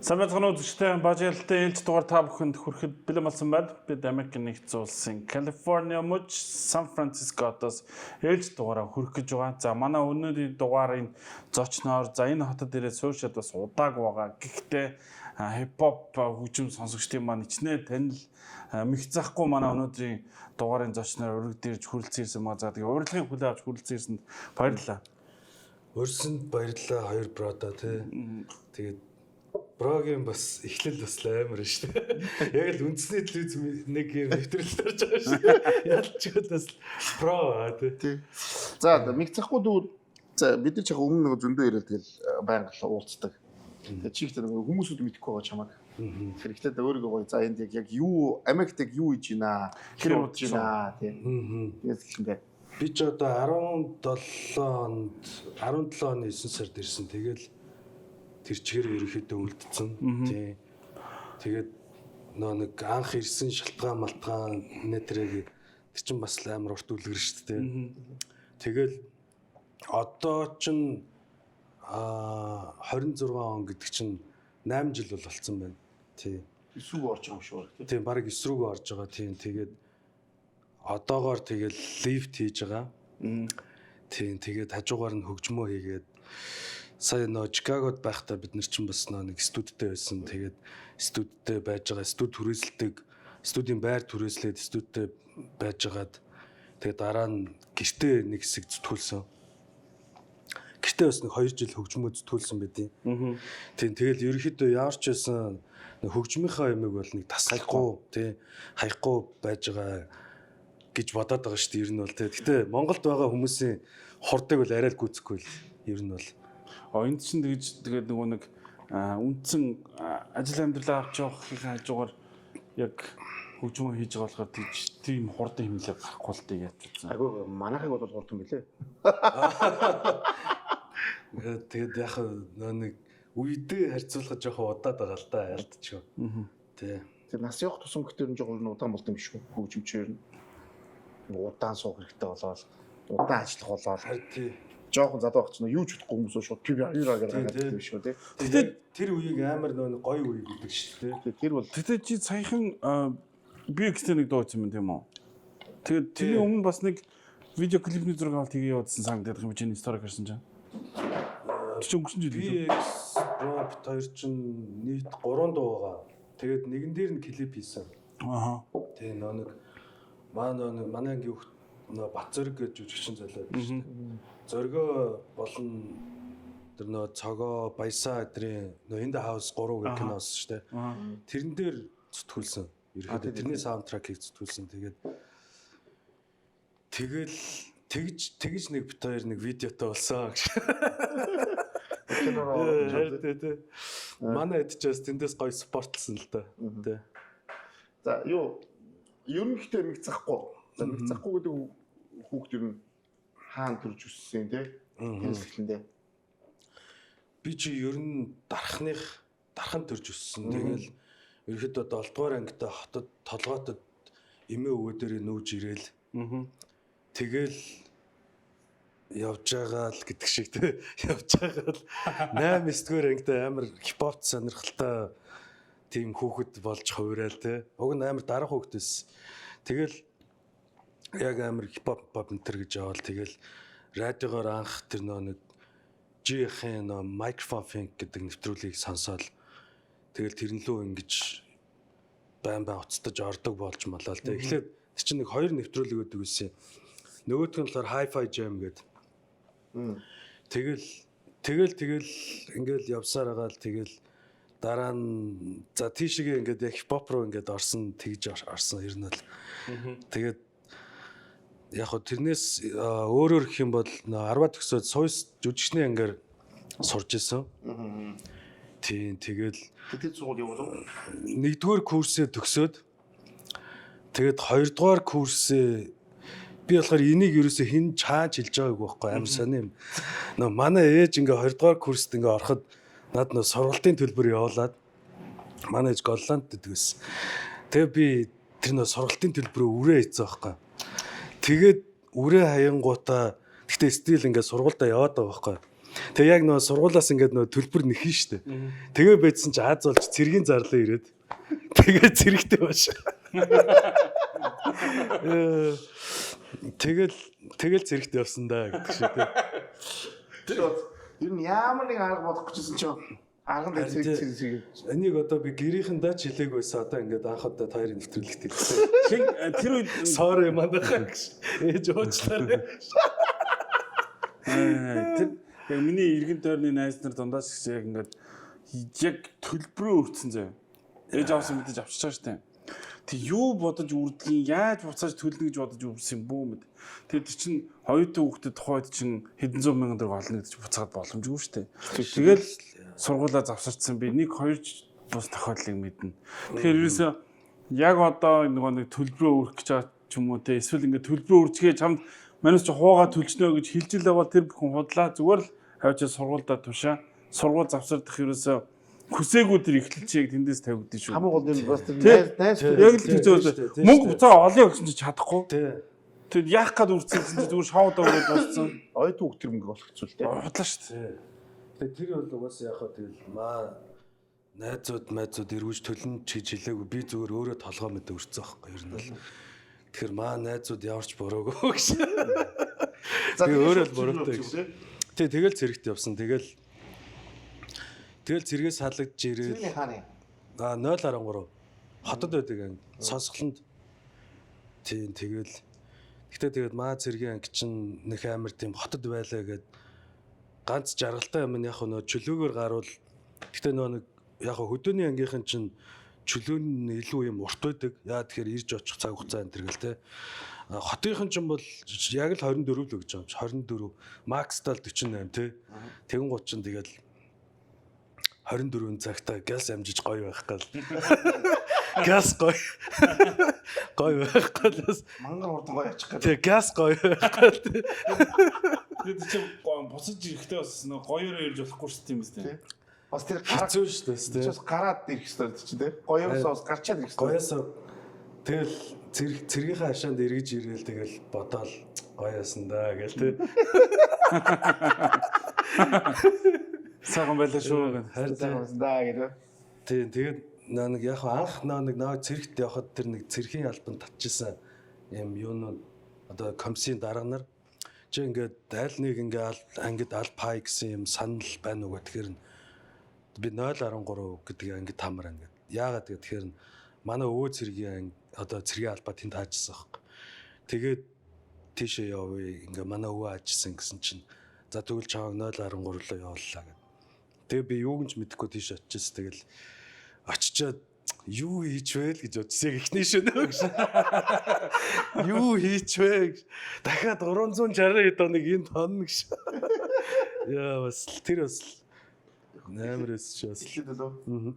Сайн байцгаана уу, үзэгчдээ. Бажиалтай ээлж дугаар та бүхэнд хүрэхэд бэлэн болсон байна. Бид Америк нэгдсэн улсын Калифорни мужи Сан Франциско хотоос ээлж дугаараа хүрэх гэж байгаа. За, манай өнөөдрийн дугаарын зочноор, за, энэ хотод ирээд суурьшаад бас удааг байгаа. Гэхдээ хипхоп хөгжим сонсогчдын маань ичнэ танил мэгцэхгүй манай өнөөдрийн дугаарын зочноор өргөд ирж хүрэлцэн ирсэн маа. За, тэгээ урилгыг хүлээн авч хүрэлцэн ирсэнд баярлалаа. Урьсанд баярлалаа, хоёр bro доо тий. Тэгээд bro гийн бас эхлэл бас амар шүү дээ. Яг л үндэсний телевиз нэг юм нэвтрүүлэлт орж байгаа шүү дээ. Ялч бас bro тий. Тий. За, мэгцэхгүй дүү, за, бид нар ч яг өмнө нэг зөндөө ирэл тэгэл байнга л уулздаг. Тэгээ чи ихтэй нэг хүмүүсүүд мэдэхгүй байгаа чамайг. Тэгэхээр ихтэй өөрийгөө гоё, за, энд яг юу, Америкт яг юу хийж байна? Хэр удаж байна тий. Тэгээд хэлэндээ. Би ч одоо 17 онд, 17 оны 9 сард ирсэн. Тэгэл тэр чигээр ерөнхийдөө үлдсэн. Тий. Тэгээд нөө нэг анх ирсэн шалтгаан малтгаан нэтрээг тэр чин бас л амар урт үлгэр шүү дээ. Тэгэл одоо чин 26 он гэдэг чинь 8 жил бол болцсон байна. Тий. 9 рүү орж байгаа юм шиг байна тий. Тийм, бараг 9 рүүгээ орж байгаа. Тийм, тэгээд одоогоор тэгэл lift хийж байгаа. Тийм, тэгээд хажуугаар нь хөгжмөө хийгээд, сая нөө Чикагод байхдаа бид нар чинь бас нөө нэг студидтэй байсан. Тэгээд студидтэй байж байгаа, студ түрээсэлдэг, студийн байр түрээслээд студидтэй байжгаад, тэгээд дараа нь гэртээ нэг хэсэг зүтгүүлсэн. Гэртээ бас нэг 2 жил хөгжмөө зүтгүүлсэн байдیں۔ Тийм, тэгэл ерөнхийдөө ямар ч байсан нэг хөгжмийнхаа юмыг бол нэг тасалахгүй тий, хаяхгүй байж байгаа гэж бодоод байгаа шүү дээ ер нь бол тий. Гэтэ Монголд байгаа хүмүүсийн хурдыг бол арай л гүйцэхгүй л ер нь бол. А энд чинь тэгж тэгээд нөгөө нэг үндсэн ажил амьдралаа авч явахын хажуугаар яг хөгжмөө хийж байгаа болохоор тэгж тийм хурдан хэмнэлээ гарахгүй л дээ яаж утсан. Айгүй, манайхыг бол хурдан билээ. Тэгээд яг нөө нэг үедээ харьцуулахад жоохон удаад байгаа л да, ялтчгүй. Тий. Тэр нас явах тусам гэхдээ нь жоохон удаан болд юм биш үү? Хөгжимчээр нь удаан суух хэрэгтэй болоод, удаан ажиллах болоод Харин тий. жоохон залуу байх чинь юу ч удахгүй хүмүүс шууд пив яра гэж гаргаад тий. юм шүү тий. Тэгээд тэр үеийг амар нөө нэг гоё үе гэдэг шүү дээ. Тий, тэр бол Тэгтээ чи саяхан би ихтэй нэг дуу хийсэн юм тийм үү? Тэгээд тэрний өмнө бас нэг видео клипний зураг авалт хийгээ явуулсан санагдаад юм, чиний story гарсан чинь. Тэр чинь өнгөрсөн жил үү? BX Bro бит хоёр чинь нийт 3 дуу байгаа. Тэгээд нэгэн дээр нь клип хийсэн. Тэгээ нөө нэг маа нөө нэг манай ангийн хүүхд нөө Бат Зориг гэж жүжигчин золио байдаг шүү дээ. Зоригоо болон тэр нөө Цогоо Баясаа эдрийн нөө In the House 3 гэх кино болсон шүү дээ. Тэрэн дээр зүтгүүлсэн. Ерөнхийдөө тэрний soundtrack ийг зүтгүүлсэн. Тэгээд тэгэл тэгж тэгж нэг бит хоёр нэг видеотой болсон гэж. Кинороо. Харин тий. Манай эд ч бас тэндээс гоё support лсан л да. Тий. За, юу, ер нь ихтэй мэгцэхгүй. За, мэгцэхгүй гэдэг хүүхд ер нь хаана төрж өссөн те? Тэрс эхлэндээ. Би чи ер нь дархных дархан төрж өссөн. Тэгэл ерөөхдөө 7 дугаар ангитай хотод толгоотод эмээ өвөө дээрээ нүүж ирээл. Тэгэл явж байгаа л гэдэг шиг те, явж байгаа л 8 9 дугаар ангитай амар хипхоп сонирхолтой тийм хүүхэд болж хувираал те. Уг нь амар дарга хүүхэд байсан. Тэгэл яг амар хипхоп pop энэ төр гэж яваал, тэгэл радиогоор анх тэр нөө нэг G-ийн нөө Microphone Fink гэдэг нэвтрүүлгийг сонсоол, тэгэл тэрэн лүү ингэж байн байн уцтаж ордог болж малаа л те. Эхлээд тэр чинь нэг хоёр нэвтрүүлэг өгдөг байсан. Нөгөөх нь болохоор Hi-Fi Jam гэдэг. Тэгэл тэгэл тэгэл ингээл явсаар байгаа л, тэгэл дараа нь за тийшээгээ ингээд яг хипхоп руу ингээд орсон, тэгж орсон ер нь бол. Тэгээд яг хөө тэрнээс өөрөөр гэх юм бол 10 төгсөөд сууйс жүжигчний ангаар сурж исэн. Тийм, тэгэл Тэр сургууль явуулав. нэгдүгээр курсээ төгсөөд, тэгээд хоёрдугаар курсээ би болохоор энийг ерөөсөө хэн чааж хэлж байгааг байхгүй, амар сони юм. Нөө манай ээж ингээ хоёрдугаар курст ингээ ороход над нөө сургалтын төлбөр явуулаад, манай ээж Голланд гэдэг байсан. Тэгээ би тэр нөө сургалтын төлбөрөө үрээ хийцэн байхгүй. Тэгээд үрээ хаянгуудаа, гэхдээ still ингээ сургуульдаа яваад байгаа байхгүй. Тэгээ яг нөгөө сургуулаас ингээд нөгөө төлбөр нэхэн штэ. Тэгээ байцсан чи аз болж цэргийн зарлаа ирээд. Тэгээ цэрэгтэй баш. Тэгэл тэгэл цэрэгт явсан да гэдэг шиг тий. Ер нь ямар нэг арга бодох гэжсэн чинь арган дээр цэрэг цэрэг цэрэг. Энийг одоо би гэрийнхэндээ ч хэлээгүй байсан. Одоо ингээд анх удаа та хоёрын нэвтрүүлэгт хэлсэн. Хин тэр үед Sorry манайхаа гэж. Ээж уучлаарай. Тэр яг миний эргэн тойрны найз нар дундаас ч яг ингээд яг төлбөрөө өртсөн заяа. Ээж авсан мэдээж авчиж байгаа штэ. Тэг юу бодож үрдгийн яаж буцааж төлнө гэж бодож үрсэн юм бүү мэд. Тэр чинь оюутан хүүхдэд тухайд чинь хэдэн зуун мянган төгрөг олно гэж буцаад боломжгүй штэ. Тэгэл сургуулаа завсарцсан би нэг хоёр бус тохиолдлыг мэднэ. Тэгэхээр ерөөсөө яг одоо нөгөө нэг төлбөрөө өрөх гэж байгаа ч юм уу те эсвэл ингээд төлбөрөө өрчгээ чамд манайс чи хуугаа төлжнө гэж хэлж л байгаа тэр бүхэн худлаа зүгээр л хавчаа сургуульдаа тушаа сургууль завсардах ерөөсөө хүсээгүй тэр эхлэлчийг тэндээс тавигдсан шүү. Хамгийн гол нь бас тэр найз найз Яг л тэр зөв мөнгө буцаа олё гэсэн чи чадахгүй. Тий. Тэр яах гээд үрцсэн гэсэн чи зүгээр шоудаа өгөөд болсон. Оюутан хүүхд тэр мөнгө олох хэцүү л дээ. Худлаа шүү дээ. Тэгээ тэр бол угаасаа яг хаа тэгэл маа найзууд майзууд эргүүж төлнө ч гэж хэлээгүй би зүгээр өөрөө толгой мэдээ өрцөн байхгүй ер нь бол. Тэгэхээр маа найзууд ямарч буруугүй гэж. За Би өөрөө л буруутай гэж. Тий тэгэл цэрэгт явсан. Тэгэл тэгэл цэргээс халагдж ирээд Цэргийн хааны. а 0.13 хотод байдаг анги сонсголонд. Тийм тэгэл гэтээ тэгээд маа цэргийн анги чинь нэх амар тийм хотод байлаа гэд ганц жаргалтай юм нь яг нөө чөлөөгөр гарвал гэтээ нөө нэг яг хөдөөний ангийнхан чинь чөлөө нь илүү юм урт байдаг. Яа тэгэхээр ирж очих цаг хугацаа энэ төр гэл те. Хотынхан чинь бол яг л 24 л гэж байгаа юм чи 24 макстал 48 те. Тэгэн гут чинь тэгэл 24 цагта газ амжиж гоё байх гал. Газ гоё. Гоё байх гал. Мангар хурдан гоё очих гэдэг. Тэг газ гоё байх гал. Тэр чинь буцаж ирэхдээ бас нөө гоёор ирж болохгүй шүү дээ юм зү. Бас тэр гараа Хэцүү шүү дээ. бас гараад ирэх ёстой чи тий. Гоёос бас гарчаад ирэх ёстой. Гоёосоо тэгэл цэрэг цэргийнхээ хашаанд эргэж ирээл тэгэл бодоол гоёосон да гэл тэ. Сайхан байлаа шүү гэх. Харин Сайхан байсан даа гэдэг. тийм тэгээд наа нэг яг анх наа нэг наа цэрэгт явхад тэр нэг цэргийн албанд татчихсан юм юунууд одоо комиссийн дарга нар чи ингээд аль нэг ингээд ангид алпай гэсэн юм санал байна уу гэхээр нь би 0.13 гэдэг ангид тамар ангид. Яагаад гэхээр нь манай өвөө цэргийн анги одоо цэргийн албаа тэнд хаажсан байхгүй. Тэгээд тийшээ явъя ингээ манай өвөө хаажсан гэсэн чинь за тэгвэл чамайг 0.13 руу явууллаа гэд. Тэгээ би юуг нь ч мэдэхгүй тийш очижсэн. Тэгэл очичоод юу хийж вэ л гэж бодсон. Яг эхний шөнө гэж. Юу хийж вэ гэж. Дахиад 360 хэд оног энд хонно гэж. Яа бас л тэр бас л амар өсч бас. л. Хэлээд лөө.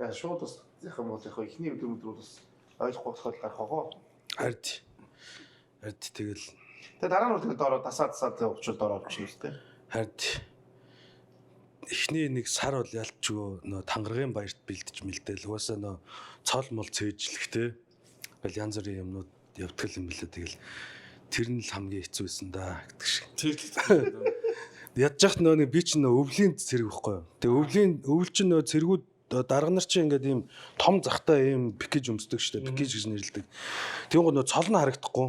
Яа шууд бас яг юм бол яг эхний өдөр өдөр бас ойлгохгүй болохоор гарах гоо. Хард. Хард тэгэл Тэгээ дараа нь бол тэгээ доороо дасаа дасаа тэгээ уучвал доороо авчихна л тээ. хард эхний нэг сар бол ялчгүй нөө тангаргийн баярт бэлдэж мэлдээл угаасаа нөө цол мол цээжлэх те ингээл янз бүрийн юмнууд явдаг юм билээ тэгэл тэр нь л хамгийн хэцүү байсан да гэдэг шиг. Ядж яхад нөө нэг би чинь нөө өвлийн цэрэг байхгүй юу. Тэгээ өвлийн өвөл чинь нөө цэргүүд дарга нар чинь ингээд ийм том захтай ийм пикэж өмсдөг штэ пикэж гэж нэрлэдэг. Тэгвэл гоо нөө цол нь харагдахгүй.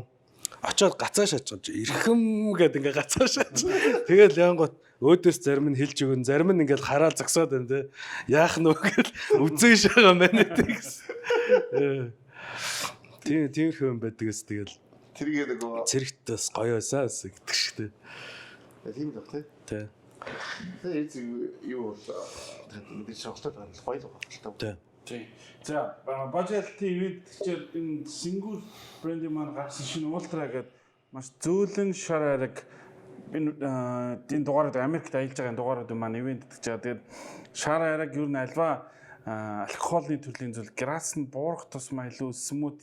Очоод гацаа шааж эрхэм гэд ингээ гацаа шааж. Тэгэл янгот өөдөөс зарим нь хэлж өгөн зарим нь ингээл хараад зогсоод байна те. Яах нь вэ гэл үзэн шагаа байна те гэсэн. Тийм тиймэрхүү юм байдгаас тэгэл Тэргээ нөгөө цэрэгт бас гоё байсан гэсэн гэдэг шиг те. тийм л баг тий. Тэ. Тэгээ эзэг юу бол мэдээж сонголттой байна л гоё л баг л та. Тэ. Тийм. За Бажалти ивент гэхээр энэ Сингүр брендийн маань гарсан шинэ Ultra гэдэг маш зөөлөн шар ариг энэ энэ дугаарууд Америкт аялж байгаа энэ дугаарууд маань ивент гэж байгаа. Тэгээд шар ариг ер нь альва алкоголны төрлийн зүйл грас нь буурах тусмаа илүү смут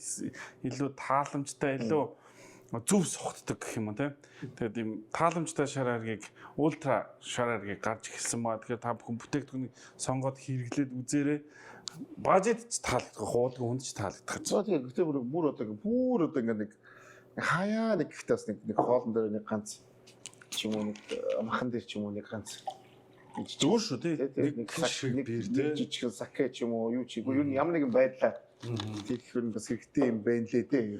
илүү тааламжтай илүү зөв сухтдаг гэх юм уу те. Тэгээд ийм тааламжтай шар аргийг ультра шар аргийг гарч эхэлсэн ба. Тэгэхээр та бүхэн бүтээгдэхүүнийг сонгоод хэрэглээд үзээрэй. Бажет ч таалагдах, хуулгүй хүнд ч таалагдах. За тэгээ гэтээ бүр бүр одоо бүр одоо ингээ нэг хаяа нэг гэхдээ бас нэг нэг хоолн дээр нэг ганц ч юм уу нэг махан дээр ч юм уу нэг ганц Зүгээр шүү тий. Нэг шиг нэг beer, тий. жижигхэн саке ч юм уу юу ч юм. Ер нь ямар нэгэн байдлаар тийх ер нь бас хэрэгтэй юм байна лээ тий.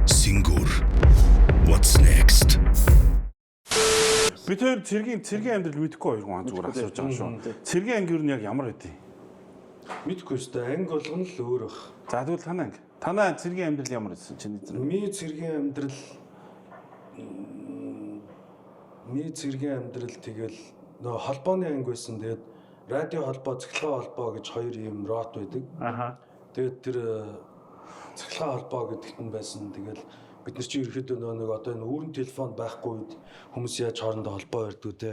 Singur. What's next? Бид хоёр цэргийн амьдрал мэдэхгүй хоёр хүн зүгээр асууж байгаа шүү. Цэргийн анги юу нь яг ямар байдیں۔ Мэдгүй шүү дээ. Анги болгоно л өөр бах. За тэгвэл танаа анги. Танаа цэргийн амьдрал ямар байсан чиний зэрэг? Миний цэргийн амьдрал тэгэл нөгөө холбооны анги байсан. Тэгээд радио холбоо, цахилгаан холбоо гэж хоёр юм рот байдаг. Аха. Тэгээд тэр цахилгаан холбоо гэдэгт нь байсан. Тэгэл бид нар чинь ерөөхдөө нөгөө нэг одоо энэ үүрэн телефон байхгүй үед хүмүүс яаж хоорондоо холбоо барьдаг те.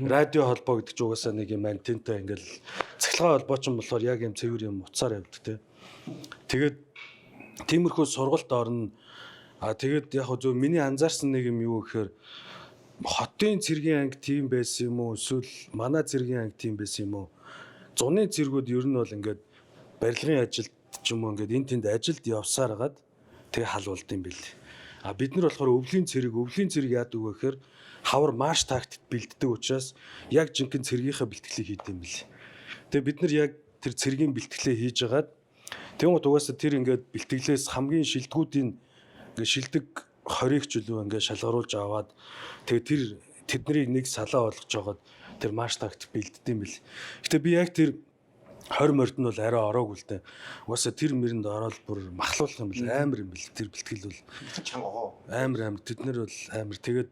Радио холбоо гэдэг чинь угаасаа нэг юм антентай ингээл цахилгаан холбоо ч юм болохоор яг юм цэвэр юм утсаар явдаг те. Тэгээд тиймэрхүү сургалт орно. А тэгээд яг хөө зөв миний анзаарсан нэг юм юу гэхээр хотын цэргийн анги тийм байсан юм уу эсвэл манай цэргийн анги тийм байсан юм уу? Зуны цэргүүд ер нь бол ингээд барилгын ажилд ч юм уу ингээд эн тэнд ажилд явсаар хагаад тэгээ хал болд юм бэл. А бид нар болохоор өвлийн цэрэг яадаг вэ гэхээр хавар марш тактикт бэлддэг учраас яг жинхэнэ цэргийнхээ бэлтгэлийг хийдэг юм бэл. Тэгээ бид нар яг тэр цэргийн бэлтгэлээ хийж хагаад тэгмүүд угаасаа тэр ингээд бэлтгэлээс хамгийн шилдэгүүдийн ингээд шилдэг 20-ыг ч үлээ ингээд шалгаруулж аваад тэгээ тэр тэднийг нэг салаа болгож жагаад тэр марш тактик бэлддэг юм бэл. Гэтэ би яг тэр 20 морд нь бол арай ороогүй л дээ. Угаасаа тэр мэрэнд ороод бүр махлуулах юм бэл амар юм бэл. Тэр бэлтгэл бол Чанга гоо. амар амар тэд нар бол амар тэгээд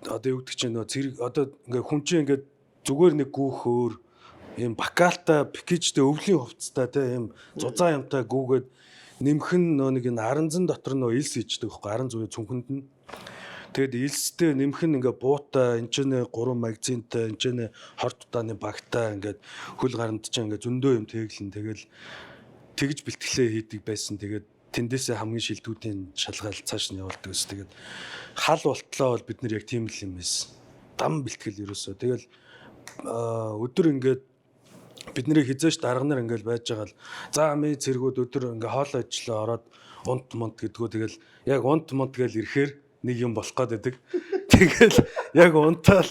одоо юу гэдэг чинь нөө цэрэг одоо ингээ хүн чинь ингээ зүгээр нэг гүүхөөр ийм бакалта пакэжтэй өвлийн хувцастай те ийм зузаан юмтай гүүгээд нэмхэн нөө нэг энэ аранзан дотор нөө элс ичдэг байхгүй аран зүйн цүнхэнд нь тэгээд элстэй нэмхэн ингээ буутай энэ ч нэ 3 магазинтай энэ ч нэ хорт удааны багтай ингээд хөл гаранд чинь ингээ зөндөө юм тэглэн тэгэл тэгж бэлтгэлээ хийдэг байсан. Тэгээд тэндээсээ хамгийн шилдэгүүдийн шалгаал цааш нь явуулдаг ус. Тэгээд хал болтлоо бол бид нар яг тийм л юм байсан. Дам бэлтгэл ерөөсөө. Тэгэл өдөр ингээд бидний хизээш дарга нар ингээд байж байгаа л за ми цэргүүд өдөр ингээд хоол ажиллаа ороод унт мунт гэдгүү тэгэл яг унт мунт гэл ирэхээр нэг юм болох гээд байдаг. Тэгэл яг унтаал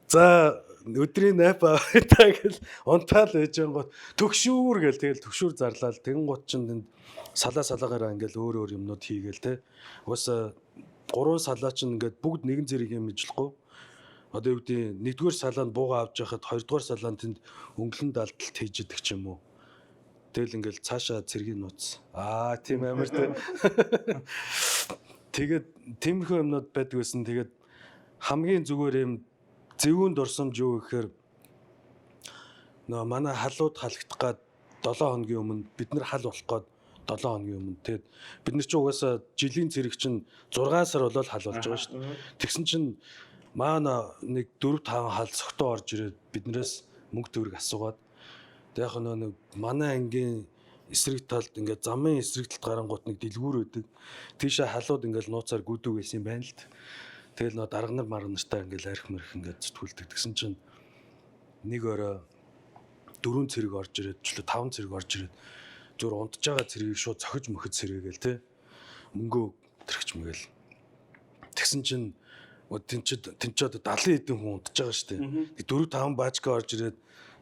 за өдрийн найп авъя та гэл унтаал ээжэнгот төгшүүр гэл тэгэл төгшүүр зарлал тэгэн гут чин тэнд салаа салаагаараа ингээл өөр өөр юмнууд хийгээл те. Угаасаа гурван салаа чин ингээд бүгд нэгэн зэрэг юм ижлэхгүй. Одоо юу гэдэг нэгдүгээр салаанд бууга авч яхад хоёрдугаар салаанд тэнд өнгөлөн далдалт хийж идэг ч юм уу. Тэгэл ингээл цаашаа цэргийн нууц. Аа тийм амар те. Тэгээд тиймэрхүү юмнууд байдаг байсан. Тэгээд хамгийн зүгээр юм зөвүүн дурсамж юу гэхээр нөө манай халууд халагдах гад 7 хоногийн өмнө бид нар хал болох гээд 7 хоногийн өмнө тэгээд бид нар чинь угаасаа жилийн цэрэг чинь 6 сар болоод хал болж байгаа шүү дээ. Тэгсэн чинь маана нэг 4 5 хал цогтоо орж ирээд биднээс мөнгө төгрөг асуугаад тэг яг нөө нэг манай ангийн эсрэг талд ингээд замын эсрэг талд гарангуут нэг дэлгүүр өгдөг. Тийшээ халууд ингээд нууцаар гүдүү байсан юм байна л д. Тэгэл нөө дарга нар марга нартай ингээд арх мэрх ингээд зүтгүүлдэг. Тэгсэн чинь нэг орой 4 цэрэг орж ирээд ч лөө 5 цэрэг орж ирээд зүр унтж байгаа цэргийг шууд цохиж мөхөд сэргээгээл те. Мөнгөө тэрхэж мэгэл. Тэгсэн чинь Тэнчээд 70 хэдэн хүн унтж байгаа шүү дээ. 4 5 баачка орж ирээд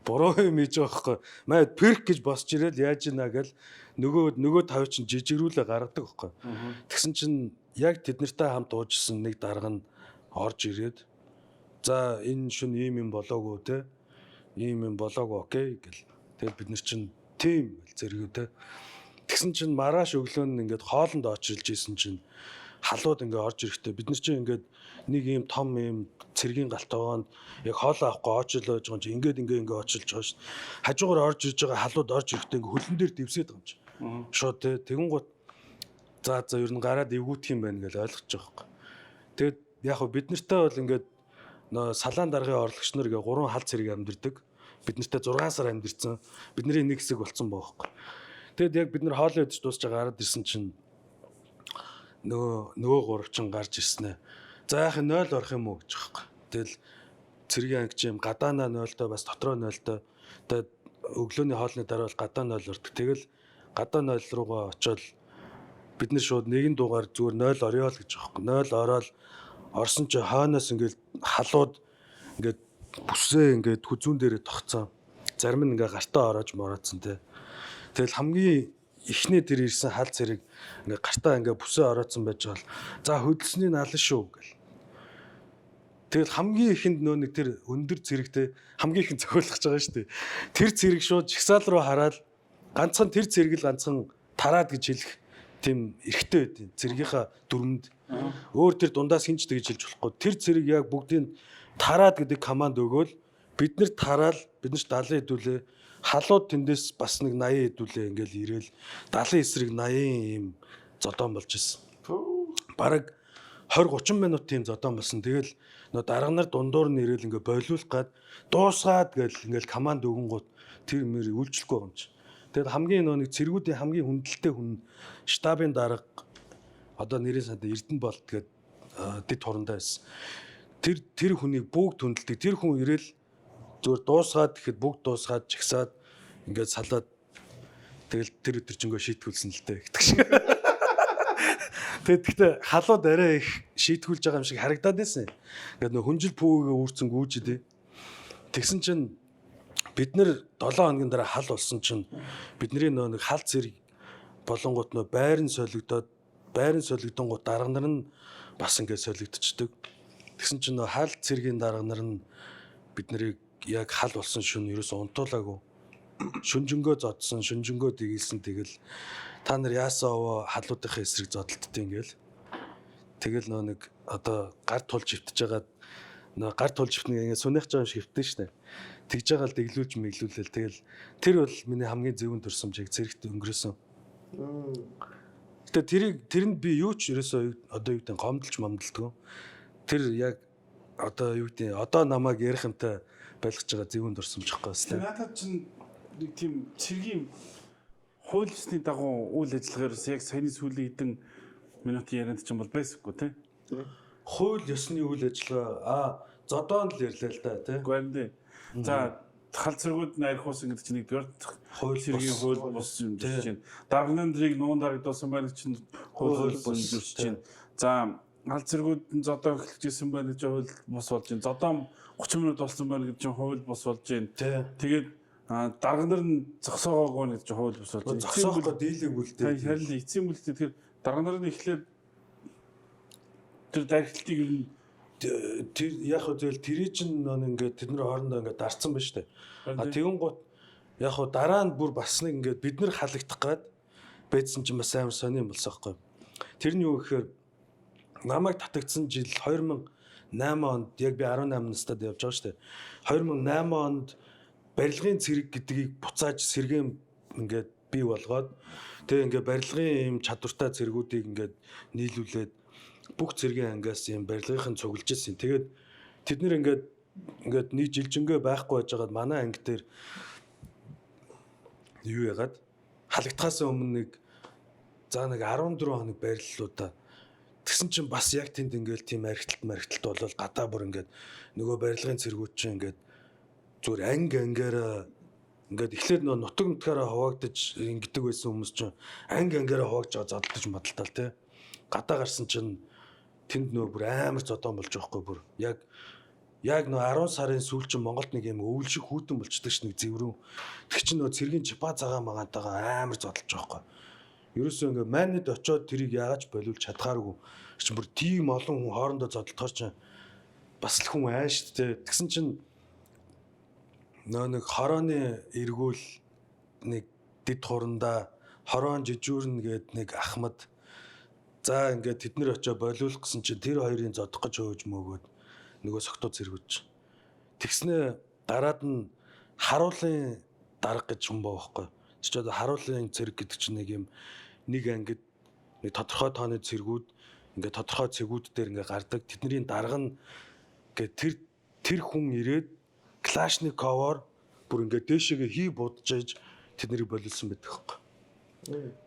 буруу юм хийж байгаа байхгүй. Маа перк гэж босч ирээд яаж ийна гэл нөгөө тав чинь жижигрүүлээ гаргадаг байхгүй. Тэгсэн чинь яг тэд нартай хамт уужсэн нэг дарга нь орж ирээд за энэ шүн ийм юм болоогүй те. Ийм юм болоогүй окей гэл. Тэгэл бид нар чинь тийм гэл зэрэгүү те. Тэгсэн чинь маргааш өглөө нь ингээд хоолнд очилж исэн чинь халууд ингээ орж ирэхдээ бид нар чинь ингээд нэг ийм том ийм цэргийн галтойгоонд яг хоолоо авахгүй очилоо гэж байгаа юм чи ингээд ингээ ингээ очилж байгаа шин. Хажуугаар орж ирж байгаа халууд орж ирэхдээ ингээ хөлн дээр дэвсээд байгаа юм чи. Шууд те тэгэн гут за за ер нь гараад эвгүүтх юм байна гэж ойлгож байгаа байхгүй. Тэгэд яг хөө бид нартай бол ингээд нөө салаан даргын орлогч нар гээ гурван хал цэрэг амьдэрдэг. Бид нартай 6 сар амьдэрсэн. Бидний нэг хэсэг болцсон боохгүй. Тэгэд яг бид нар хоолоо идэж дуусч байгаа гараад ирсэн чинь нөгөө гурав чин гарч ирсэн ээ. За яах нь 0 орох юм уу гэж байгаа байхгүй. Тэгэл цэргийн анги чи юм гадаанаа 0-той бас дотроо 0-той. Тэгээд өглөөний хоолны дараа бол гадаа 0 ордог. Тэгэл гадаа 0 руугаа очиод бид нар шууд нэгэн дугаар зүгээр 0 орё л гэж байгаа байхгүй. 0 ороод орсон чи хойноос ингээл халууд ингээд бүсээ ингээд хүзүүн дээрээ тогтсон. Зарим нь ингээ гартаа ороож мороодсон те. Тэгэл хамгийн эхний тэр ирсэн хал цэрэг ингээ гартаа ингээ бүсээ ороодсон байж байгаа л за хөдөлсөний налан шүү гэл. Тэгэл хамгийн ихэнд нөө нэг тэр өндөр цэрэгтэй хамгийн ихэн зохиолгож байгаа шүү дээ. Тэр цэрэг шууд жигсаал руу хараад ганцхан тэр цэрэг л ганцхан тараад гэж хэлэх тийм эрхтэй байдیں۔ Цэргийнхаа дүрмэнд. Өөр тэр дундаас хинч тэгж хэлж болохгүй. Тэр цэрэг яг бүгдийг тараад гэдэг команд өгөөл бид нар тараал бид нар 70 хэдүүлээ халууд тэндээс бас нэг 80 хэдүүлээ ингээл ирээл 70 эсрэг 80 ийм зодоон болж исэн. Бараг 20 30 минут тийм зодоон болсон. Тэгэл нөө дарга нар дундуур нь ирээл ингээ болиулах гад дуусгаад гэл ингээл команд өгөн гут тэр мөр үйлчлэхгүй байгаа юм чи. Тэгэл хамгийн нөө нэг цэргүүдийн хамгийн хүндэлтэй хүн штабын дарга одоо нэрийн санд Эрдэнэ болт гээд дэд хурандаа байсан. Тэр хүнийг бүгд хүндэлдэг. Тэр хүн ирээл зүгээр дуусгаад гэхэд бүгд дуусгаад жагсаад ингээд салаад тэгэл тэр өдөржингөө шийтгүүлсэн л дээ гэдэг шиг. Тэгээд гэхдээ халууд арай их шийтгүүлж байгаа юм шиг харагдаад байсан. Ингээд нөх хүнжил пүүгээ үүрцэн гүйж идэв. Тэгсэн чинь бид нэр 7 хоногийн дараа хал болсон чинь бидний нөө нэг хал зэрэг болонгууд нөө байр нь солигдоод байр нь солигдонгууд дарга нар нь бас ингээд солигдчихдаг. Тэгсэн чинь нөө хал цэргийн дарга нар нь бид нарыг яг хал болсон шөнө ерөөсөө унтуулаагүй. Шүнжэнгөө зодсон, шүнжэнгөө дэгэлсэн тэгэл та нар яасан овоо халуудынхаа эсрэг зодтолттой ингээл. Тэгэл нөө нэг одоо гар тулж хөвтөж байгаа нөө гар тулж хөвтнө ингээ сүнийх жоо шиг хөвтөн штэ. Тэгж байгаа л дэглүүлж мэглүүлэл тэгэл тэр бол миний хамгийн зөвөн төрсөмжийг цэрэгт өнгөрөөсөн. Гэтэ тэрийг тэрэнд би юу ч ерөөсөө одоо юу гэдэг гомдолж момдолдгоо. Тэр яг одоо юу гэдэг одоо намайг ярих юмтай байлгаж байгаа зөвөн дурсамж байхгүй бас тийм. Надад чинь нэг тийм цэргийн хууль ёсны дагуу үйл ажиллагаа ерөөс яг саяны сүүлийн хэдэн минутын ярианд чинь бол байсаггүй тий. Хууль ёсны үйл ажиллагаа зодоон л ярьлаа л да тий. Үгүй ээ. За хал цэргүүд нь архиусан гэдэг чинь нэгдүгээр хууль цэргийн хууль бус юм зөрчиж байна. Дарганы нэрийг нуун дарагдуулсан байна чинь хууль бус зөрчиж байна. За хал цэргүүд нь зодоо эхэлж исэн байна гэж хууль бус болж байна. Зодоо 30 минут болсон байна гэж чинь хууль бус болж байна. Тэгээд дарга нар нь зогсоогоогүй гэж чинь хууль бус болж байна. Зогсоохтой дийлээгүй л дээ. Харин эцсийн бүлтэй тэгэхээр дарга нар нь эхлээд тэр дархилтыг ер нь тэр яг хөө тэгэл тэрий чинь нөө ингээд тэд нар хоорондоо ингээд дарцсан ба штэ. А тэгэн гут яг хөө дараа нь бүр бас нэг ингээд бид нар халагдах гад байцсан чинь бас амар сони юм болсон байхгүй. Тэр нь юу гэхээр намайг татагдсан жил 2008 онд яг би 18 настайд явж байгаа штэ. 2008 онд барилгын цэрэг гэдгийг буцааж сэргээн ингээд бий болгоод тэгээ ингээд барилгын ийм чадвартай цэргүүдийг ингээд нийлүүлээд бүх цэргийн ангиас ийм барилгынхын цуглаж ирсэн. Тэгээд тэд нэр ингээд нэг жилжингээ байхгүй байжгаад манай анги дээр юу яагаад халагдахаас өмнө нэг за нэг 14 хоног бариллуу та. Тэгсэн чинь бас яг тэнд ингээл тийм архиталт болол гадаа бүр ингээд нөгөө барилгын цэргүүд чинь ингээд зүгээр анги ангиараа ингээд эхлээд нөгөө нутаг нутгаараа хуваагдаж ингэдэг байсан хүмүүс чинь анги ангиараа хуваагдж байгаа зодтолж модалтал тий. Гадаа гарсан чинь Тэнд нөө бүр амар зодоон болж байгаа хгүй бүр. Яг яг нөө 10 сарын сүүл чинь Монголд нэг юм өвөл шиг хүүтэн болчдөг ш нэг зэврэн. Тэг чинь нөө цэргийн чипа цагаан магаантайгаа амар зодолж байгаа хгүй. Ерөөсөө ингээ майнад очиод тэрийг яагаад ч болиулж чадхааргүй. Чинь бүр тийм олон хүн хоорондоо зодолдохоор чинь бас л хүн аа шүү дээ. Тэгсэн чинь нөө нэг хорооны эргүүл нэг дэд хурандаа хороон жижүүрнэ гээд нэг ахмад за ингээд тэд нэр очиод болиулах гэсэн чинь тэр хоёрын зодох гэж хөөж мөөгөөд нөгөө согтуу цэргүүд чинь. Тэгснээ дараад нь харуулын дарга гэж хүн баа байхгүй. Чи ч одоо харуулын цэрэг гэдэг чинь нэг юм нэг ангид нэг тодорхой тооны цэргүүд ингээд тодорхой цэгүүд дээр ингээд гардаг. Тэдний дарга нь ингээд тэр тэр хүн ирээд Калашниковоор бүр ингээд дээшээгээ хий будаж аж тэднийг болиулсан байдаг байхгүй.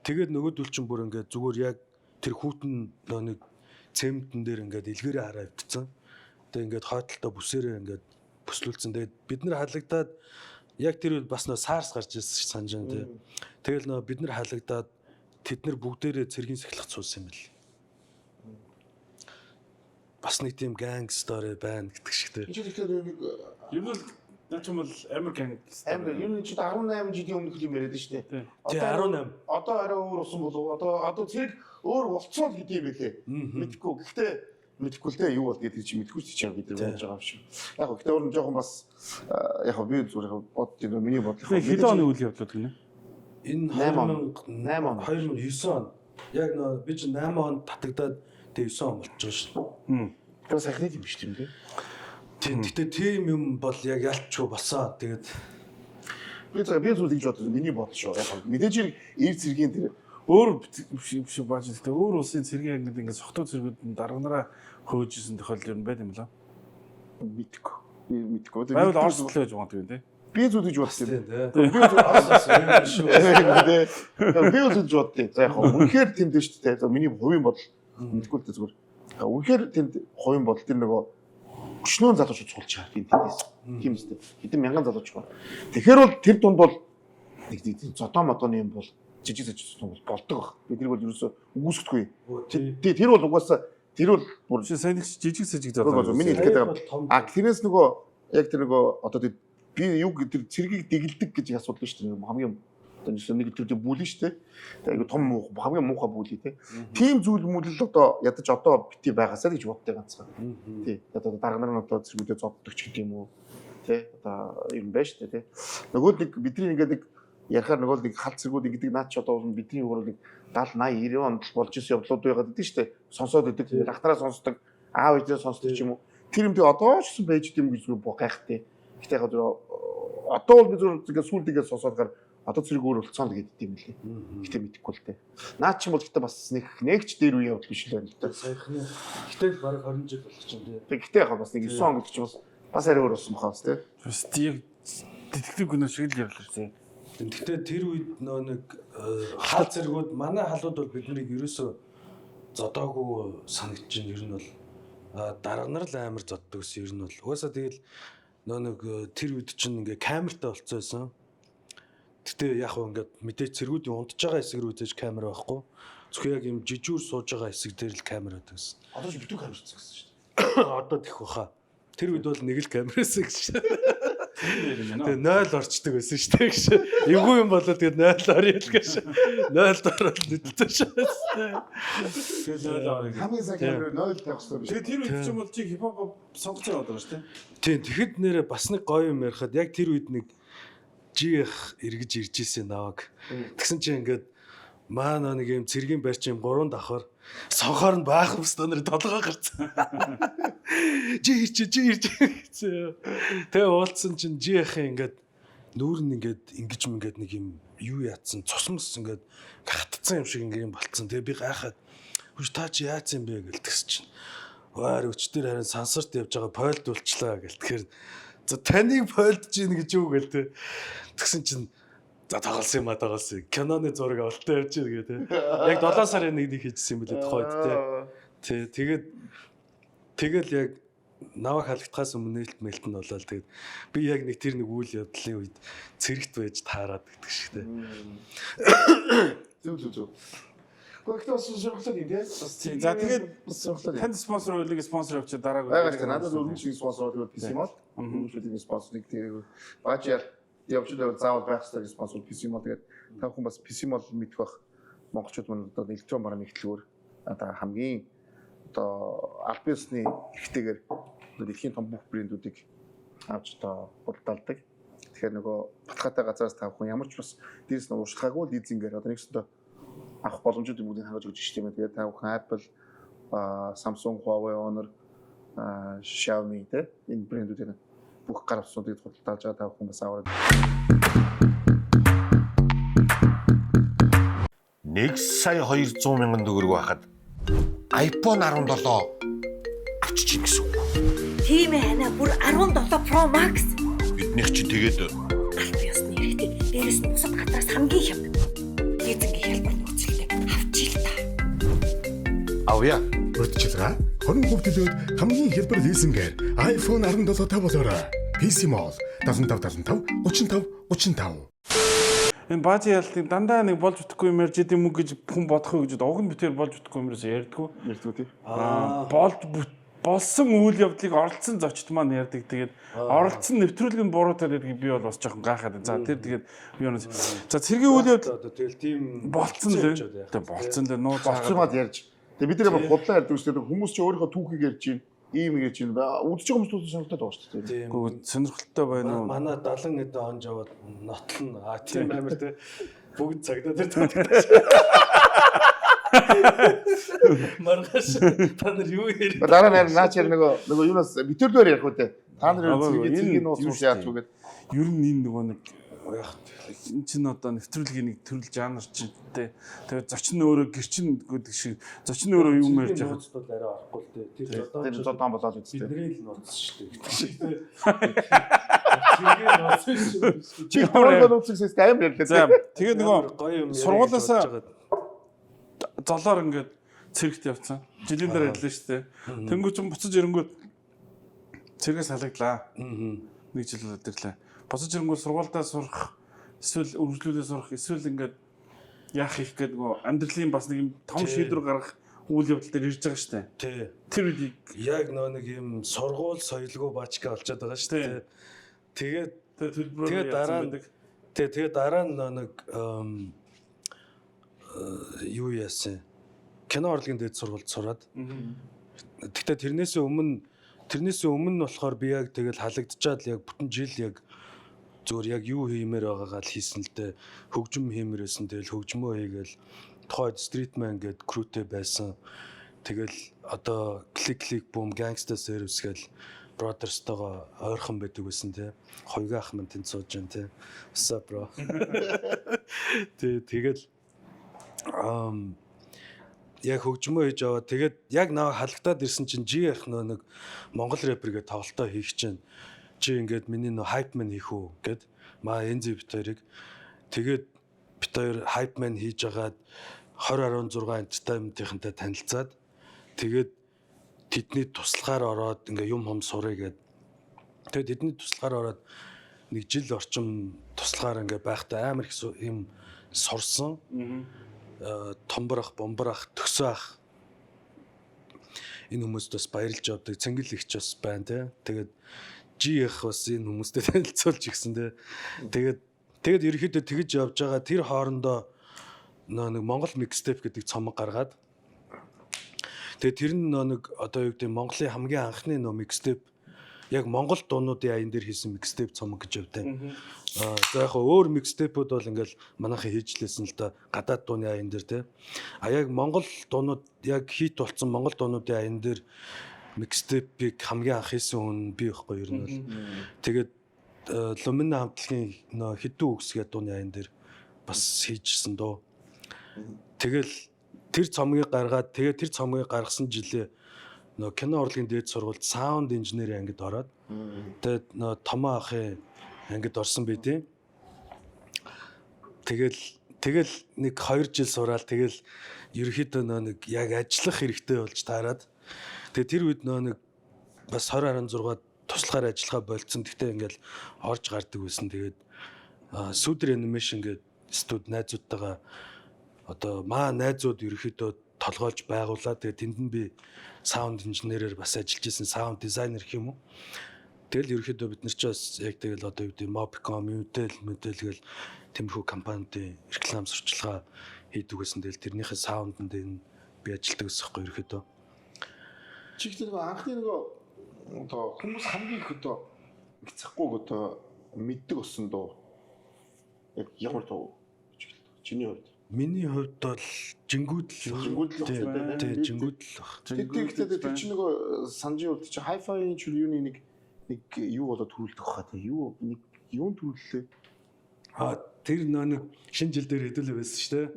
Тэгээд нөгөөдөл чинь бүр ингээд зүгээр яг тэр хүүтэн нөө нэг цементэн дээр ингээд илгээрээ хараа өвдсөн. Тэгээд ингээд хойдолтой бүсээрээ ингээд бүслүүлсэн. Тэгээд бид нар халагдаад яг тэр үед бас нөө SARS гарч ирсэн ш санаж байна тий. Тэгэл нөө бид нар халагдаад тэд нар бүгдээрээ цэргийн сахилах цуулсан юм бэл. Бас нэг тийм gang story байна гэдэг шиг тий. Энд чинь тэгэхээр нэг Ер нь л наа ч юм бол амар gang. амар ер нь чи 18 жилийн өмнөх юм яриад шүү дээ. Тий 18. Одоо арай өөр болсон болов уу? Одоо цэрэг өөр болцсон л гэдэг юм байлээ. Мэдхгүй. Гэхдээ мэдхгүй л дээ юу бол гэдэг чи мэдхгүй ч чам бид нар болж байгаа юм шиг. Яг гэхдээ өөр нь жоохон бас яг би зүгээр яг бодд юм миний бодлоо. Хэдэн оны үйл явдлууд гинэ? Энэ 8 он. 2008 он. 2009 он. Яг нөө би чинь 8 онд татагдаад тэгээ 9 он болчихсон шүү дээ. Тэр сайхны юм биш тийм үү? Тийм. Гэтэ тийм юм бол яг ялчгүй болсон. Тэгээд Би зөв би зүгээр ингэж бодсон. Миний бодол шүү. Яг мэдээж хэрэг эр цэргийн тэр Өөр биш бааж гэдэг. Өөр улсын цэргийн ангид ингээд согтуу цэргүүд нь дарга нараа хөөж исэн тохиолдол ер нь байд юм лээ. мэдхгүй. Би мэдхгүй. Байвал Орос л байж магадгүй тийм. Би зүгээр гэж бодсон юм. тийм тий. Би зүгээр Оросоос юм шүү. Би л гэж боддیں۔ За яг хаа үнэхээр тэнд шүү дээ. За миний хувийн бодол мэдгүй л дээ зүгээр. Үнэхээр тэнд хувийн бодол тэр нөгөө өчнөөн залуучууд суулж байгаа тийм тэндээс. Тийм үстэй. Хэдэн мянган залууч байна. Тэгэхээр бол тэр дунд бол нэг нэг зодоо модооны юм бол жижиг сажиг бол болдог баг. Би тэрийг бол ерөөсөө үгүйсгэдэггүй. Тий тэр бол угаасаа тэр бол бүр Чи сайн нэг жижиг сажиг Зүгээр залуу. миний хэлэх гээд байгаа. А тэрнээс нөгөө яг тэр нөгөө одоо тэр би юу тэр цэргийг дэгэлдэг гэж асуудал шүү дээ. Хамгийн одоо нэг тэр бүлэн шүү дээ. Тэгээ айгу том хамгийн муухай бүлий те. Тийм зүйл мүлэл одоо ядаж одоо бити байгаасаа л гэж боддог ганцхан. Тий. Одоо дарга нар нь одоо цэргүүдээ зоддог ч гэдэг юм уу. Тэ одоо юм байна шүү дээ тий. Нөгөө нэг бидний ингээд нэг ярихаар нөгөө нэг хал цэргүүд ингэдэг наад чи одоо бол бидний өөр нэг 70 80 90 онд л болж исэн явдлууд байгаад идэв шүү дээ. Сонсоод идэг, лахтараа сонсдог, аав ээжээ сонсдог ч юм уу. Тэр юм тий одоо ч гэсэн байж идэм гэж зүгээр гайхтай. Гэтэ яг зөв одоо бол би зүгээр ингээд сүулт ингээд сонсоод гар одоо цэрэг өөр болцсон л гэдэг юм лээ. Гэтэ мэдэхгүй л дээ. Наад чи бол гэтэ бас нэг нэгч дээр үе явдал биш л байна л да. Саяхны. Гэтэл бараг 20 жил болох чинь тий. Гэтэ яг бас нэг 9 он гэдэг чинь бас арай өөр болсон бахаа бас тий. Бас яг детектив гүнэ шиг л явлаа тий. Гэтэ тэр үед нөө нэг хал цэргүүд манай халууд бол биднийг ерөөсөө зодоогүй санагдаж байна. Ер нь бол дарга нар л амар зоддог гэсэн ер нь бол. Угаасаа тэгэл нөө нэг тэр үед чинь ингээ камертай болцсон байсан. Гэтэ яг хөө ингээд мэдээж цэргүүдийн унтж байгаа хэсэг рүү зээж камер байхгүй. Зөвхөн яг юм жижүүр сууж байгаа хэсэг дээр л камер байдаг гэсэн. Одоо ч битүү камерцсан гэсэн шүү дээ. Одоо тех баха. Тэр үед бол нэг л камер байсан гэж. Тэгээ 0 орчдөг байсан шүү дээ гэж. Эвгүй юм болоо тэгээ 0 орё л гэж. 0 ороод нүдтэй шээ. Тэгээ 0 орё. Хамгийн сайн камер 0 тавих хэрэгтэй биш. Тэгээ тэр үед чинь бол чи хипхоп сонгоцсон яваад байгаа шүү дээ. Тийм тэгэхэд нэрэ бас нэг гоё юм ярихад яг тэр үед нэг GF эргэж ирж исэн наваг. Тэгсэн чинь ингээд маа нэг юм цэргийн барьч юм гурван давхар сонхоор нь баах өстө нэр толгой гарцсан. Жи ирч жи ирч гэсэн. Тэгээ уулзсан чинь GF-ийн ингээд нүүр нь ингээд ингэж ингээд нэг юм юу яатсан цусмс ингээд хатцсан юм шиг ингээд юм болцсон. Тэгээ би гайхаад хүч та чи яатсан юм бэ гэл тэгсэн чинь ваар өчтөр харин сансарт явж байгаа пойлд болчлаа гэл тэгэхээр за таныг пойлдж ийн гэж юу гэл тэ тэгсэн чинь за тоглосон юм а тоглосон киноны зураг авалтай явж ийн гэ тэ яг 7 сарын 1-ний хийжсэн юм билээ тухайд тэ тий тэгээд тэгэл яг наваг халагдахаас өмнө нээлт мэлт нь болоод тэгээд би яг нэг тэр нэг үйл явдлын үед цэрэгт байж таарад гэдэг шиг тэ Зөв зөв зөв. Гэхдээ бас сонирхолтой юм тий. Бас За, тэгээд бас сонирхолтой. Танд спонсор үйлэг спонсор явчих дараагүй. Байгаа ч надад өргөмж спонсор бол PC Mall. Өргөмжүүдийн спонсор нэг тэрэг бааж ял явж байвал заавал байх ёстой спонсор PC Mall. Тэгээд та бүхэн бас PC Mall мэдэх бах монголчууд мань одоо электрон бараа нэгтлгүүр одоо хамгийн одоо аль биесны эрхтэйгээр дэлхийн том бүх брэндүүдийг авч одоо худалдаалдаг. Тэгэхээр нөгөө баталгаатай газараас та бүхэн ямар ч бас дээрс нь ууршлагаагүй лизингээр одоо нэгсэндээ авах боломжуудыг бүгдийг хангаж өгч штеп юм. Тэгээд та бүхэн Apple, Samsung, Huawei, Honor, Xiaomi те энэ брэндүүдийн бүх гар утснуудыг худалдаалж байгаа та бүхэн бас аваад 1 сая 200 мянган төгрөг байхад iPhone 17 авчиж гин гэсэн үг. Тийм ээ ханаа бүр 17 Pro Max. Биднийх чинь тэгээд Аль биесны хэрэгтэй. Дээрээс нь бусад газраас хамгийн хямд. Лизингийн хялбар нөхцөлтэй авчи л та. авъя. Урьдчилгаа 20% төлөөд хамгийн хялбар лизингээр iPhone 17 та болоорой. PC Mall 75 75 35 35. Энэ баажи ялтын дандаа нэг болж утгагүй юм ярьж идэм үү гэж хүн бодох уу гэж уг нь битээр болж утгагүй юм ерөөсөө ярьдгүү. ярьдгүй тий. Болж болсон үйл явдлыг оролцсон зочд маань ярьдаг. Тэгээд оролцсон нэвтрүүлэг нь буруутай гэдгийг би бол бас жоохон гайхаад байна. За тэр тэгээд юу нэ. За цэргийн үйл явдал Одоо тэгэл тийм болцсон л ээ. Тэгээд болцсон л ээ. Нуу Болцсон мад ярьж. Тэгээ бид нэр худлаа ярьдаг шүү дээ. Хүмүүс чи өөрийнхөө түүхийг ярьж байна. Ийм ярьж байна. Үдчихэж байгаа хүмүүс сонирхолтой байгаа шүү дээ. Тийм. Үгүй сонирхолтой байна уу? Манай 70 хэдэн он жаваад нотлон а тийм амар те бүгд цагдаа дээр тавьдаг. Маргааш та нар юу ярих? Дараа нь наа чи нөгөө юунаас битүүрлөөр ярих үү те. Та нар Аа, цэргийн энэ цэргийн нууц юу уус яаж шүү үү гэд. Ер нь энэ нөгөө нэг энэ чинь одоо нэвтрүүлгийн нэг төрөл жанр чинь те. Тэгээд зочин өөрөө гэрчин гэдэг шиг зочин өөрөө юм ярьж байгаа. Нууцд бол арай орохгүй л те. Тэр зодон Тэр зодон болоод үсттэй. бидний л нууц шүү дээ гэдэг шиг те. Цэргийн нууц шүү. Чи өөрийнхөө нууцыг сэс амар ярьлаа. За тэгээд нөгөө Гоё юм яриа гэж сургуулаасаа бодож байгаад. золоор ингээд цэрэгт явцсан. Жилийн дараа ирлээ шүү дээ. Тэнгүү чинь буцаж ирэнгүүт цэргээс халагдлаа. Нэг жил болоод ирлээ. Буцаж ирэнгүүт сургуульдаа сурах, эсвэл үргэлжлүүлээ сурах, эсвэл ингээд яах хийх гээд нөгөө амьдралын бас нэг юм том шийдвэр гаргах үйл явдал дээр ирж байгаа шүү дээ. Тий. Тэр үед Яг нөө нэг юм сургууль соёлгүй баачка болчиход байгаа шүү дээ. Тэгээд тэр төлбөрөөр Тэгээд дараа нь байдаг. тэгээ дараа нь нөө нэг юу яасан? Кино орлогын дээд сургуульд сураад. Гэхдээ тэрнээс өмнө болохоор би яг тэгэл халагдчаад л яг бүтэн жил яг зөвөр яг юу хиймээр байгаагаа л хийсэн л дээ. Хөгжим хиймээр байсан. Тэгэл хөгжмөө хийгээл тухайд Streetman гээд крүүтэй байсан. Тэгэл одоо Click Click Boom Gangsta Service гэл Brothers-тойгоо ойрхон байдаг байсан тий. Хоёга ах мань тэнд сууж байна тий. What's up bro? Тий, тэгэл яг хөгжмөө хийж аваад тэгээд яг наа халагдаад ирсэн чинь G ах нөө нэг Монгол рэпер гэ тоглолтоо хийх чинь чи ингээд миний нөө hype man хийх үү гэд маа NZ бит хоёрыг тэгээд бит хоёр hype man хийж агаад 20.16 entertainment-ийнхэнтэй танилцаад тэгээд тэдний туслахаар ороод ингээ юм хум сурыг гэд тэгээд тэдний туслахаар ороод нэг жил орчим туслахаар ингээ байхдаа амар их юм сурсан томбрах, бомбрах, төгсөө ах энэ хүмүүст бас баярлж явдаг. Цэнгэл ихч бас байна те. Тэгээд G их бас энэ хүмүүстэй танилцуулж гисэн те. Тэгээд ерөнхийдөө тэгж явж байгаа тэр хоорондоо нэг Монгол микстеп гэдэг цомог гаргаад тэгээд тэр нь нэг одоо юу гэдэг Монголын хамгийн анхны нөө микстеп яг Монгол дуунуудын аян дээр хийсэн микстеп цомог гэж явдаг. За яг өөр микстепүүд бол ингээл манайхан хийж лээсэн л да гадаад дууны аян дээр те. А яг Монгол дуунууд яг хит болсон Монгол дуунуудын аян дээр микстепийг хамгийн анх хийсэн хүн би байхгүй ер нь бол. Тэгээд Лумина хамтлагийн нөө хідүү үгс гэдэг дууны аян дээр бас хийжсэн дуу. Тэгэл тэр цомгийг гаргаад тэгээ тэр цомгийг гаргасан жилээ нөө кино урлагийн дээд сургуульд саунд инженер ангид ороод тэгээд нөө томоо ахын ангид орсон байдیں۔ Тэгэл нэг 2 жил сураал тэгэл ерөөхдөө нөө нэг яг ажиллах хэрэгтэй болж таарад. Тэгээ тэр үед нөө нэг бас 20.16 туслахаар ажиллахаа болцсон. Гэхдээ ингээл орж гардаг байсан. Тэгээд Сүдэр анимашн гээд студ найзуудтайгаа одоо маа найзууд ерөөхдөө толгойлж байгуулаад, тэгээ тэнд нь би sound инженерээр бас ажиллаж исэн, sound designer гэх юм уу. Тэгэл ерөөхдөө бид нар ч бас яг тэгэл одоо юу гэдэг, Mobicom, Unitel, Model гэл тиймэрхүү компанидын реклам сурчлагаа хийдэг гэсэн. Тэгэл тэрнийхээ sound анд энэ би ажилладаг гэсэн байхгүй ерөөхдөө. Чи ихтэй нөгөө анхны нөгөө одоо хүмүүс хамгийн их одоо Мэгцахгүйг одоо мэддэг болсон дуу яг ямар дуу гэж хэлдэг? Чиний хувьд. Миний хувьд бол Жингүүд л. Жингүүд л байх. Тий, Жингүүд л баг. Тэр гэхдээ тэр чинь нөгөө санжийн хувьд чи hi-fi-ийн чүр юуны нэг нэг юу болоод төрүүлдэг хаа, тий, юу нэг юун төрүүллээ? А, тэр нөө нэг шинэ жил дээр хэдүүлээ байсан шүү дээ.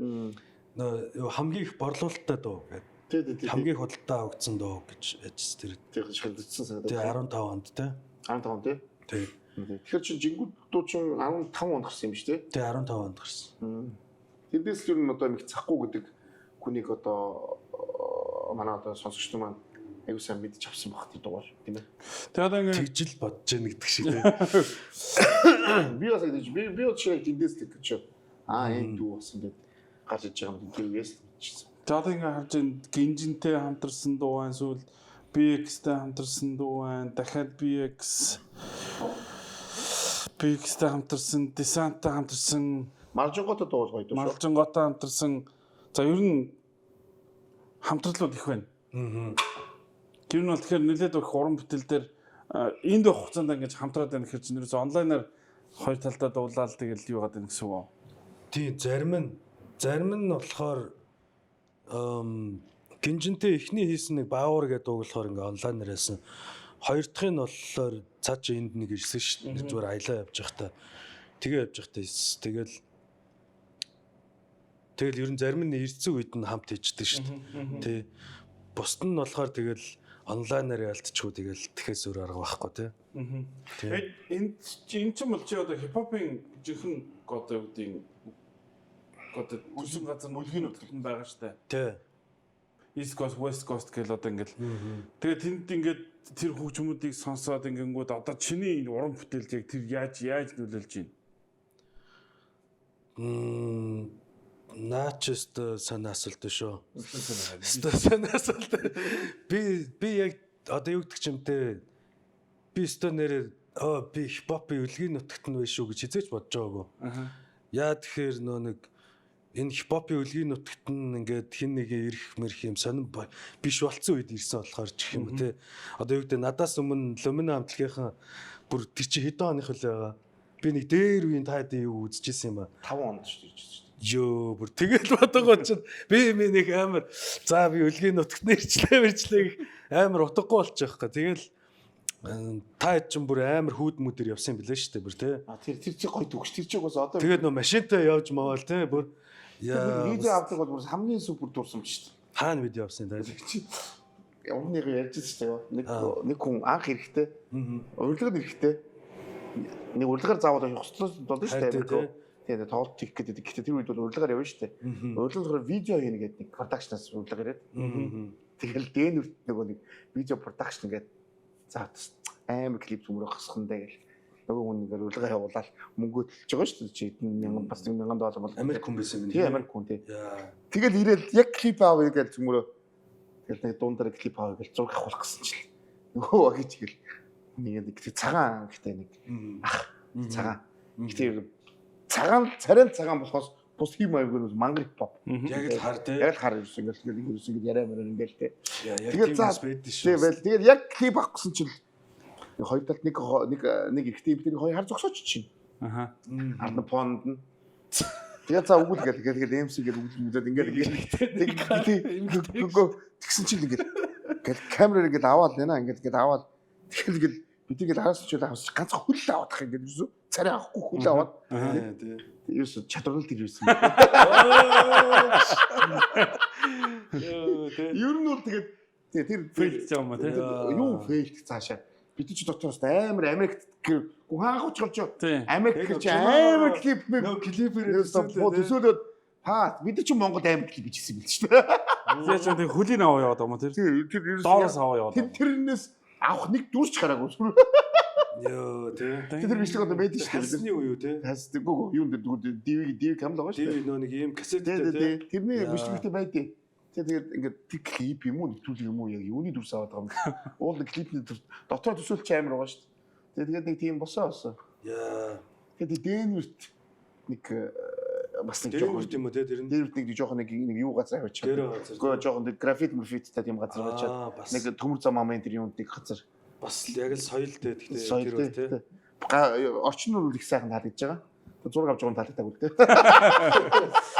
Нөө юу, хамгийн их борлуулалттай дуу гэдэг. Тий, тий, тий. Хамгийн их худалдаа авагдсан дуу гэж яжсэн тэр. Тий, шилжсэн санагдаад. Тий, 15 онд, тий. 15 он, тий. Тий. Тэгэхээр чи Жингүүд дуу чин 15 онд гарсан юм шүү дээ. Тий, 15 онд гарсан. Тэндээс л ер нь одоо Мэгцахгүй гэдэг хүнийг одоо манай одоо сонсогчдод маань аягүй сайн мэдж авсан баг тэр дугаар, тийм ээ. Тэгээ одоо ингээ Тэгжил бодож яах гэдэг шиг, тий. Би бас ингэж би бас яг тэндээс л гэж аа энэ дүү бас ингээд гарч иж байгаа юм, тэр үеэс л мэдчихсэн. За, одоо ингээ харж байна, Гинжинтэй хамтарсан дуу байна, эсвэл BX-тэй хамтарсан дуу байна, дахиад BX-тэй хамтарсан, Десанттай хамтарсан, Маржинготой дуу бол гоё дуу шүү. Малжинготой хамтарсан. За, ер нь хамтралууд их байна. Тэр нь бол тэгэхээр нэлээд их уран бүтээл дээр энд байх хугацаанд ингэж хамтраад байна гэхэр чинь ерөөсөө онлайнаар хоёр талдаа дуулаад тэгэл юу гадаг гэсэн үг. Тий, зарим нь болохоор Гинжинтэй эхний хийсэн нэг Баавар гэдэг дууг болохоор ингээ онлайнаар яасан. Хоёр дахь нь болохоор цаа чи энд нэг ирсэн шүү дээ. Зүгээр аялаа явж байхдаа. Тэгээ явж байхдаа хийсэн. Тэгэл ер нь зарим нь ирсэн үед нь хамт хийждэг шүү дээ. Тий. Бусд нь болохоор тэгэл онлайнаар ялтчихгүй, тэгэл тэгэхээс өөр арга байхгүй, тий. Энэ энэ ч юм бол чи одоо хипхопын жинхэнэ одоо юу гэдгийг одоо үсэн газар мөлхийн нутагт байгаа штэ. Тий. East Coast, West Coast гэл одоо ингээл. Тэгээ тэнд ингээд тэр хөгжмүүдийг сонсоод ингэнгүүд одоо чиний энэ уран бүтээлд яг тэр яаж яаж нөлөөлж байна? Наач өстө сайн асуулт шүү. Өстө сайн асуулт. Би яг одоо юу гэдэг ч юм те. Би өстө нэрээ оо би хипхопын өлгийн нутагт нь байх шүү гэж хизээч бодож байгаагүй. Яа тэгэхээр нөө нэг энэ хипхопын өлгийн нутагт нь ингээд хин нэг ирэх мэрх юм сонин биш болцсон үед ирсэн болохоор ч гэх юм уу, те. Одоо юу гэдэг, надаас өмнө Лумина хамтлагийнхан бүр тэр чи хэдэн оных вэ байгаа. Би нэг дээр үеийн та хэдийн юу үзчихсэн юм ба. 5 онд шүү дээ. Йоо, бүр тэгэл бодогоо чинь би ми нэг амар за би өлгийн нутагт нэрчлээ мэрчлээ гэх амар утгагүй болчих байхгүй. Тэгэл та хэд чинь бүр амар хүүд мүдэр явсан юм билээ шүү дээ бүр, тий. А, тэр чи гоё төгс, тэр чи бас одоо Тэгээд нөө машинтай явж мавал, тий, бүр яа видео авдаг бол бүр хамгийн супер дурсан шүү дээ. Хаана видео авсан та? Чи өмнө ярьж байсан шүү дээ. Нэг хүн анх ирэхдээ урилгад ирэхдээ нэг урилгаар заавал явах ёстой болно шүү дээ. Харин Тийм, тоглолт хийх гэдэг. Гэхдээ тэр үед бол урилгаар явна шүү дээ. Урилга болохоор видео хийнэ гэдэг нэг production аас урилга ирээд. Тэгэл Дэнверт нөгөө нэг видео production гэдэг за амар клип зүмрөө хасхан даа гэл. Нөгөө хүн ингээд урилга явуулаад мөнгө төлж байгаа шүү дээ. Чи хэдэн мянган, бас 1000 доллар бол. Америк хүн байсан юм. Тийм, Америк хүн, тий. Яа. Тэгэл ирээл яг клип авъя гэж зүмрөө. Тэгэл нэг дундаар клип авъя гэж зураг авах гэсэн чинь нөгөө агиж гэл нэг нэг цагаан гэхдээ нэг ах цагаан. Гэхдээ цагаан царай цагаан болохоос бус хим аягүй мангар хип хоп. Яг л хар, тий. Яг л хар ерөөс ингээл ингээл ерөөс ингээл яриа мөрөө ингээл, тий. Яг Тэгээд тийм за бас байдэн тий шүү. байл. Тэгээд яг клип авах гэсэн чинь хоёр талд нэг эрэгтэй эмэгтэй хоёр хар зогсооч чинь. Аха. Ард нь понд нь. Тэгээд за өгүүл гэл гэл гэл MC гэл өгүүл мүлээд ингээл ингээл тэг тэгсэн чинь ингээл гэл камераар ингээл аваад нэ ингээл ингээл аваад тэгэл ингээл бид ингээл араас ч авсан ганц хөл аваад ах ингээл юусэн царай авахгүй хөл аваад Тий. юусэн чадварлалт ирсэн. Йоо, тий. Ер нь бол тэгээд тий тэр Fail ж юм а, тий. Юу fail цаашаа бид чи дотроос амар Америкт гүн хаах болж Тий. Америк чи амар клип мэп Нөө клипээр төсөөлөөд та бид чи Монголд амар клип хийчихсэн юм л шүү дээ. Тэгээ чи тэг хөлийн аваа яваад байгаа юм тэр. Тий, тэр ерөөс Доороос аваа яваад тэр байгаа. тэрнээс авах нэг дүрч гараагүй. Йоо тий. Тэр бичлэг одоо байдаг шүү дээ. Хальсны үе юу тий? Хальсны гоо юун дээр зүгээр DV cam л байгаа шүү дээ. DV нөө нэг ийм Тий, кассеттэй тий, тий. тий. Тэрний бичлэгтэй байдیں۔ Тий, тэгээд ингээд тэр клип юм уу, нэвтрүүлэг юм уу яг юуны дүрс аваад байгаа юм бэ? Уул нэг клипний дүр дотор төсөөлч амар байгаа шүү дээ. Тэгээд нэг тийм босон болсон. Яа. Тэгээд Денверт нэг бас нэг жоохон Дээрвэрт юм уу тий тэр нь? Денверт нэг жоохон нэг нэг юу газар аваачаад. Дээрээ газар. Гэхдээ жоохон нэг графит мөрфиттэй тийм газар аваачаад. Бас Нэг төмөр зам амын тэр юунд нэг газар. бас яг л соёл дээ гэхдээ Соёл тэр бол тий. тий. Орчин нь бол их сайхан таалагдж байгаа. Зураг авч байгаа юм таалагдаагүй л дээ.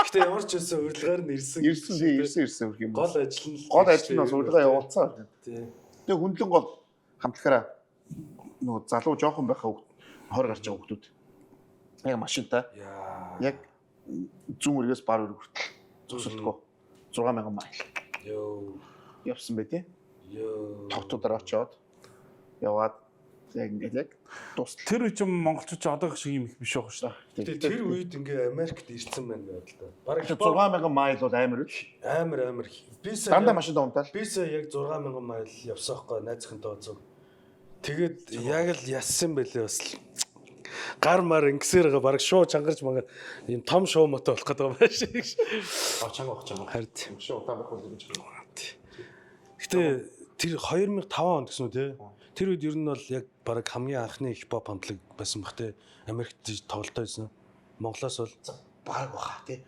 Гэтэ ямар ч байсан урилгаар нь ирсэн. Ирсэн тий, ирсэн ирсэн хөрх юм. Гол ажил нь Гол ажил нь бас урилга явуулсан. Тий. Тэгээ хүндлэн гол хамтлагаараа нөгөө залуу жоохон байхаа 20 гарч байгаа хүмүүс. Яг машинтай. Яа. Яг зүүн эргээс бар өрг хүртэл зогсолтгүй 6000 майл Йоо. явсан бай тээ. Йоо. Тогтуудаар очиод яваад яг ингээд яг дуслаа. Тэр үе чинь монголчууд ч одоогох шиг юм их биш байгаа шүү дээ. Гэтэ тэр үед ингээ Америкт ирсэн байна гэдэг л да. Бараг 6000 майл бол амар үл. амар амар. Би сая Дандаа машинтай унтаал. Би сая яг 6000 майл явсан байхгүй найз охинтой зуг. Тэгээд яг л яссан байлээ бас л. Гар мар ингэсээр байгаа бараг шуу чангарч мага ийм том шуу мото болох гэдэг юм байна шиг. А чанга ах чанга. Харин. Шуу удаан байх бол гэж. Гэтэ тэр 2005 онд гэсэн үү те? Тэр үед ер нь бол яг бараг хамгийн анхны хипхоп хамтлаг байсан бах те. Америкт тоглолтоо байсан. Монголоос бол Бараг баха тий.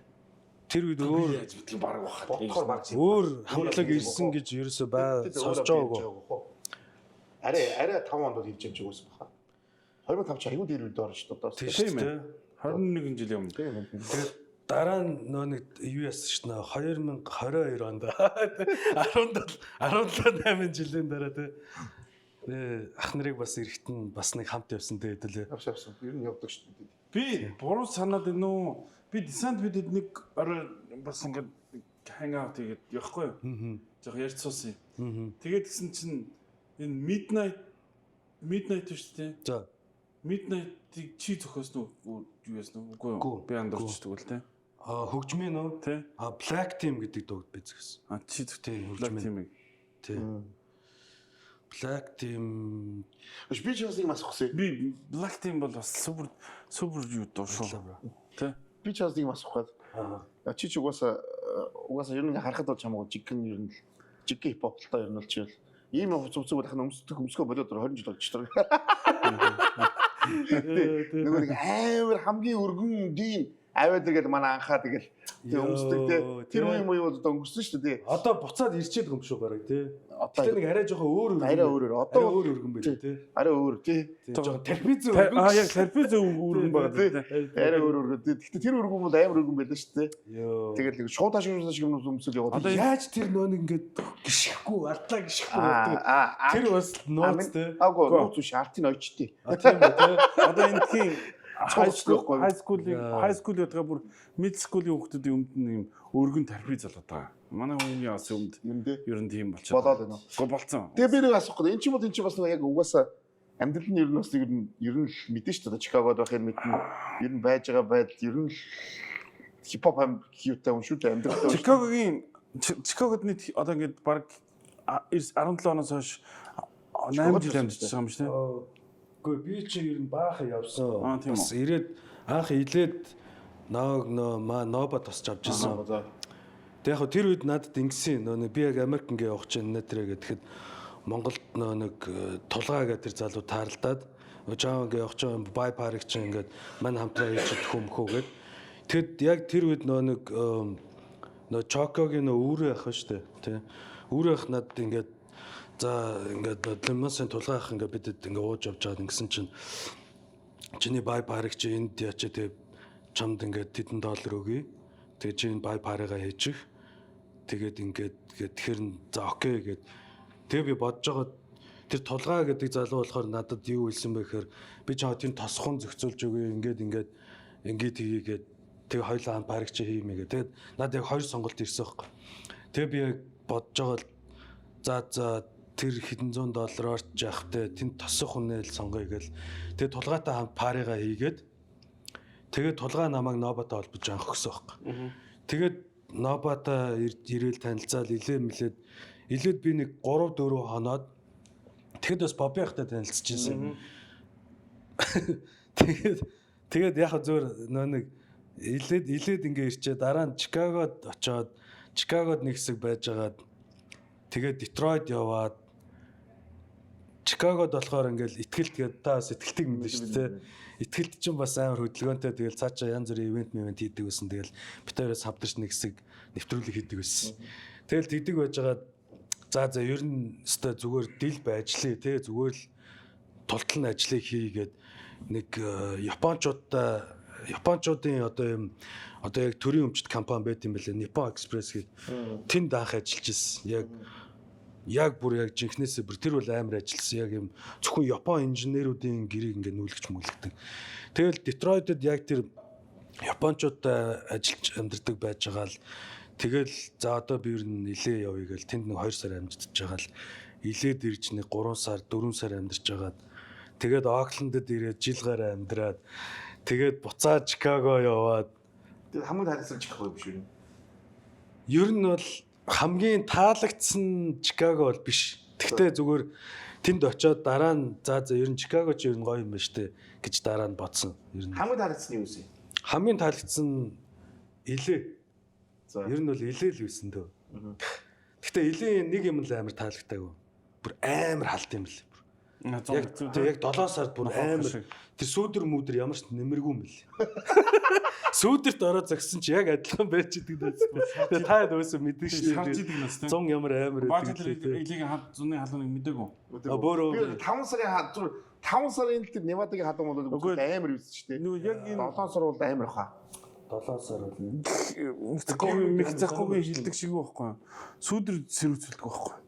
тэр үед өөр Яаж битгий баг баха. Бодохоор бараг өөр хамтлаг ирсэн гэж ерөөсөө бай сонсож байгаагүй. Арай арай 5 онд бол хийж явж байсан баха. 2005 ч аюу дээр үед орно шүү дээ. Тийм Тийм шүү дээ. 21 жилийн өмнө. Тийм. Тэгээд дараа нь нөө нэг юу яасан шүү дээ. 2022 онд 17 17 8 жилийн дараа те. Тэгээ ах нарыг бас эрэхтэн бас нэг хамт явсан те хэдүүлээ. Явсан явсан. Ер нь явдаг шүү дээ. Би буруу санаад байна уу? Би десант бидэд нэг орой бас ингээд hang out хийгээд явахгүй юу? Жох ярьж суусан юм. Тэгээд гисэн чинь энэ midnight шүү дээ. За Midnight-ыг чи зохиосон уу? Юу яасан уу? Үгүй юу? Би андуурчдаг л те. А хөгжмийн нөө? Тэ? А Black Team гэдэг дууг би згсэн. А чи зөх Тий, Black хөгжмийн. Team-ыг. Тий. Black Team Би ч бас нэг юм асуух гэсэн. Би Black Team бол бас супер супер юу дуу шүү. Тэ? Би ч бас нэг юм асуух гээд. Аа. Чи ч угаасаа угаасаа ер нь харахад бол чамаагүй жиггэн ер нь л жиггэн хипхоп л та ер нь л чи бол ийм хувц хувцэг болох нь өмсдөг өмсгөө болоод 20 жил болж байгаа. Нөгөө нэг амар хамгийн өргөн дийн аваад иргээд манай анхаа тэгэл тэг өмсдөг те тэр үе юм уу одоо өнгөрсөн шүү дээ. Одоо буцаад ирчээд байгаа юм шүү бараг тий. Одоо Гэтэ нэг арай жоохон өөр өргөн. арай өөрөөр одоо арай өөр өргөн байлээ тий. арай өөр тий. Жоохон терпиз өргөн. А яг терпиз өргөн байгаа тий. Арай өөр өргөн. Гэтэ тэр өргөн бол амар өргөн байлаа шүү дээ. Йоо. Тэгэл нэг шууд ашиг шууд ашиг юм өмсөл яваад. Одоо Яаж тэр нөө нэг ингээд гიშгэхгүй, ардлаа гიშгэхгүй болдог. Аа Тэр бас нууц тий. Аагүй нууц биш артын ойчтой. А тийм үү тий. Одоо энэ тийм high school Цогцлохгүй. high school-ийн high school ядгаа бүр mid school-ийн хүүхдүүдийн өмд нь юм өргөн терпиз болоод байгаа. Манай хүүгийн бас өмд Юм дээ. ер нь тийм болчиход. Болоод байна уу? Гэхдээ болцсон. Тэгээ би нэг асуух гэдэг. Энд чинь бол энэ чинь бас нэг яг угаасаа амьдрал нь ер нь бас ер нь ер нь л мэдэн шүү дээ. Чикагод байх юм мэднэ. Ер нь байж байгаа байдал ер нь л хипхоп ам юутай юм шүү дээ амьдралтай. Чикагогийн Чикагод нийт одоо ингээд баг 17 оноос хойш 8 жил амьдарч байгаа юм шүү дээ. Үгүй би чи ер нь баахан явсан. Аа, тийм үү. Бас ирээд анх илээд ноог нөө маа ноба тосч авч ирсэн. Тэг яг хөө тэр үед надад ингэсэн нөө нэг би яг Америк ингээ явах чинь нэ тэрэ гэхэд Монголд нөө нэг тулгаа гэдэг тэр залуу тааралдаад жаа ингээ явах чинь бай парк чинь ингээд мань хамтраа хийж чадах юм хөө гэд. Тэгэд яг тэр үед нөө нэг нөө Чокогийн нөө үүрээ ах нь штэ тий. Үүрээ ах надад ингээд за ингээд лимосын тулгаа ах ингээд бидэд ингээ ууж явж байгаад ингэсэн чинь чиний бай парыг чи энд ячаа тэг чамд ингээд тэдэн доллар өгье. Тэгээ чи энэ бай парыгаа хийчих. Тэгээд ингээд тэгээд тэр нь за окей гэд. Тэгээ би бодож байгаа тэр тулгаа гэдэг залуу болохоор надад юу хэлсэн бэ гэхээр би чамд тэр тосхон зохицуулж өгье. Ингээд ингээд ингээд хийгээд тэгээ хоёлаа хамт парыг чи хиймээ гэ. Тэгээд надад яг хоёр сонголт ирсэн байхгүй. Тэгээ би яг бодож байгаа л за за тэр хэдэн зуун доллараар ч явах те тэнд тосох хүнээ л сонгоё гэл. Тэгээ тулгаатай хамт парыгаа хийгээд тэгээд тулгаа намайг Нобатай холбож анх өгсөн байхгүй. Тэгээд Нобатай ирээл танилцаал илээ мэлээд илээд би нэг 3 4 хоноод тэгэхэд бас Бобби ахтай танилцчихсан. Тэгээд яг зөөр нөө нэг илээд ингээ ирчээ дараа нь Чикагод очоод Чикагод нэг хэсэг байжгаад тэгээд Детройт яваад Чикагод болохоор ингээл итгэлт гээд та бас итгэлтийг мэдэн шүү дээ. Итгэлт чинь бас амар хөдөлгөөнтэй тэгэл цаашаа янз бүрийн ивент мивент хийдэг байсан. Тэгэл бид хоёроос хавдарч нэг хэсэг нэвтрүүлэг хийдэг байсан. Тэгэл тэгдэг байжгаад за ер нь өстой зүгээр дил байжлээ те зүгээр л тултал нь ажлыг хийгээд нэг Япончуудын одоо юм одоо яг төрийн өмчт компани байт юм бэлээ Nippon Express гээд тэнд анх ажиллаж ирсэн. Яг бүр яг жинхнээсээ бүр тэр бол амар ажилласан. Яг юм зөвхөн Япон инженерүүдийн гэрийг ингээ нүүлгэж мүлгдэг. Тэгэл Детройтэд яг тэр Япончуудтай ажиллаж амьдардаг байж байгаа л тэгэл за одоо би ер нь нилээ явъя гэл тэнд нэг 2 сар амьдарч байгаа л илээд ирж нэг 3 сар 4 сар амьдарч байгаад тэгээд Оклендд ирээд жил гараа амьдраад тэгээд буцаад Чикаго яваад Тэгээд хамгийн таалагдсан Чикаго юм биш үү? Ер нь бол хамгийн таалагдсан Чикаго бол биш. Тэгтээ зүгээр тэнд очиод дараа нь за ер нь Чикаго ч ер нь гоё юм байна штэ гэж дараа нь бодсон. Ер нь Хамгийн таалагдсан юу вэ? хамгийн таалагдсан илээ. За. Ер нь бол илээ л байсан дөө. Гэтэ илийн нэг юм л амар таалагдаагүй. Бүр амар халт юм лээ. Яг тэг яг 7 сард бүр амар тэр сүүдэр мүдэр ямар ч нэмэргүй юм бэл. Сүүдэрт ороод зогссон чи яг адилхан байж идэг дээс. Тэгээ та хэд өөөсөө мэдэн шүү Шарж дээ. идэг нас тийм. Зун ямар амар Бааж байдаг лээ, тий. илийг хад зуны халууныг мдэггүй. А, бөөрөө. Би 5 сарын зүгээр 5 сарын тэр Невадагийн халуун бол Үгүй. амар юусэн шүү дээ. Нөгөө яг энэ 7 сар бол амар хаа. 7 сар бол Мехцахгүй хилдэг шиг байхгүй юу? Сүүдэр сэрүүцэлдэг байхгүй юу?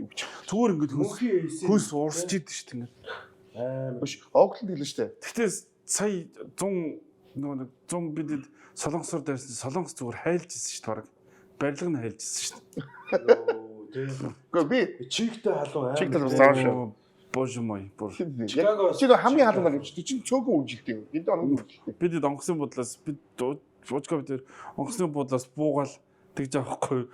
Юу гэж. Зүгээр ингээд хөлс урсж идэв шүү дээ ингээд. амар. Биш Окленд гэлээ шүү дээ. Гэхдээ сая 100 нөгөө нэг 100 бидэд солонгосоор дайрсан солонгос зүгээр хайлж ирсэн шүү дээ бараг. Барилга нь хайлж ирсэн шүү дээ. Үгүй би Чигтэй халуун амар. Чигтэй халуун зааш. Боже мой бүр. Чикаго- Чи нөгөө хамгийн халуун гэж чи чинь цөөхөн үжилтэй юм. Энд оног үжилтэй. Бидэд онгоцны буудлаас бид Вужка бид онгоцны буудлаас буугаал тэгж авахгүй.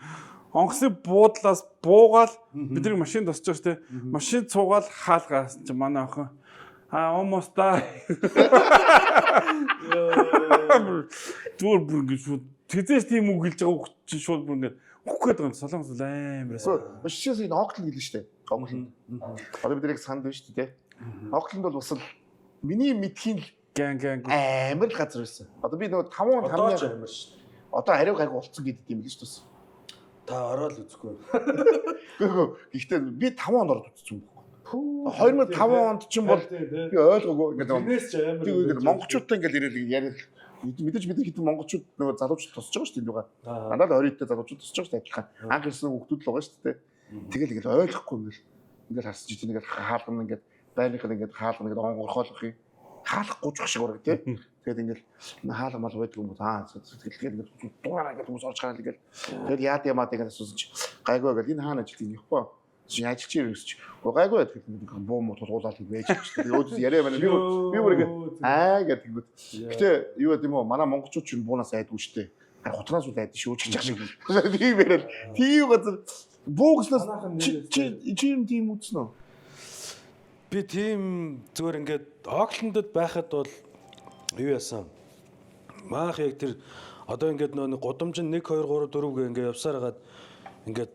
Онгоцны буудлаас буугаал бидний машинд тосч байгаа шүү дээ. Машин цуугаал хаалгаас чи манай охин а almost die. Зүгээр бүр ингэ шууд тэзээс тийм үг хэлж байгаа үг чинь шууд бүр ингэ өгөх гээд байгаа юм. Солонгос бол амар. Биш чээс энэ Окленд гэлээ шүү дээ. Окленд. Одоо бид нэг санд байна шүү дээ. Окленд бол бас л миний мэдхийн л Гэн гэн амар л газар байсан. Одоо би нөгөө 5 он Одоо ч 5 амар шүү. одоо ариу гайг болцсон гэдэг юм л шүү дээ. Та ороод үзэхгүй. Үгүй ээ. Гэхдээ би 5 онд ороод үзсэн юм байна. 2005 онд чинь бол би ойлгоогүй ингээд нөгөө Тэрнээс ч амар. тийм ингээд монголчуудтай ингээд ирээл яриад мэдээж бид нар хэдэн монголчууд нөгөө залуучууд тусч байгаа шүү дээ энэ юугаа. Дандаа л 20 дэх залуучууд тусч байгаа шүү дээ адилхан. Анх ирсэн хүүхдүүд л байгаа шүү дээ. Тэгэл ингээд ойлгохгүй ингээд харсан чи ингээд хаалгана ингээд байрных нь ингээд хаалгана ингээд онгорхоолох юм. Хаалгахгүй ч шиг ураг тий. Тэгээд ингээд хаалга мал байдаг юм уу? Аа тэгэл ингээд дугаараа ингээд хүмүүс орж гараал ингээд тэгэл яад ямаад ингээд асуусан чи гайгүй гэл энэ хаана ажилтдаг юм Япон. Чи ажиллаж ирэх гэсэн чи. Гайгүй гэдэг нэг буу муу тулгуулаад байж чи. Тэгээд өөдөөс яриа байна. Би бүр ингээд аа гэдэг гүт. Гэтэ юу гэдэг юм уу? Манай монголчууд ч буунаас айдгүй шүү дээ. Харин хутнаас үл айдсан шүү гэж шиг. Тийм яриад тийм газар буу гэснээс чи юм тийм үзсэн үү? Би тийм зүгээр ингээд Оклендд байхад бол юу яасан? Маах яг тэр одоо ингээд нөө нэг гудамж нь 1 2 3 4 гэ ингээд явсаар хагаад ингээд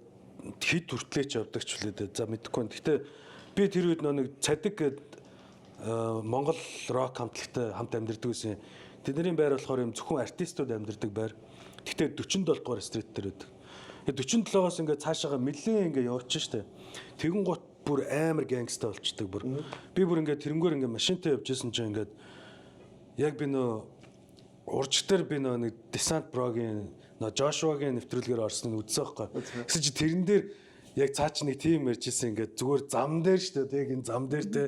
хид хүртлээч явдаг ч үлээ дээ. За мэдэхгүй байна. Гэтэ би тэр үед нөө нэг цадиг гээд Монгол рок хамтлагтай хамт амьдардаг байсан. Тэдний байр болохоор юм зөвхөн артистууд амьдардаг байр. Гэтэ 47 дугаар стрит дээр байдаг. Тэгээ 47-оос ингээд цаашаага нэлээ ингээд явчих штэ. Тэгэн гут бүр амар гангста болчдөг бүр. Би бүр ингээд тэрнгээр ингээд машинтай явж исэн чинь ингээд яг би нөө уржигтэр би нөө нэг Descent Bro-гийн нөө Joshua-гийн нэвтрүүлгээр орсныг үзсэн байхгүй. Тэгсэн чи тэрэн дээр яг цаа чи нэг тим ярьжсэн ингээд зүгээр зам дээр штэ тэг энэ зам дээр те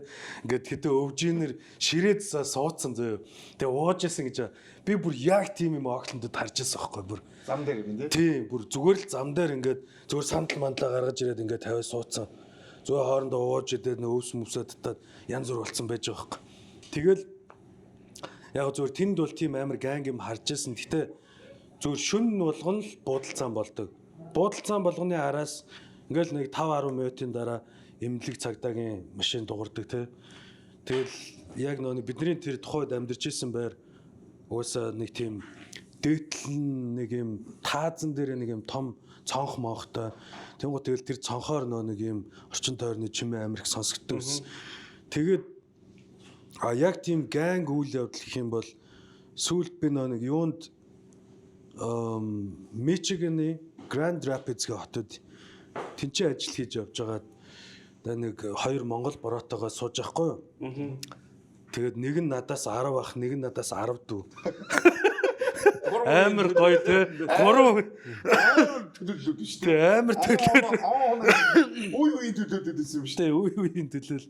ингээд хэдэн өвжинэр ширээ засаа суудсан зөө. Тэгээ ууж исэн гэж би бүр яг тим юм Оклендд харж исэн байхгүй бүр. Зам дээр юм тий. Тийм бүр зүгээр л зам дээр ингээд зүгээр сандал мандлаа гаргаж ирээд ингээд тавиа суудсан. Зүгээр хоорондоо ууж идээд нөө өвс мөвсөө татаад янз бүр болцсон байж байгаа байхгүй. Тэгэл яг зүгээр тэнд бол тийм амар ганг юм харж исэн. Гэтэ зүгээр шүн болгон л буудалцаан болдог. Буудалцаан болгоны араас ингээл нэг 5 10 минутын дараа эмнэлэг цагдаагийн машин дуурдаг те. Тэгэл Яг нөө бидний тэр тухайд амьдарч исэн байр угаасаа нэг тийм дээдл нь нэг юм таазан дээр нэг юм том цонх монхтой. Тэнгуут тэгэл тэр цонхоор нөө нэг юм орчин тойрны чимээ амир их сонсогддог гэсэн. Тэгээд а яг тийм gang үйл явдал гэх юм бол сүүлд би нөө нэг юунд Мичигэний Grand Rapids гэх хотод тэнцээ ажил хийж явж байгаад нэг хоёр монгол bro тойгоо сууж байхгүй юу? Тэгээд нэг нь надаас 10 ах, нэг нь надаас 10 дүү. Амар гоё те. Гурван Амар төлөөлөд шүү те амар төлөөл. дээ. Үе үе төлөөлөд байсан юм шүү Тэ үе үеийн төлөөл.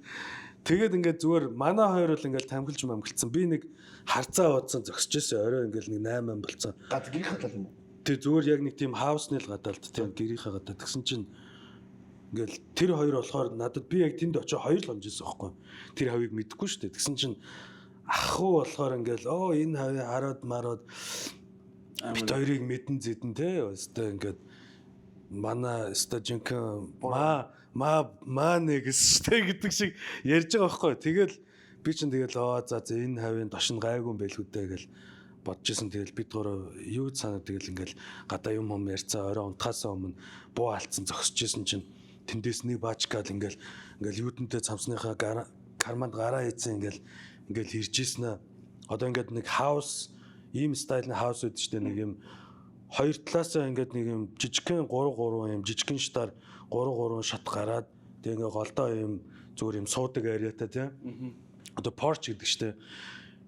Тэгээд ингээд зүгээр манай хоёр бол ингээд тамхилж мамхилцсан. Би нэг харцаа удсан зогсож ирсэн. Орой ингээд нэг 8 болцсон. дээ. Гад гэрийн хатал юм уу? Тэг зүгээр яг нэг тийм house ны л гадаалд тийм гэрийнхээ гадаа тэгсэн чинь ингээл тэр хоёр болохоор надад би яг тэнд очиж хоёр л хонжсэн байхгүй. Тэр хавийг мэдэхгүй шүү дээ. Тэгсэн чинь ах уу болохоор ингээл оо энэ хавийг хараад мараад бит хоёрыг мэдэн зэдэн те өстой ингээд манай өстой жинхэнэ маа маа маа нэг шүү гэдэг шиг ярьж байгаа байхгүй. Тэгэл би чинь тэгэл оо за за энэ хавийн дошин гайгүй юм байлгүй дээ гэл бодож исэн. Тэгэл бид гурав юу санаа тэгэл ингээл гадаа юм хум ярьцаа орой унтахаасаа өмнө буу алдсан зогсож исэн чинь тэндээс нэг баачкал ингээл ингээл юудэнтэй цамсныхаа карманд гараа хийцэн ингээл ингээл ирж исэн аа. Одоо ингээд нэг house ийм style ны house үүд чинь нэг юм хоёр талаасаа ингээд нэг юм жижигхэн 3 3 юм жижигхэн шатаар 3 3 шат гараад тэг ингээ голдоо юм зүгээр юм суудаг area тай тийм. Одоо porch гэдэг штэ.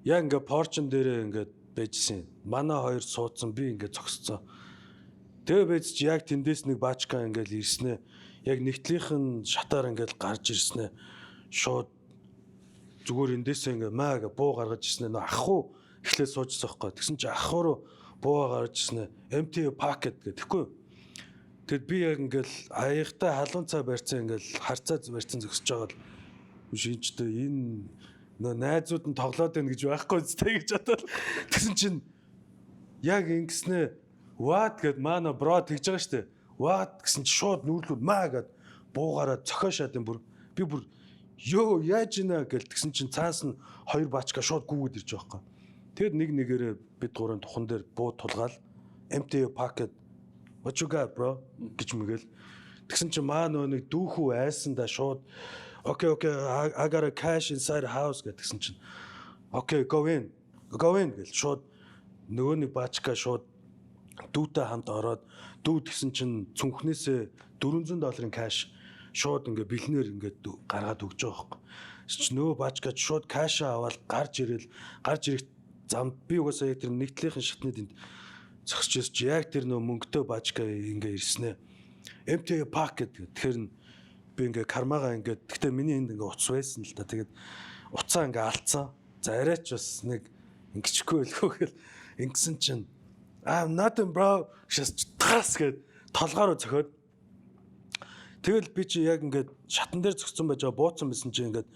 Яг ингээ porch н дээрээ ингээд байжсэн. Манай хоёр суудсан би ингээ зогсцсон. Тэгээ байж чи яг тэндээс нэг баачка ингээл ирснэ. Яг нэгтлийнх нь шатаар ингээл гарч ирснэ. Шууд зүгээр эндээсээ ингээ маа гэ буу гаргаж ирснэ. Нөө ах уу эхлээд суужсан байхгүй. Тэгсэн чи ах руу буу гаргаж ирснэ. Empty pocket гэх тэгэхгүй юу? Тэгэд би яг ингээл аягтай халуун цай барьцсан ингээл харцаа барьцсан зөксөж байгаа л шинжтэй энэ нөө найзууд нь тоглоод байна гэж байхгүй зү гэж бодоод тэгсэн чинь яг ингэснэ what гэд маана bro тэгж байгаа штэ. What гэсэн чи шууд нүүрлүүд маа гэд буугаараа цохио шат юм бүр. Би бүр ёо яаж ийна гэл тэгсэн чинь цаас нь хоёр баачка шууд гүгээд ирж байгаа байхгүй. Тэгэд нэг нэгээрээ бид гурван тухан дээр буу тулгаал empty pocket what you got bro гэж мэгэл. Тэгсэн чинь маа нөө нэг дүүхүү айсандаа шууд okay, I got a cash inside the house гэтгсэн чинь okay, go in, go in гэл шууд нөгөө нэг баачка шууд дүүтэй хамт ороод дүү тэгсэн чинь цүнхнээсээ 400 долларын cash шууд ингээ бэлнээр ингээ гаргаад өгч байгаа байхгүй. Чи нөгөө баачка шууд cash аа аваад гарч ирэл гарч ирэх замд би угаасаа яг тэр нэгтлийнхэн шатны тэнд зогсож чи яг тэр нөгөө мөнгөтэй баачка ингээ ирснэ. Empty pocket гэх. Тэгэхээр нь би ингээ кармагаа ингээ гэхдээ миний энд ингээ утас байсан л та. Тэгээд утсаа ингээ алдсан. За арайч бас нэг ингэчихгүй байлгүй гэл ингэсэн чинь I'm nothing bro шас тас гэд толгой руу цохиод. Тэгэл би чи яг ингээд шатан дээр зогссон байж байгаа бууцсан байсан чи ингээд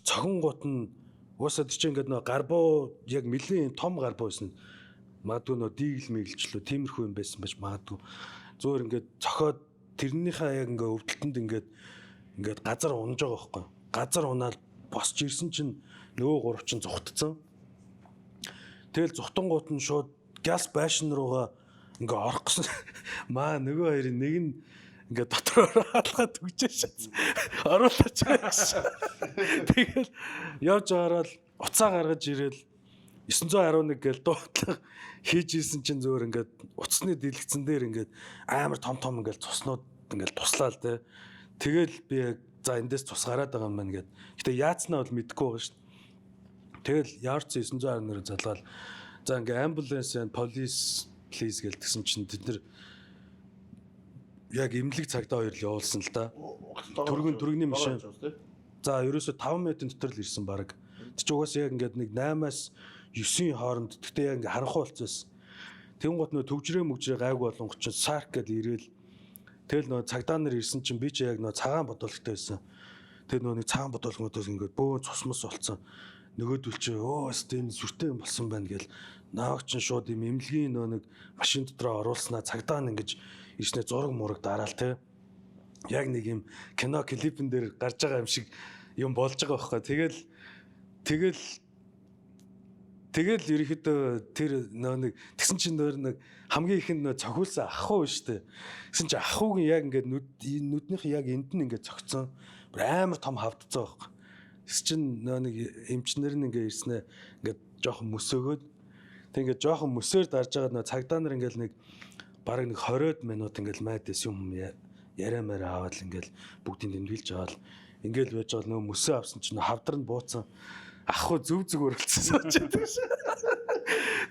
цохин гут нь уусаад чи ингээд нөө гарбуу яг нэлийн том гарбуу байсан. Магадгүй нөө диигл мигэлчлөө тиймэрхүү юм байсан байж магадгүй. Зөөр ингээд цохиод тэрнийхээ яг ингээд өвдөлтөнд ингээд ингээд газар унж байгаа байхгүй. Газар унаал босч ирсэн чинь нөгөө гурав чинь зугтцсан. Тэгэл зугтангууд нь шууд gas station руугаа ингээ орох гэсэн. Маа нөгөө хоёрын нэг нь ингээ дотор хаалгаад түгжээ шатсан. Оруулаач гэсэн. Тэгэл явж байгаараа л уцаа гаргаж ирээл 911 гээл дуудлага хийж исэн чинь зөөр ингээд утасны дэлгэцэн дээр ингээд амар том том ингээд цуснууд ингээд туслаа л те. Тэгэл би яг за эндээс цус гараад байгаа юм байна гэд. Гэтэ яацнаа бол мэдэхгүй байгаа шүү дээ. Тэгэл яарч 911-ээр залгаал за ингээ ambulance and police please гэл тэгсэн чинь тэд нар яг эмнэлэг цагдаа хоёр л явуулсан л да. Түргэн түргэний машин. За ерөөсө 5 минутын дотор л ирсэн баг. Тэг чи угаасаа яг ингээд нэг 8-аас 9-ийн хооронд тэгтээ яг ингээ харанхуй болцсон. Тэгэн гот нөө төвжрээ мөгжрээ гайгүй болонгот чинь сарк гэдээ ирээл тэгэл нөө цагдаа нар ирсэн чинь би чи яг нөө цагаан бодолтой байсан. Тэр нөө нэг цагаан бодолгоодоос ингээд бөөн цусмас болцсон. Нөгөөдөл чи өө өст энэ сүртэй юм болсон байна гэл нааг чин шууд юм эмнэлгийн нөө нэг машин дотроо оруулснаа цагдаа нь ингэж ирснээ зураг мураг дараал те. Яг нэг юм кино клипэн дээр гарч байгаа юм шиг юм болж байгаа байхгүй. Тэгэл Тэгэл ерөөхдөө тэр нөө нэг тэгсэн чинь нөр нэг хамгийн ихэнд нөө цохиулсан ах уу штэ. Тэгсэн чинь ахуугийн яг ингээд нүднийх яг энд нь ингээд цогцсон. Бүр амар том хавдцсан байхгүй. Тэгсэн чинь нөө нэг эмчнэр нь ингээд ирснэ ингээд жоохон мөсөөгөөд тэг ингээд жоохон мөсөөр дарж байгаа нөө цагдаа нар ингээд нэг бараг нэг 20-од минут ингээд майдас юм яриа маараа аваад л ингээд бүгдийг тэмдэглэж аваад ингээд байж байгаа нөө мөсөө авсан чинь хавдар нь бууцсан. Ах уу зүв зүгээр болцсон сууж байдаг шээ.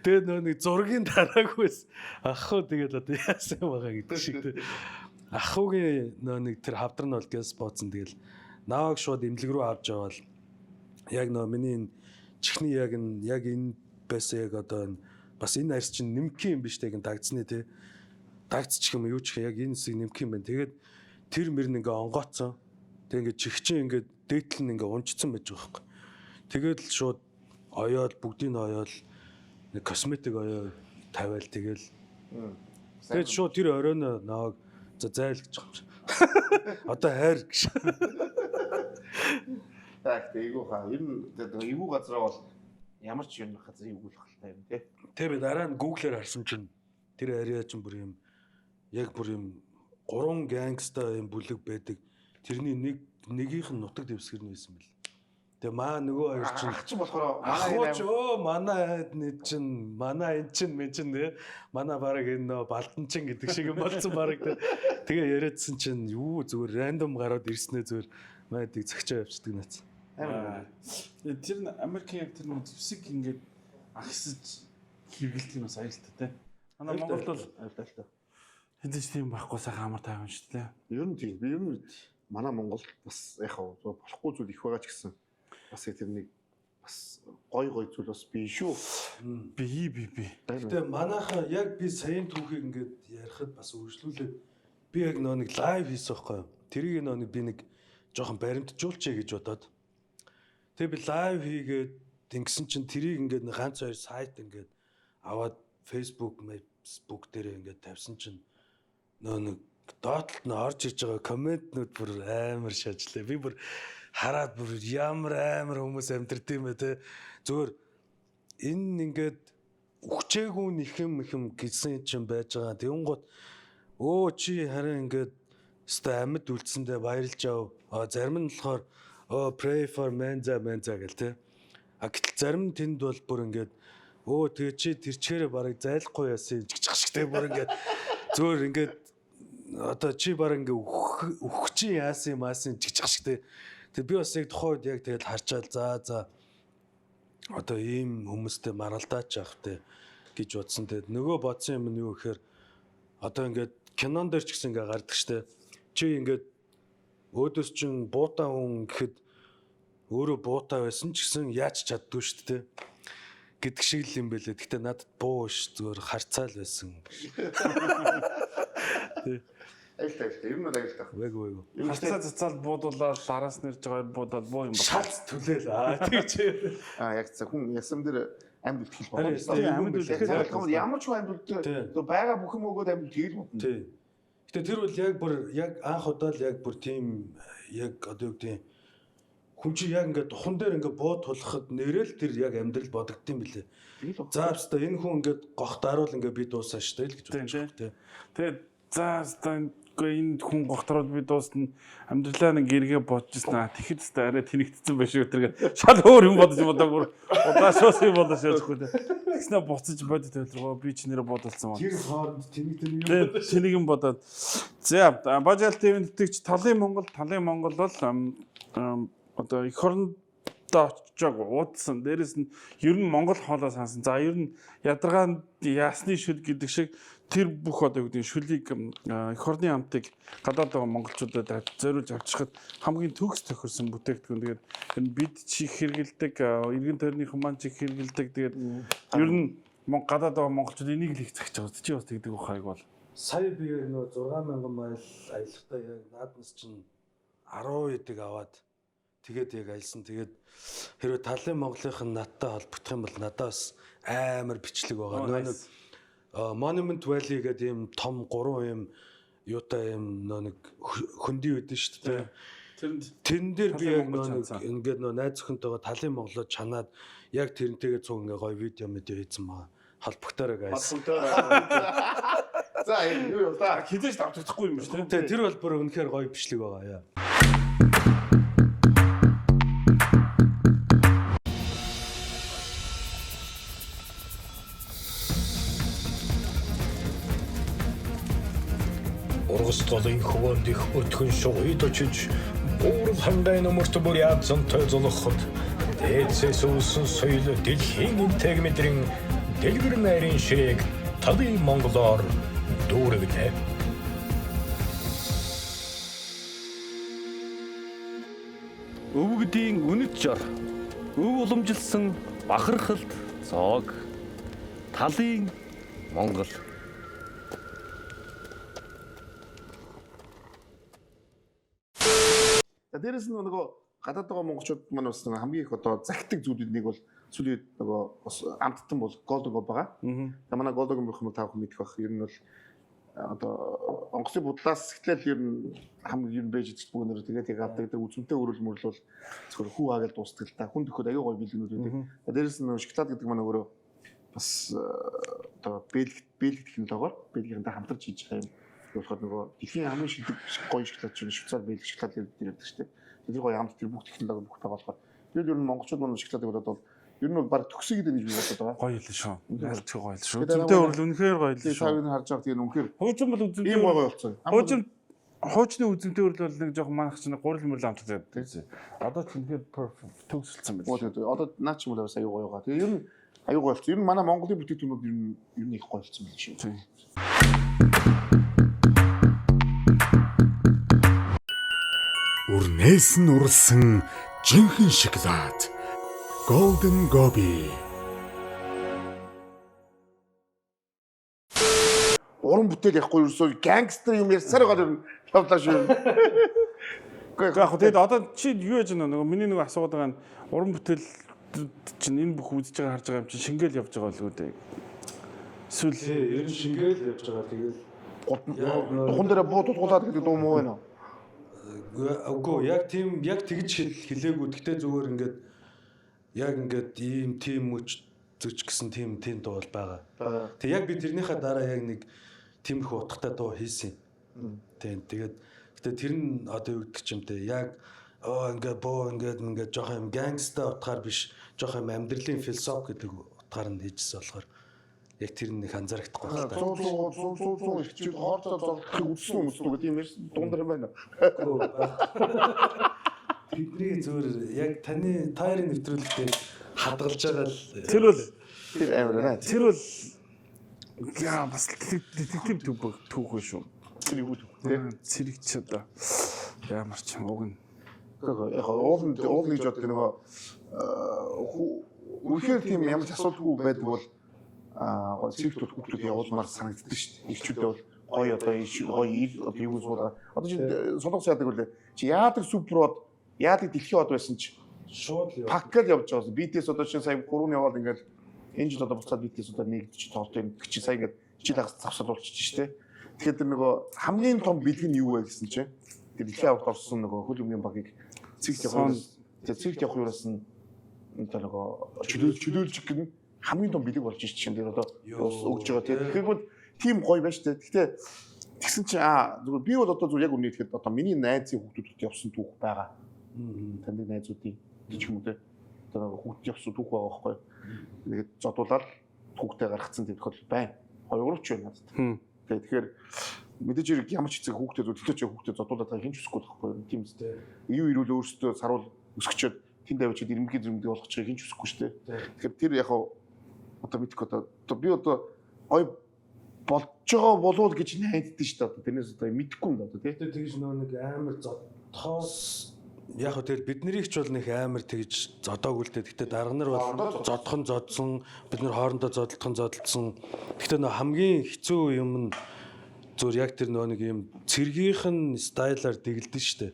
Тэгээд нөө нэг зургийн дараагүй байсан. Ах уу тэгээд одоо яасан юм байгаа гэдэг шиг тэ. Ах уугийн нөө нэг тэр хавдар нь бол гэс бууцсан тэгэл нааваг шууд эмнэлэг рүү авч яваал яг нөө миний энэ чихний яг энэ яг энэ байсан яг одоо энэ бас энэ арьс чинь нэмэх юм биш тэг дагдсны тэ дагцчих юм юу ч яг энэ хэсэг нэмэх юм байна. Тэгээд тэр мөр нь ингээ онгооцсон. Тэг ингээ чихчин ингээ дээдл нь ингээ унжцсан байж байгаа байхгүй. Тэгээд л шууд оёол бүгдийг нь оёол нэг косметик оёо тавиал тэгэл. Тэгээд шууд тэр оройн нааг за зайл гэж байгаа юм чи. Одоо хайр гэж. За ихтэй эйгүү хаа. Ер нь тэгээд эйгүү газараа бол ямар ч юм газар эйгүүлэх хэрэгтэй юм тий. Тэ би дараа нь Google-ээр харсан чинь тэр ариа чинь бүр юм яг бүр юм гурван гангста юм бүлэг байдаг. Тэрний нэг нэгийнх нь нутаг дэвсгэр нь байсан бэл. Тэгээ маа нөгөө хоёр чинь Ах чинь болохоор манай ах өө манай хайд нэг чинь манай эн чинь мэн чинь нэ манай бараг энэ нөө балдан чин гэдэг шиг юм болцсон бараг тэ. Тэгээ яриадсан чинь юу зүгээр рандом гараад ирснээ зүгээр майдыг зөгчөө явчихдаг наац. Амар. Тэр нь Америкийн яг тэр нэг зэвсэг ингээд агсаж хэрэгэлдэг юм бас аюултай те. Манай Монголд бол аюултай. хэзээ ч тийм байхгүй сайхан амар тайван шүү дээ. Ер нь тийм. Би ер нь манай Монгол бас яг хаа болохгүй зүйл их байгаа ч гэсэн бас яг тэр нэг бас гой гой зүйл бас бий шүү. Би би би. Гэтэ манайхаа яг би саяын түүхийг ингээд ярихад бас үргэлжлүүлээд би яг нөө нэг лайв хийсэн байхгүй юу. Тэрийг нөө нэг би нэг жоохон баримтжуулчихъя гэж бодоод. Тэгээ би лайв хийгээд ингэсэн чинь тэрийг ингээд нэг ганц хоёр сайт ингээд аваад Facebook, Facebook дээр ингээд тавьсан чинь нөө нэг доотлолт нь орж иж байгаа комментнүүд бүр амар шажлаа. Би бүр хараад бүр ямар амар хүмүүс амьдрд юм бэ те. Зүгээр энэ ингээд үхчээгүй нэхэм нэхэм гэсэн чинь байж байгаа. Тэнгуут өө чи харин ингээд өстой амьд үлдсэндээ баярлж ав. А зарим нь болохоор өө pray for menza menza гэл те. А гэтэл зарим нь тэнд бол бүр ингээд өө тэгээ чи тэр чигээрээ барыг зайлахгүй яасан юм чиг шиг те бүр ингээд зөөр ингээд одоо чи бараг ингээ үхэх чи яасан юм аасан чиг шиг те. Тэг би бас яг тухайн үед яг тэгэл харчаал за одоо ийм хүмүүстэй маралдаач яах вэ гэж бодсон. Тэгээд нөгөө бодсон юм нь юу гэхээр одоо ингээд кинон дээр ч гэсэн ингээ гардаг штэ. Чи ингээд өөдөөс чин буутай хүн гэхэд өөрөө буутай байсан ч гэсэн яаж чаддгүй штэ те гэдэг шиг л юм бэлээ. Гэтэ надад буу ш зүгээр харцаал байсан. Аюултай аюултай. Ер нь бол аюултай. Вэг вэг. Харцаа цацаал буудуулаад араас нэрж байгаа буудаад буу юм байна. Шалц түлээл аа тэгч. Аа яг зөв хүн ясам дээр амьд үлдэх Харин болно. тийм, амьд үлдэх Юм ямар ч хүн амьд үлдэх. Тийм. Байгаа бүх юм өгөөд амьд үлдэх л бодно. Тий. Гэтэ тэр бол яг бүр яг анх удаа л яг бүр тийм яг одоо юу гэдэг юм хүн чи яг ингээд духан дээр ингээд буу тулахад нэрэл тэр яг амьдрал бодогдсон билээ. За өстой энэ хүн ингээд гох даруул ингээд би дуусаа штэ л гэж Тийм, бодчих тий. Тэгээд за өстой үгүй энэ хүн гохтруулд би дуусна амьдралаа нэг эргээ бодож ирсэн аа тэгэхэд өстой арай тэнэгтсэн байх шүү тэргээ шал өөр юм бодож бодоо бүр удаашаас юм бодож яахгүй те. Тэгснэ буцаж бодит төлрөгөө би ч нэрэ бодолцсон байна. Тэр хооронд тэнэг тэнэг юм Тэгээд тэнэг юм бодоод. За Бажал ТV нэтгэгч Талын Монгол, Талын Монгол бол одоо эх орондоо очиог уудсан. Дээрэс нь ер нь Монгол хоолой сансан. За ер нь ядаргаа ясны шүл гэдэг шиг тэр бүх одоо юу гэдэг нь шүлийг эх орны амтыг гадаад байгаа монголчуудад зориулж авчрахад хамгийн төгс тохирсон бүтээгдэхүүн. Тэгээд ер нь бид чих хэрэгэлдэг, эргэн тойрныхан маань чих хэрэгэлдэг. Тэгээд ер нь гадаад байгаа монголчууд энийг л их захиж байгаа. Чи бас тэгдэг байх айг бол. Сая би яг нөгөө 6000 майл аялахдаа яг нааднаас чинь 10 эдэг аваад тэгээд яг аялсан. Тэгээд хэрвээ талын Монголынх нь надтай холбогдох юм бол надад бас амар бичлэг байгаа. Нөгөө нэг Monument Valley гэдэг ийм том гурван ийм юутай ийм нөгөө нэг хөндөй өгдөн шүү дээ. Тэрэнд Тэрэн дээр би Талын яг Монгол нөө нэг чансан. ингээд нөө найз зөвхөнтэйгээ талын Монголоо чанаад яг тэрнтэйгээ цуг ингээ гоё видео мэдээ хийсэн байгаа. Холбогдоорой guys. За энэ юу юм та? хизээж давтагдахгүй юм биш үү? Тэ тэр бол бүр үнэхээр гоё бичлэг байгаа яа. Ургас голын хөвөнд их өтгөн шугид очиж буурал хангай нөмөрт бүр яадсантай золоход дээдсээс үүсэн соёл дэлхийн энтэг мэдрэн дэлгэр найрын ширээг талын монголоор дүүргэлээ. Өвгдийн үнэт жор, өв уламжилсан бахархалт зоог. Талын Монгол. За дээрэс нь нөгөө гадаад байгаа монголчууд маань бас нөгөө хамгийн их одоо загтаг зүйлүүд нэг бол сүүлийн үед нөгөө бас амттан бол Golden Gob байгаа. За манай Golden Gob гэх юм бол та бүхэн мэдэх бах. Ер нь бол одоо онгоцны будлаас эхлээл ер нь хамгийн ер нь байж идэх бүгнээр тэгээд яг авдаг. Тэгээд үзмтэй өрөл мөрлөл бол зөвхөн хүү хагаал дуустдаг л та. Хүн төхөд аюу гой бэлгэнүүд байдаг. За дээрэс нь нөгөө шоколад гэдэг маань өөрөө бас одоо бэлэг бэлэг технологиор бэлгийнхэнтэй хамтарч хийж байгаа юм. Тэр болохоор нөгөө дэлхийн хамгийн шилдэг гоё шоколад чинь Швейцар бэлэг шоколад гэдэг ярьдаг шүү дээ. Тэр гоё амт тэр бүх технологи бүх байгаа болохоор тэр ер нь монголчууд маань шоколадыг болоод бол ер нь бол баг төгсөй гэдэг гэж би бодод байгаа. Гоё л шүү. Ялч гоё л шүү. Тэгээд Үзмтэй өрөл үнэхээр гоё л Тэгээ та шүү. бид харж байгаа тийм үнэхээр Хуучин бол үзмтэй ийм гоё гоё болсон. Хуучин хуучны үзмтэй өрөл бол нэг жоохон манах чинь гурил мөрл амттай байдаг. Одоо ч үнэхээр perfect төгсөлсөн Гоо байна. тэгээд одоо наа ч юм бол бас аюу гоё байгаа. Тэгээ ер нь аюу гоё болсон. Ер нь манай Монголын бүтээгдэхүүнүүд ер нь их гоё болсон байх шүү. Үрнээс нь уралсан жинхэнэ шоколад. Golden Gobi. Уран бүтээл ярихгүй ерөөсөө гангстер юм ярьсаар байгаа юм явлаа шүү. Үгүй Яг хөө тэгэд одоо чи юу яж нөгөө миний нөгөө асуугаад байгаа нь уран бүтээл чинь энэ бүх үзэж байгаа харж байгаа юм чинь шингээл явж байгаа л үү дээ. Эсвэл Тий, ер нь шингээл явж байгаа. Тэгэл духан дээр буу тулгуулад гэдэг дуу муу байна уу? Үгүй яг тийм яг тэгж хэлээгүй. Гэтэ зүгээр ингээд яг ингээд ийм тийм мөч зөч гэсэн тийм тийм дуу бол байгаа. Тэг яг би тэрнийхээ дараа яг нэг тиймэрхүү утгатай дуу хийсэн. Тийм тэгээд гэтэ тэр нь одоо юу гэдэг ч юм те яг оо ингээд боо ингээд ингээд жоох юм гангста утгаар биш жоох юм амьдралын философи гэдэг утгаар нь хийжсэн болохоор яг тэр нь их анзаарахгүй байна л та. 100 100 100 100 100 ихчүүд хоорцоо золдохыг үзсэн хүмүүс үү гэдэг юм ярьсан дуун дээр байна. Тэдний зүгээр яг таны тайрын нэвтрүүлэгтээ хадгалж байгаа л тэр бол Тэр амар байна. тэр бол яа бас детектив түүх түүх шүү. Тэр юу түүх те. Цэрэг ч одоо ямар ч юм уг нь Үгүй яг уул уул гэж боддог нөгөө үнэхээр тийм ямар ч асуудалгүй байдаг бол аа цэрэг тул хүүхдүүд явуулмаар санагддаг шүү дээ. Ирчүүдээ бол гоё одоо гоё ир одоо юу суулгаа. Одоо чи солонгос яадаг үлээ. Чи яадаг суперод яадаг дэлхийн од байсан чи шууд л пак гэл явж байгаа. BTS одоо чинь сая гурван яваал ингээл энэ жил одоо буцаад BTS одоо нэгдэж тоглолт юм чи сая ингээд жил хагас завсар болчих шүү дээ. Тэгэхээр тэр нөгөө хамгийн том бэлэг нь юу вэ гэсэн чинь тэр дэлхийн аварт орсон нөгөө хөл өмгийн багийг цэгт явах тэр цэгт явах юураас нь одоо нөгөө чөлөөлж гэн хамгийн том бэлэг болж ич чинь тэр одоо өгж байгаа тийм. Тэгэхээр бол тийм гоё байна шүү дээ. Гэхдээ тэгсэн чинь аа зүгээр би бол одоо зүгээр яг үнэ тэгэхэд одоо миний найзын хүүхдүүдэд явсан түүх байгаа. Таньдаг найзуудын ч юм уу те. Одоо хүүхд явсан түүх байгаа байхгүй. Тэгээд зодуулаад хүүхдээ гаргацсан тийм тохиолдол байна. Хоёр гурав ч байна надад. Тэгээд тэгэхээр мэдээж хэрэг ямар ч хэсэг хүүхдээ зөвлөж хүүхдээ зодуулаад байгаа хинч хүсэхгүй байхгүй юу? Тийм үстэй. Юу ирүүл өөрсдөө саруул өсгчөөд тэнд авчиад ирмэгийн зүмдэг болгочихыг хинч хүсэхгүй шүү дээ. Тэгэхээр тэр яг одоо мэдгүй одоо би одоо гой болж байгаа болов гэж найддаг шүү дээ. Одоо тэрнээс одоо мэдэхгүй юм да одоо тий. Тэр тэгж нөө нэг амар зодхоос яг хөө тэр биднэрийг ч бол нэг амар тэгж зодоогүй л дээ. Гэтэ дарга нар бол зодхон зодсон, бид нар хоорондоо зодтолтхон зодтолсон. Гэтэ нөө хамгийн хэцүү юм нь зүгээр яг тэр нөө нэг юм цэргийнх нь стайлаар дэгэлдэн штэ.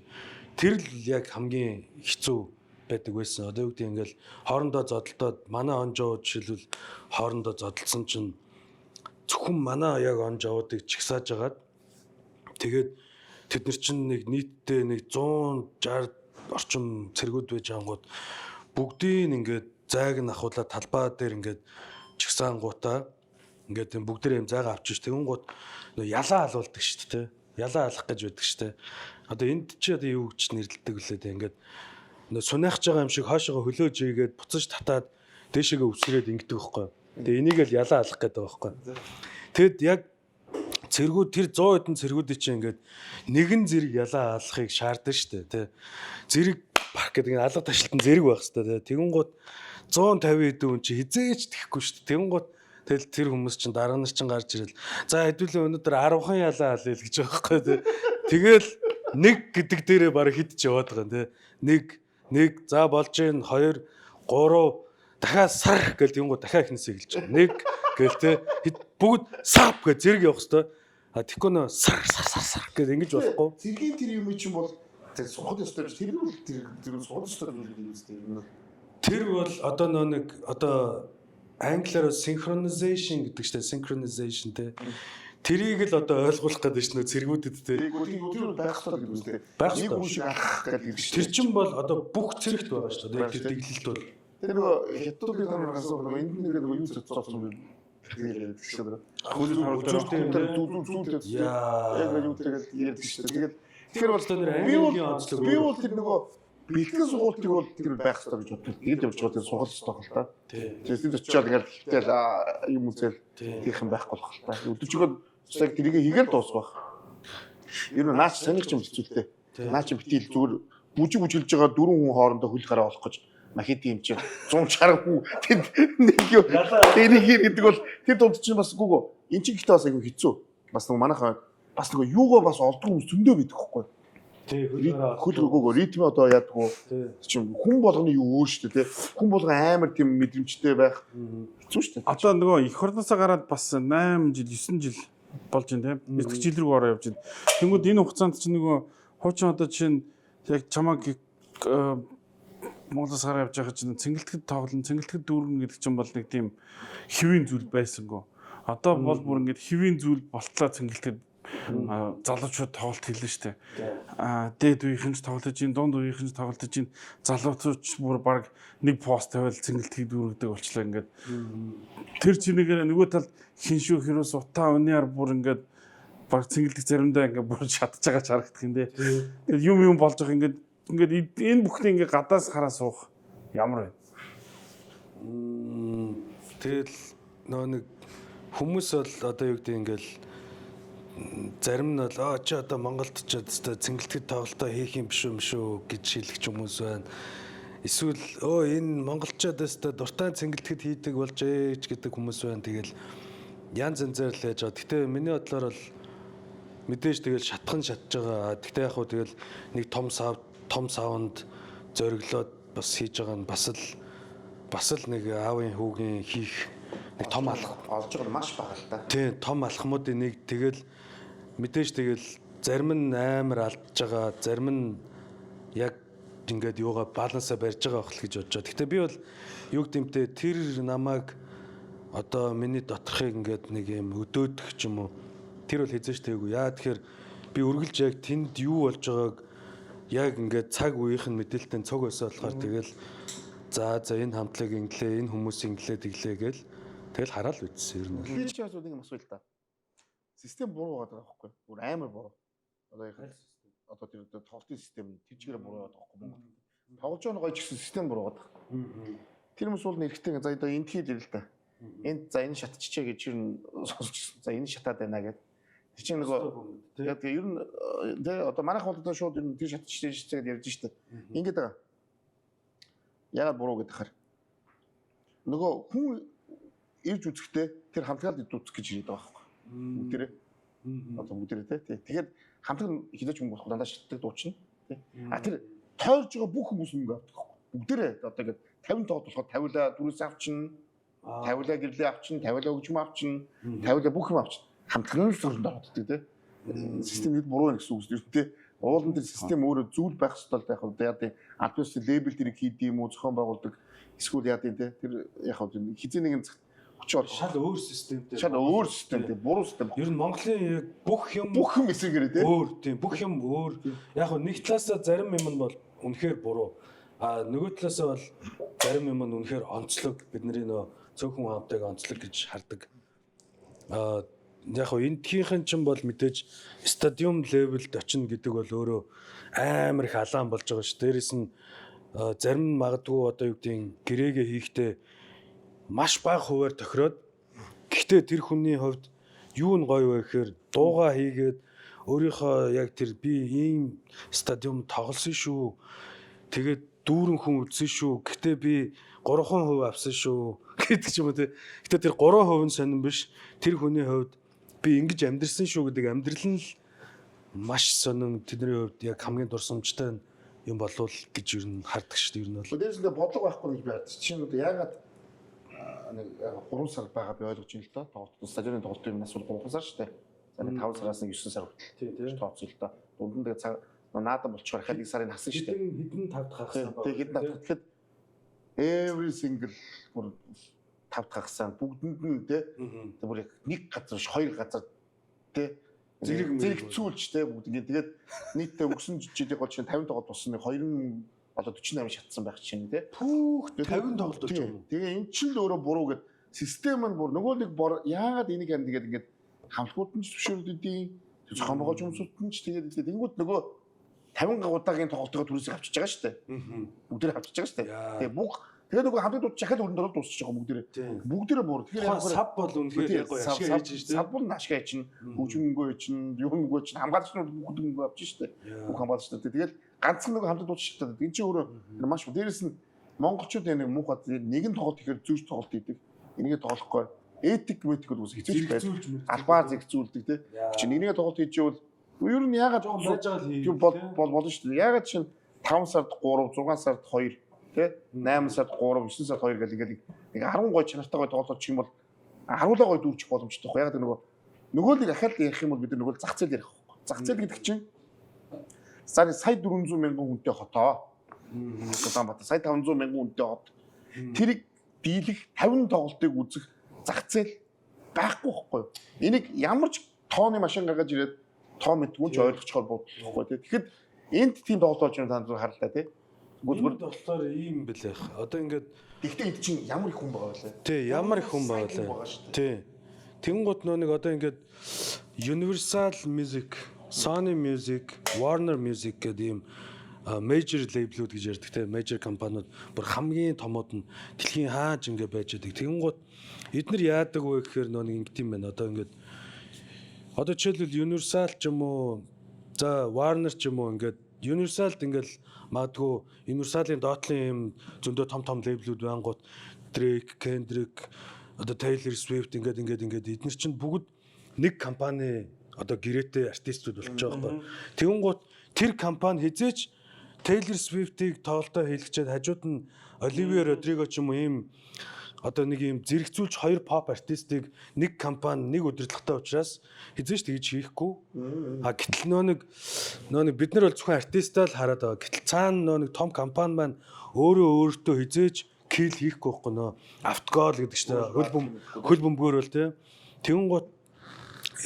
Тэр л яг хамгийн хэцүү байдаг байсан. Одоо юу гэдэг ингээл хоорондоо зодтолтоод манай онжоо жишээлбэл хоорондоо зодтолсон чинь зөвхөн манай яг онжоодыг чагсааж агаад тэгээд Тэд нар чинь нэг нийтдээ нэг 160 орчим цэргүүд байж ангууд бүгдийг ингээд зайг нь ахуулаад талбай дээр ингээд чигсаангуудаа ингээд юм бүгдээр юм зайгаа авчиж тэгэнгუут нөө ялаа алуулдаг шүү дээ. Ялаа алах гэж байдаг шүү дээ. Одоо энд чи одоо юу гэж нэрлэдэг вүлээ дээ ингээд нөө сунаахж байгаа юм шиг хойшоогоо хөлөөж ийгээд буцаж татаад дээшээгээ өвсрээд ингэдэг байхгүй. Тэгээ энийг л ялаа алах гэдэг байгаа байхгүй. Тэгэд яг цэргүүд тэр 100 хэдэн цэргүүдийн чинь ингээд нэгэн зэрэг ялаа алахыг шаардсан шүү дээ тий. Зэрэг парк гэдэг нь алга ташлтан зэрэг байх хэрэгтэй тий. Тэгэнгუут 150 хэдэн хүн чи хизээч тэхгүй шүү дээ. Тэгэнгუут тэгэл тэр хүмүүс чинь дараа нар чинь гарч ирэл за хэдүүлээ өнөөдөр 10хан ялаа алъя л гэж байгаа байхгүй тий. Тэгэл нэг гэдэг дээрээ бараг хэд ч яваад байгаа юм тий. Нэг нэг за болж гин 2 3 дахиад сар гэл тэгэнгუут дахиад эхнээсээ эхэлж байгаа. Нэг гэл те хэд бүгд сап гэж зэрэг явах хэвээр. А тэгэхгүй нөө сар сар сар сар гэж ингэж болохгүй. Цэргийн тэр юм чинь бол тэр сурах ёстой биш. Тэр бол тэр тэр сурах ёстой юм юм. Тэр бол одоо нөө нэг одоо англиар synchronization гэдэг чинь synchronization те. Тэрийг л одоо ойлгуулах гэдэг чинь нөө цэргүүдэд те. Тэр байх ёстой гэдэг үстэй. Байх Нэг ёстой. хүн шиг алхах гэдэг юм шүү. Тэр чинь бол одоо бүх цэрэгт байгаа шүү дээ. Яг тэр дэглэлт бол. Тэр нөгөө хятадын тамир гасан нөгөө энд нэг нөгөө юу цоцсон юм. Тэгээд шүү дээ. Үзүүртэй юм Тэр те. зүү зүү зүү Яа. Яг юу тэгэл ярьдаг шүү дээ. Тэгээд тэгэхээр бол Одоо нэр би бол Америкийн онцлог би бол тэр нөгөө бэлтгэл сургуультыг бол тэр байх ёстой гэж боддог. Тэгээд явж байгаа тэр сургал ёстой хэл та. Тий. Тэгээд очиод ингээл хөвтэл юм үзэл тийх юм байхгүй болох л та. Өдөржигөө яг тэрийг хийгээл дуусгах. Ер нь наач санийх юм хэцүүлтэй. Наач битийл зүгээр бүжиг бүжиглж байгаа дөрвөн хүн хоорондоо хөл гараа болох гэж махити юм чи 160 хүн тэнд нэг юм тэрийг гэдэг бол тэр дунд чинь бас гүгөө эн чинь гэхдээ бас айгүй хэцүү. Бас нэг манайхаа бас нэг юугаа бас олдгүй хүмүүс зөндөө байдаг хгүй. Тий хөл гараа. Хөл гүгөө ритм одоо яадгүй Тий. чинь хүн болгоны юу өөр шүү дээ тий. Хүн болгон амар тийм мэдрэмжтэй байх хэцүү шүү дээ. Одоо нөгөө эх орноосоо гараад бас 8 жил 9 жил болж байна тийм. 9 жил рүү ороо явж байна. Тэнгүүд энэ хугацаанд чинь нөгөө хуучин одоо чинь яг чамааг Монголоос гараа явж байгаа чинь цэнгэлтэд тоглоно, цэнгэлтэд дүүрнэ гэдэг чинь бол нэг тийм хэвийн зүйл байсангүй. Одоо бол бүр ингээд хэвийн зүйл болтлоо цэнгэлтэд залуучууд тоглолт хийлээ штэ. Аа дээд үеийнхэн ч тоглож чинь, дунд үеийнхэн ч тоглож чинь, залуучууд ч бүр баг нэг пост тавиал цэнгэлтгийг дүүргдэг болчлаа ингээд. Тэр чинээгээр нөгөө талд хиншүү хэрүүс утаа униар бүр ингээд баг цэнгэлдэх заримдаа ингээд бүр шатж байгаа ч харагдах юм дээ. Тэгээд юм юм болж байгаа ингээд ингээд энэ бүхнийг ингээд гадаас хараа суух ямар вэ? Тэгэл нөө нэг хүмүүс бол одоо юу гэдэг ингээл зарим нь бол аа чи одоо Монголд ч одоо цэнгэлтэд тоглолтоо хийх юм биш үү юм шүү гэж хэлэх ч хүмүүс байна. Эсвэл өө энэ монголчууд өстө дуртай цэнгэлтэд хийдэг болж ээч гэдэг хүмүүс байна. Тэгэл янз янзаар л яаж байгаа. Гэтэ миний бодлоор бол мэдээж тэгэл шатхан шатж байгаа. Гэтэ яг хуу тэгэл нэг том сав том савнд зориглоод бас хийж байгаа нь бас л бас л нэг аавын хүүгийн хийх нэг том алх Олж байгаа нь маш бага л та. тий том алхмуудын нэг тэгэл мэдээж тэгэл зарим нь амар алдж байгаа, зарим нь яг ингээд юугаа балансаа барьж байгаа байх л гэж бодож байгаа. Гэтэ би бол юу гэмтэй тэр намайг одоо миний доторхыг ингээд нэг юм өдөөдөх ч юм уу тэр бол хизээч тэгээгүй. Яа тэгэхээр би үргэлж яг тэнд юу болж байгааг яг ингээд цаг үеийнх нь мэдээлэлтэй цуг байсан болохоор тэгэл за за энэ хамтлаг инглээ, энэ хүмүүс инглээ тэглээ гээл тэгэл хараал үтсэн ер нь бол. Би чи бас нэг юм асуу л та. Систем буруу байгаа байхгүй. Бүр амар буруу. Одоо яг одоо тэр одоо тоглолтын систем нь тэр чигээр буруу байгаа байхгүй Монгол. Тоглож байгаа нь гоё ч гэсэн систем буруу байгаа. Тэр хүмүүс бол нэрхтээ за одоо энд хийл ирэл та. Энд за энэ шатчихэ гэж ер нь сонсчихсон. За энэ шатаад байна гэд. Тэр чинь нөгөө яг тэгээ ер нь тэ одоо манайх бол одоо шууд ер нь тэр шатчихэ шатчихэ гэдээ ярьж штэ. Ингээд байгаа. Ягаад буруу гэдэг хаар. Нөгөө хүн ирж үзэхдээ тэр хамтлагаар ирж үзэх гэж ирээд байгаа байхгүй. Бүгдээрээ. Одоо бүгдээрээ тий. Тэгэхээр хамтлаг нь хизээч мөнгө болохгүй дандаа шатдаг дуучна тий. А тэр тойрж байгаа бүх хүмүүс мөнгө авдаг байхгүй. Бүгдээрээ одоо ингээд 50 тоод болохоор 50-лаа дүрээс авчна. 50-лаа гэрлээ авчна, 50-лаа хөгжмөө авчна, 50-лаа бүх юм авчна. Хамтлаг нь л зөрөнд ороод тий. Систем хэд буруу байна гэсэн үг шүү дээ тий. Уулын тэр систем өөрөө зүйл байх ёстой л байх уу. Яг тийм аль биесээ лейбл тэрийг хийд юм уу, зохион байгуулдаг эсвэл яа тийм тий. Тэр яг хөө хизээ нэгэн цагт Хүч бол Шал өөр системтэй. Шал өөр системтэй, буруу систем. Ер нь Монголын яг бүх юм бүх юм эсрэгээрээ тий. Өөр тийм бүх юм өөр. Яг нь нэг талаасаа зарим юм нь бол үнэхээр буруу. А нөгөө талаасаа бол зарим юм нь үнэхээр онцлог, бидний нөө цөөхөн хамтайг онцлог гэж хардаг. А яг хөө эндхийнхэн ч бол мэдээж стадиум левелд очино гэдэг бол өөрөө амар их алаан болж байгаа ш. Дээрээс нь зарим нь магадгүй одоо юу гэдгийг гэрээгээ хийхдээ маш бага хувиар тохироод, гэхдээ тэр хүний хувьд юу нь гоё вэ гэхээр дуугаа хийгээд өөрийнхөө яг тэр би ийм стадиум тоглосон шүү. Тэгээд дүүрэн хүн үзсэн шүү. Гэхдээ би 3% авсан шүү гэдэг ч юм уу те. Гэхдээ тэр 3% нь сонирн биш. Тэр хүний хувьд би ингэж амьдрсан шүү гэдэг амьдрал нь л маш сонин, тэдний хувьд яг хамгийн дурсамжтай юм болов гэж ер нь хардаг шүү дээ ер нь бол. Дээрээс нь бодлого байхгүй гэж би хардаг. Чинь одоо яагаад нэг 3 сар байгаа би ойлгож байна л да. Тоглолт стадионы тоглолтын өмнөөс бол 3 сар шүү дээ. За нэг 5 сараас нэг 9 сар хүртэл тооцъё л да. Дунд нь тэгээ цаг наадам болчихоор дахиад 1 сарын хасан шүү дээ. Хэдэн 5 дахь хагас байна. Тэгээ хэдэн 5 дахь. Тэгэхэд every single бүр 5 дахь хагасаа бүгдэнд нь те бүр яг нэг газар биш хоёр газар те зэрэгцүүлж те бүгд ингээд тэгээд нийтдээ өгсөн жилийн гол чинь 50 тоглолт болсон, нэг 2 одоо 48 шатсан байх чинь те. Пүүх 50 тоглолт болж байгаа юм. Тэгээ эн чинь л өөрөө буруу гэд систем нь бүр нөгөө нэг яагаад энийг амд тэгээд ингээд хамтлагууд нь ч зөвшөөрдөд, зохион байгуулж хүмүүсүүд нь ч тэгээд тэгэнгүүт нөгөө 50 удаагийн тоглолтоо түрээсийг авчиж байгаа шүү дээ. Бүгдээрээ авчиж байгаа шүү дээ. Тэгээ бүх тэгээ нөгөө хамтлаг дуудчих ахад өрөнд ороод дуусчих байгаа бүгдээрээ. Бүгдээрээ буруу. Тэгэхээр яг сав бол үнэхээр гоё ашиг хийж шүү дээ. Сав бол ашиг хийж чинь хөгжмөнгөө хийж чинь, юм мөнгөө чинь хамгаалагч нар бүгд мөнгө авч шүү дээ. Бүх хамгаалагч нар. Тэгэл ганцхан нөгөө хамтлаг дуудчих шатаад. Энэ чинь өөрөө маш дээрээс нь монголчууд нэг муухай нэгэн тоглолт ихээр зүүж тоглолт хийдэг. Энийгээ тоглохгүй этик метик бол үгүй хэцүү байж албаар зэгцүүлдэг тий. Чи нэгнийгээ тоглолт хийж ивэл ер нь яагаад бол болно шүү дээ. Яагаад чинь 5 сард 3, 6 сард 2 тий, 8 сард 3, 9 сард 2 гэл ингээл нэг 10 гой чанартай гой тоглолт очих юм бол 10 гой дүүрчих боломжтой байхгүй. Яагаад нөгөө нэг ахаал ярих юм бол бид нөгөө зах зээл ярих байхгүй. Зах зээл гэдэг чинь сая 400 мянган хүнтэй хотоо. Улаанбаатар сая 500 мянган хүнтэй хот. Тэрийг дийлэх 50 тоглолтыг үзэх зах зээл байхгүй байхгүй. Энийг ямар ч тооны машин гаргаж ирээд тоо мэдгүй ч ойлгочхоор бодлохгүй тий. Тэгэхэд энд тийм тоглолт болж байгаа танд харлаа тий. Зүгээр болохоор ийм бэлэх. Одоо ингээд тэгтээ энд чинь ямар их хүн байгаа вэ? Тий, ямар их хүн байгаа вэ? Тий. Тэнгуут нөө нэг одоо ингээд Universal Music, Sony Music, Warner Music гэдэг ийм major label-үүд гэж ярьдаг те, major компаниуд бүр хамгийн томууд нь дэлхийн хааж ингээ байж байдаг. Тэнгуут эднэр яадаг вэ гэхээр нөө нэг ингэдэм юм байна. Одоо ингээд одоо жишээлбэл Universal ч юм уу, за Warner ч юм уу ингээд Universal-д ингээл магадгүй Universal-ын доотлын юм зөндөө том том лейблүүд байнгут Drake, Kendrick, одоо Taylor Swift ингээд ингээд ингээд эднэр чинь бүгд нэг компани одоо гэрээтэй артистууд болчих жоох байхгүй. Тэнгуут тэр компани хизээч Taylor Swift-ийг тоглолтоо хийлгчээд хажууд нь Olivia Rodrigo ч юм уу ийм одоо нэг ийм зэрэгцүүлж хоёр pop артистыг нэг компани нэг удирдлагатай учраас хизээч тэгж хийхгүй. А гэтэл нөө нэг бид нар бол зөвхөн артистаа л хараад байгаа. Гэтэл цаана нөө нэг том компани маань өөрөө өөртөө хизээч кил хийхгүй байхгүй нөө автгол гэдэг чинь хөл бөмбөгөөр бол тий. Тэнгуут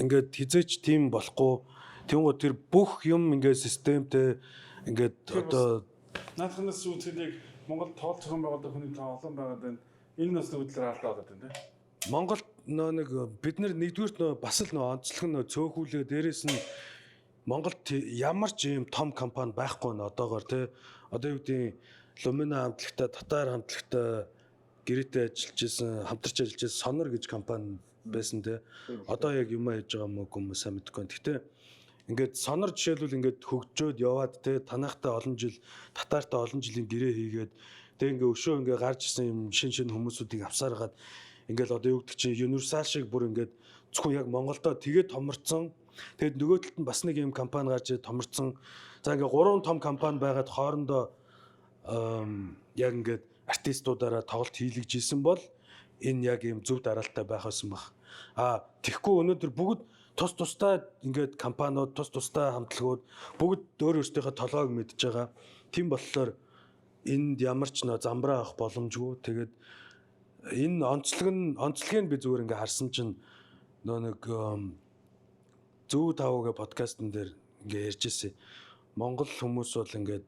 ингээд хизээч тийм болохгүй. Тэнгуут тэр бүх юм ингээд системтэй ингээд одоо наадханаас үзэхэд яг Монгол тоглолт зохион байгуулдаг хүний тоо олон байгаад байна. Энэ нас нүдлэр алдаа болоод байна тий. Монголд нөө нэг бид нар нэгдүгüрт нөө бас л нөө онцлог нөө цөөхүүлээ дээрээс нь Монголд ямар ч ийм том компани байхгүй нэ одоогоор тий. Одоо юу гэдгийг Lumina хамтлагтай, Татар хамтлагтай гэрээтэй ажиллаж исэн, хамтарч ажиллаж исэн Сонор гэж компани байсан тий. Одоо яг юм яаж байгаа юм уу юм сайн мэдэхгүй. Гэхдээ ингээд Сонор жишээлбэл ингээд хөгжөөд яваад тий танахтай олон жил, Татартай олон жилийн гэрээ хийгээд тэг ингээ өшөө ингээ гарч ирсэн юм шин шин хүмүүсүүдийг авсааргаад ингээл одоо юу гэдэг чинь Universal шиг бүр ингээд зөвхөн яг Монголдо тэгээд томорцсон. Тэгээд нөгөө талд нь бас нэг юм компани гарч ирээд томорцсон. За ингээ гурван том компани байгаад хоорондоо яг ингээд артистуудаараа тоглолт хийлгэж исэн бол энэ яг юм зөв дараалттай байх байсан баг. А тэгэхгүй өнөөдөр бүгд тус тустай ингээд компаниуд, тус тустай хамтлагууд бүгд өөр өөрсдийнхөө толгойг мэдж байгаа. Тийм болохоор энд ямар ч нөө замбраа авах боломжгүй. Тэгээд Энэ онцлог нь онцлогийг би зүгээр ингээ харсан чинь нөө нэг Зүү тавга подкастн дээр ингээ ярьж ирсэн. Монгол хүмүүс бол ингээд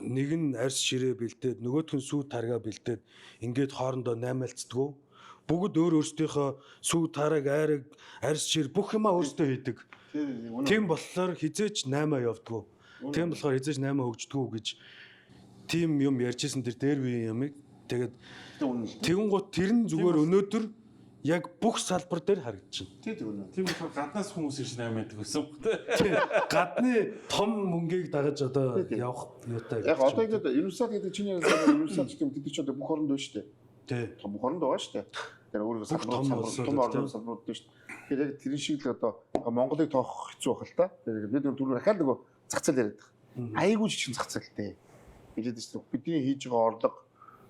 нэг нь арьс ширээ бэлдээд нөгөөх нь сүү таргаа бэлдээд ингээд хоорондоо наймаалцдаггүй. Бүгд өөр өөрсдийнхөө сүү тараг, айраг, арьс шир бүх юмаа өөрсдөө хийдэг. Тийм болохоор хизээч 8 явдггүй. Тийм болохоор хизээч 8 хөгждгүү гэж тийм юм ярьжсэн тэр дээр үеийн ямыг тэгээд тэгэн гут тэр нь зүгээр өнөөдөр яг бүх салбар дээр харагдчихна. Тийм үнэ. Тийм болохоор гаднаас хүмүүс ирж 8 байдаг гэсэн үг те. Гадны том мөнгийг дагаж одоо явах юутай. Яг одоо ингээд Universal гэдэг чиний ярьсан Universal гэх юм тэд чи одоо бүх оронд байна шүү дээ. Тий. Том бүх оронд байгаа шүү дээ. Тэр өөрөө том улсууд том тий. орнууд салбарууд байна шүү дээ. Тэгэхээр яг тэрэн шиг л одоо Монголыг тоох хэцүү байх л та. Тэгэхээр бид түрүү дахиад нөгөө зах зээл яриад байгаа. Айгүй жижигэн зах зээлтэй. Билээд шүү дээ. Бидний хийж байгаа орлого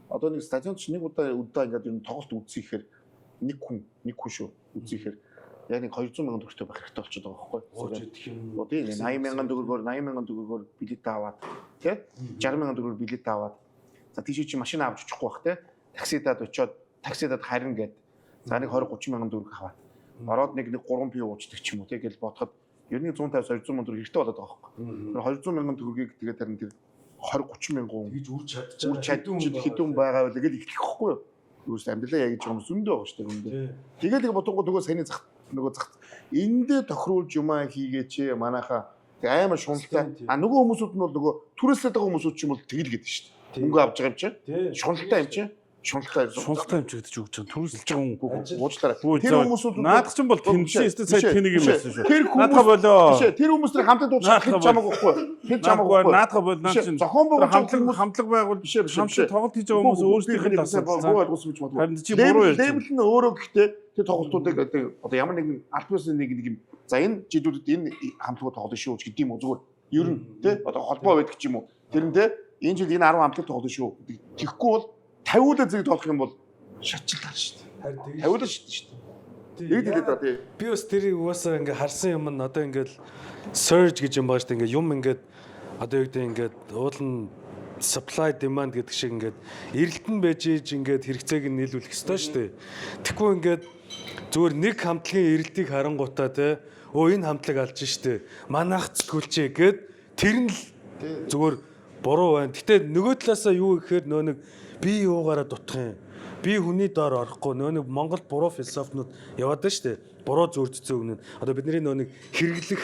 одоо нэг стадионд ч нэг удаа ингээд ер нь тоглолт үзсэн ихээр нэг хүн шүү үзсэн ихээр яг нэг 200 мянган төгрөгтэй байх хэрэгтэй болчиход байгаа байхгүй юу? Ууж идэх юм. Тийм 80 мянган төгрөгөөр 80 мянган төгрөгөөр билет аваад тий 60 мянган төгрөгөөр билет аваад за тийшээ чи машин авч очихгүй бах тий таксидад очиод таксидад харин гээд за нэг 20 30 мянган төгрөг аваад ороод нэг 3 пи уучдаг ч юм уу тий гэж бодоход ер нь 150 200 мянган төгрөг хэрэгтэй болоод байгаа байхгүй. Тэр 200 мянган төгрөгийг тэгээд харин тэр 20 30 мянган Тэгж үрж чадж үр чадчих хэдэн байгаа вэ гэж эхлэх байхгүй юу? Юус амьдралаа яг гэж байгаа юм зөндөө байгаа шүү дээ зөндөө. Тэгэл их бодонгоо нөгөө саяны зах нөгөө зах эндээ тохируулж юмаа хийгээч манайхаа тэг амар шуналтай. А нөгөө хүмүүсүүд нь бол нөгөө түрээслээд байгаа хүмүүсүүд ч юм бол тэгэл гэдэг шүү дээ. Мөнгө авч байгаа юм чинь. Шуналтай юм чинь. Шуналтай. Шуналтай юм чи гэдэг чи үг чинь түрээсэлж байгаа хүн. Уучлаарай. Үгүй, Тэр зөө. хүмүүсүүд Наадах чинь бол тэмцсэн өстө сая тэнэг юм байсан шүү. Тэр хүмүүс Наадах болоо. Биш ээ, тэр хүмүүс тэр хамтад уучлах Наадах хэд чамаагүй байхгүй юу? Хэд чамаагүй Наадах байхгүй юу? наадах бол наад Биш ээ, чинь зохион байгуулж хамтлаг хамтлаг байгуул Биш ээ, биш ээ, биш хамтлаг ээ. тоглолт хийж байгаа хүмүүс өөрсдийнх нь асуудал. Бүү ойлгосон гэж бодгоо. Харин чи буруу ярьж байна. Лейбл нь өөрөө гэхдээ тэр тоглолтуудыг одоо ямар нэгэн аль биесны нэг нэг юм за энэ жилүүдэд энэ хамтлагууд тоглоно шүү гэдэг юм уу зүгээр ер нь тий одоо холбоо байдаг ч юм уу тэр нь тий энэ жил энэ 10 хамтлаг тоглоно шүү гэдэг тэгэхгүй бол 50-уулаа зэрэг тоглох юм бол шатчилтаа шүү дээ. Харин тэгж 50-уулаа шатчих шүү дээ. Яг хэлээд байгаа тий. Би бас тэрийг угаасаа ингээ харсан юм нь одоо ингээд surge гэж юм байгаа шүү дээ. Ингээ юм ингээд одоо юу гэдэг ингээд уул нь supply demand гэдэг шиг ингээд эрэлтэн байж иж ингээд хэрэгцээг нь нийлүүлэх ёстой шүү дээ. Тэгэхгүй ингээд зүгээр нэг хамтлагийн эрэлтийг харангуутаа те өө энэ хамтлаг алж штэ. Манайх зүтгүүлчээ гэд тэр нь л зүгээр буруу байна. Гэтэ нөгөө талаасаа юу гэхээр нөө нэг би юугаараа дутах юм. Би хүний доор орохгүй нөө нэг Монгол буруу философнууд яваад байна штэ. Буруу зүйр цэцэн өгнө. Одоо бидний нөө нэг хэрэглэх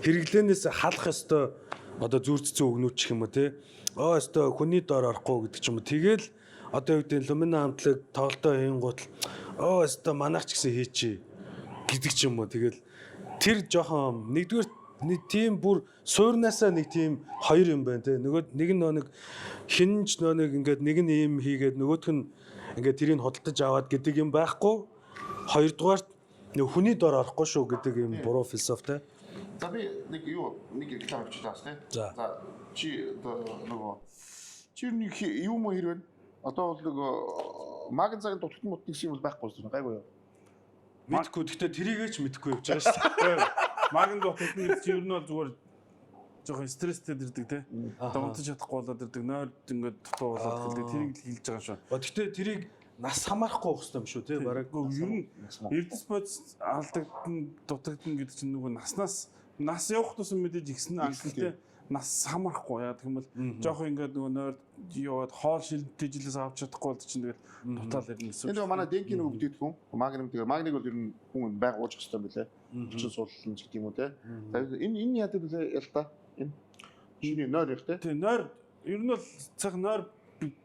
хэрэглээнээс халах ёстой одоо зүйр цэцэн өгнүүд ч юм уу те. Оо ёстой хүний доор орохгүй гэдэг ч юм уу. Тэгэл одоо юу гэдэг Лумина хамтлаг тоглолтоо хийнгуут л оо ёстой манайх ч гэсэн хийчи гэдэг ч юм уу. Тэгэл тэр жоохон нэгдүгээр нэг тийм бүр суурнаасаа нэг тийм хоёр юм байна те. Нөгөө нэг нь нөө нэг хин ч нөө нэг ингээд нэг нь ийм хийгээд нөгөөх нь ингээд тэрийг худалдаж аваад гэдэг юм байхгүй. Хоёрдугаарт нэг хүний дор орохгүй шүү гэдэг юм буруу философи те. За би нэг юу нэг реклам авчиж байгаа тий. За. За чи одоо нөгөө чи нэг юу мө хэрвэн одоо бол нөгөө магн цагийн дутагт мут гэсэн юм бол байхгүй юм гайгүй юу? Мэдгүй. Гэхдээ тэрийгээ ч мэдгүй явж байгаа шүү дээ. Магн дутагт нь чи ер нь бол зүгээр жоохон стресстэй дэрдэг те. Одоо унтаж чадахгүй болоод дэрдэг. Нойр ингээд дутуу болоод эхэлдэг. Тэрийг л хэлж байгаа шүү. Гэхдээ тэрийг нас хамаарахгүй байх хэрэгтэй юм шүү те. Бараг Үгүй ер нь эрдэс бодис алдагдана, дутагдана гэдэг чинь нөгөө наснаас нас явах тусам мэдээж ихсэн ангилтай нас хамаарахгүй. Яа гэх юм бол жоохон ингээд нөгөө нойр яваад хоол шилэнтэй жилээс авч чадахгүй бол чинь тэгэл дутаал ирнэ гэсэн. Энэ нөгөө манай денгийн нөгөө бүтээгдэхүүн магним тэгээ магныг бол ер нь хүн байнга ууж хэрэгтэй юм билээ. Хүчин сууллан ч гэдэг юм уу те. За энэ яадаг билээ ял та? Энэ чиний нойр их те. Тийм нойр ер нь бол цах нойр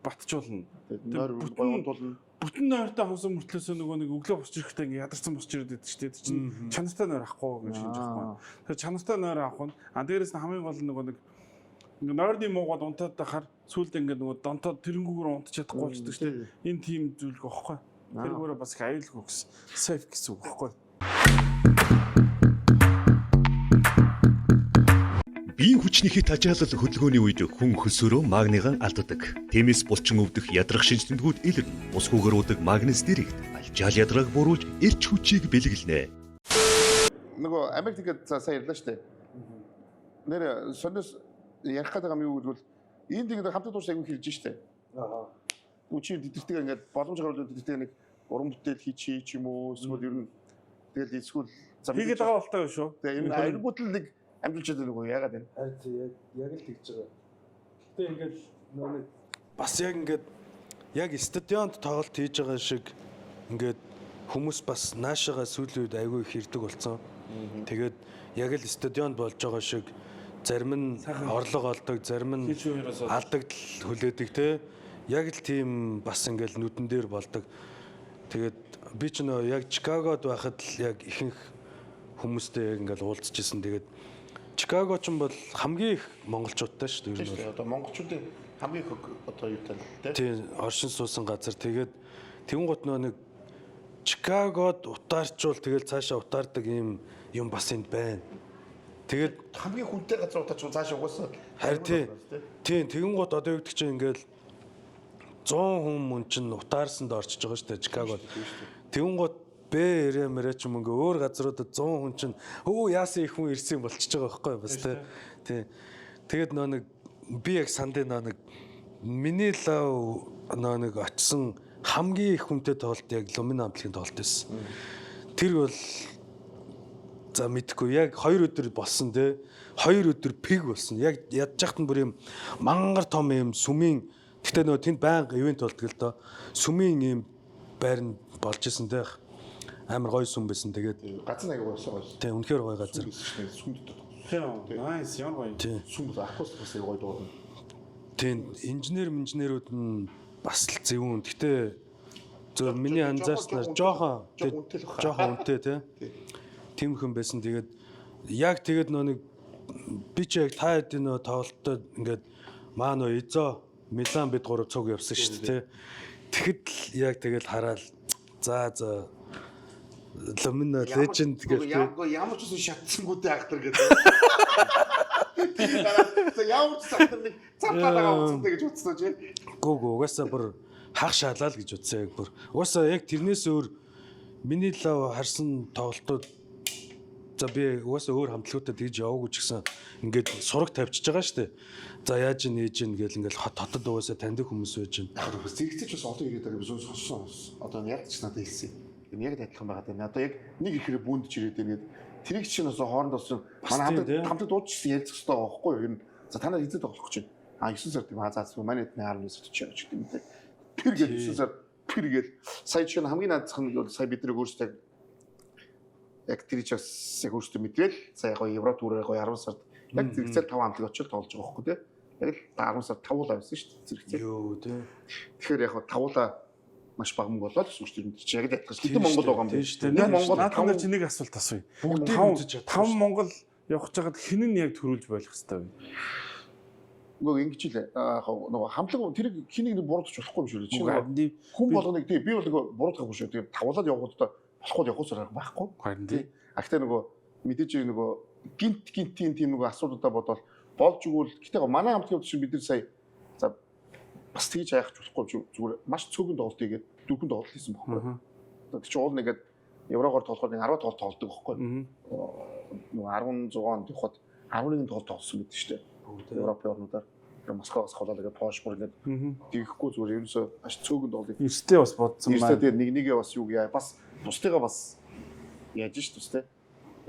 батчуулна. Нойр бүтэн- гой унтуулна. Бүтэн нойртой хонсон мөртлөөсөө нөгөө нэг өглөө босч ирэхдээ ингээ ядарсан босч ирээд байдаг шүү дээ. Тэр чинь чанартай нойр авахгүй гэж шинж авахгүй. Тэгэхээр чанартай нойр авах нь а дээрээс нь хамгийн гол нь нөгөө нэг ингээ нойрны муугаад унтаад байхаар сүүлд ингээ нөгөө донтоод тэрэнгүүгээр унтж чадахгүй болчихдог шүү дээ. Энэ тийм зүйлг байхгүй. Тэрүүгээр бас их аюулгүй гэсэн. Safe гэсэн үг байхгүй. Биеийн хүчний хит ачаалал хөдөлгөөний үед хүн хөсөөрөө магнийгаа алддаг. Тиймээс булчин өвдөх ядрах шинж тэмдгүүд илэрнэ. Усгүйгээр уудаг магнез дэрэгт алжаал ядрааг бууруулж эрч хүчийг бэлгэлнэ. Нөгөө Америк тэгээд за сая ярьлаа шүү дээ. Нэр сониос ярих гэдэг юм юу гэвэл энд ингээд хамтад уус айгүй хэрж штэ. Аа. Үгүй чи тэдэртэйгээ ингээд боломж гарвал тэдэртэйгээ нэг уран бүтээл хийчихье ч юм уу эсвэл ер нь тэгэл эсвэл за Хийгээд байгаа болтой шүү. Тэгээ ер нь арингууд л нэг амжилт чаддаг уу яагаад вэ? Харин тий яг яг л тэгж байгаа. Гэтэ ингээд нөө нэг бас яг ингээд яг стадионд тоглолт хийж байгаа шиг ингээд хүмүүс бас наашаага сүүлийн үед айгүй их ирдэг болсон. Тэгээд яг л стадионд болж байгаа шиг зарим нь орлого олдог, зарим нь Хич үеэрээс бол. алдагдал хүлээдэг те. Яг л тийм бас ингээд нүдэн дээр болдог. Тэгээд би ч нөө яг Чикагод байхад л яг ихэнх хүмүүстэй яг ингээд уулзчихсэн. Тэгээд Чикаго ч юм бол хамгийн их монголчуудтай шүү дээ. Ер нь бол. Одоо монголчуудын хамгийн их одоо юутай л тий. Тийм оршин суусан газар тэгээд тэгүн гот нөө нэг Чикагод утаарчвал тэгэл цаашаа утаардаг юм юм бас энд байна. Тэгээд Хамгийн хүнтэй газар утаач цаашаа угаасаа харин тий. Тийм тэгүн гот одоо юу гэдэг чинь ингээл 100 хүн мөн чинь утаарсанд орчиж байгаа шүү дээ Чикагод. Тэгүн гот Б эрэ мэрэ ч юм ингээ өөр газруудад 100 хүн чинь өө яасан их хүн ирсэн болчихж байгаа байхгүй юу бас тий. Тий. Тэгээд нөө нэг би яг сандын нөө нэг миний лав нөө нэг очисон хамгийн их хүнтэй тоглолт яг Лумин амтлагийн тоглолт байсан. Тэр бол за мэдхгүй яг 2 өдөр болсон те 2 өдөр пиг болсон. Яг ядж яхад нь бүр юм мангар том юм сүмийн гэтээ нөгөө тэнд байнга ивент болдог л доо. Сүмийн юм байр нь болж исэн те. Амар гоё сүм байсан. Тэгээд Газар нэг гоё гоё. те үнэхээр гоё газар. Сүм дотор. Тийм. Nice, ямар гоё. Тийм. Сүм бол акустик бас гоё дуулна. Тийм инженер инженерүүд нь бас л зөвүүн. Гэтэ зөв миний анзаарснаар жоохон жоохон үнэтэй л баха. жоохон үнэтэй тий. Тийм хүн байсан. Тэгээд яг тэгээд нөө нэг би ч яг та хэдийн нөө тоглолтод ингээд маа нөө Изо Милан бид гурав цуг явсан шүү дээ тий. Тэгэхэд л яг тэгэл хараал за за Лумина леженд гэх тий. Ямар ямар ч үсэн шатсангуудын ахтар гэдэг. За ямар ч ахтар нэг цавтаад байгаа утастай гэж утсан чи. Гүү гүү угаасаа бүр хаг шалаа л гэж утсан яг бүр. Угаасаа яг тэрнээс өөр миний лав харсан тоглолтууд за би угаасаа өөр хамтлагуудад тэгж яваагүй ч гэсэн ингээд сураг тавьчихж байгаа шүү дээ. За яаж ийн ээж ийн гэл ингээд хот хотод угаасаа таньдаг хүмүүс байж гин. Яг бас зэрэгцэж бас олон ирээд байгаа юм сонссон. Одоо яг ч надад хэлсэн. Юм яг л адилхан байгаа даа. Одоо яг нэг ихээр бүүндж ирээд байна гээд тэрийг чинь бас хоорондоо бас манай тийм, тий. хамтлаг хамтлаг дуудчихсан ярилцах хэрэгтэй байгаа байхгүй юу? Ер нь за та нар хэзээ тоглох гэж байна. А 9 сард юм аа за зөв манай эдний 11 сард очиж гэдэг юм те. Тэр гээд 9 сар тэр гээд сая чинь хамгийн наадах нь бол сая бид нар өөрсдөө яг тэр чинь бас яг өөрсдөө мэдрээл сая гоё Евро түүрээ гоё 10 сард яг зэрэгцэл 5 хамтлаг очиж тоглож байгаа байхгүй тий. Яг л 10 сард 5 л авсан шүү дээ зэрэгцэл. Йоо тий. Тэгэхээр яг тавуулаа маш бага мөнгө болоод гэсэн үг шүү дээ. Чи яг л ятгах шүү. Хэдэн Монгол байгаа юм бэ? Тийм шүү дээ. Нэг Монгол Наадхан дээр чи нэг асуулт асууя. Бүгдийг Тав үзэж чадахгүй тав шүү. Монгол явах жагаад хэн нь яг төрүүлж болох хэвээр вэ? Үгүй ингэж л яг нөгөө хамтлаг тэрийг хэнийг нэг буруутгах болохгүй юм шүү дээ. Чи Үгүй нөгөө харин тийм. хүн болгоныг тий би бол нөгөө буруутгахгүй шүү. Тэгээ тавуулаад явхад одоо болохгүй явах зэрэг байхгүй. Харин тийм. А гэтээ нөгөө мэдээж нөгөө гинт гинтийн тийм нөгөө асуудлуудаа бодвол болж игэл гэтээ манай хамтлагийн хувьд чинь бид нар сая за бас тэгж хайх болохгүй юм шүү. Зүгээр маш цөөхөн тоглолт хийгээд дөрвөн тоглолт хийсэн байхгүй. Тэр чинь уул нэгээд Еврогоор тоглохоор нэг 10 тоглолт тоглодог байхгүй. Нөгөө 16 онд явхад 11 тоглолт тоглосон гэдэг шүү дээ. Европын орнуудаар. Тэр Москвагаас холоод ингээд Польш бүр ингээд тэгэхгүй зүгээр ерөөсөө маш цөөхөн тоглолт. Эртээ бас бодсон Эртээ байна. тэгээ нэг нэгээ бас юу яа бас бусдыгаа бас яаж ш тустай.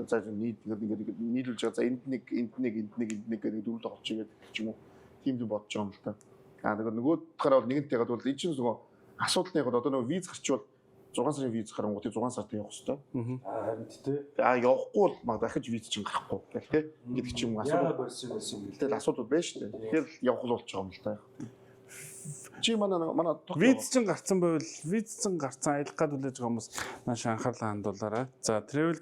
За нийт ингээд ингээд нийлүүлж байгаа. За энд нэг энд нэг энд нэг энд нэг гэдэг дөрөв тоглолт чигээд ч юм уу. Тийм л бодож байгаа юм л та. А тэгээ нөгөө талаараа бол нэгэнт ягаад бол энэ чинь нөгөө асуудал нь яг одоо нөгөө виз гарчвал 6 сарын виз гарангууд 6 сард явах хэвээр. Харин тий. А явахгүй бол маг дахиж виз чинь гарахгүй гэх тээ. Гэдэг ч юм уу асуудал Яагаад болсон юм байсан юм бэ? Тэгэл асуудал байна шүү дээ. Тэгэхээр л явах л болж байгаа юм л та. Чи манай манай Токио Виз чин гарцсан байвал виз чин гарцсан аялах гад хүлээж байгаа хүмүүс нааш анхаарлаа хандуулаарай. За travel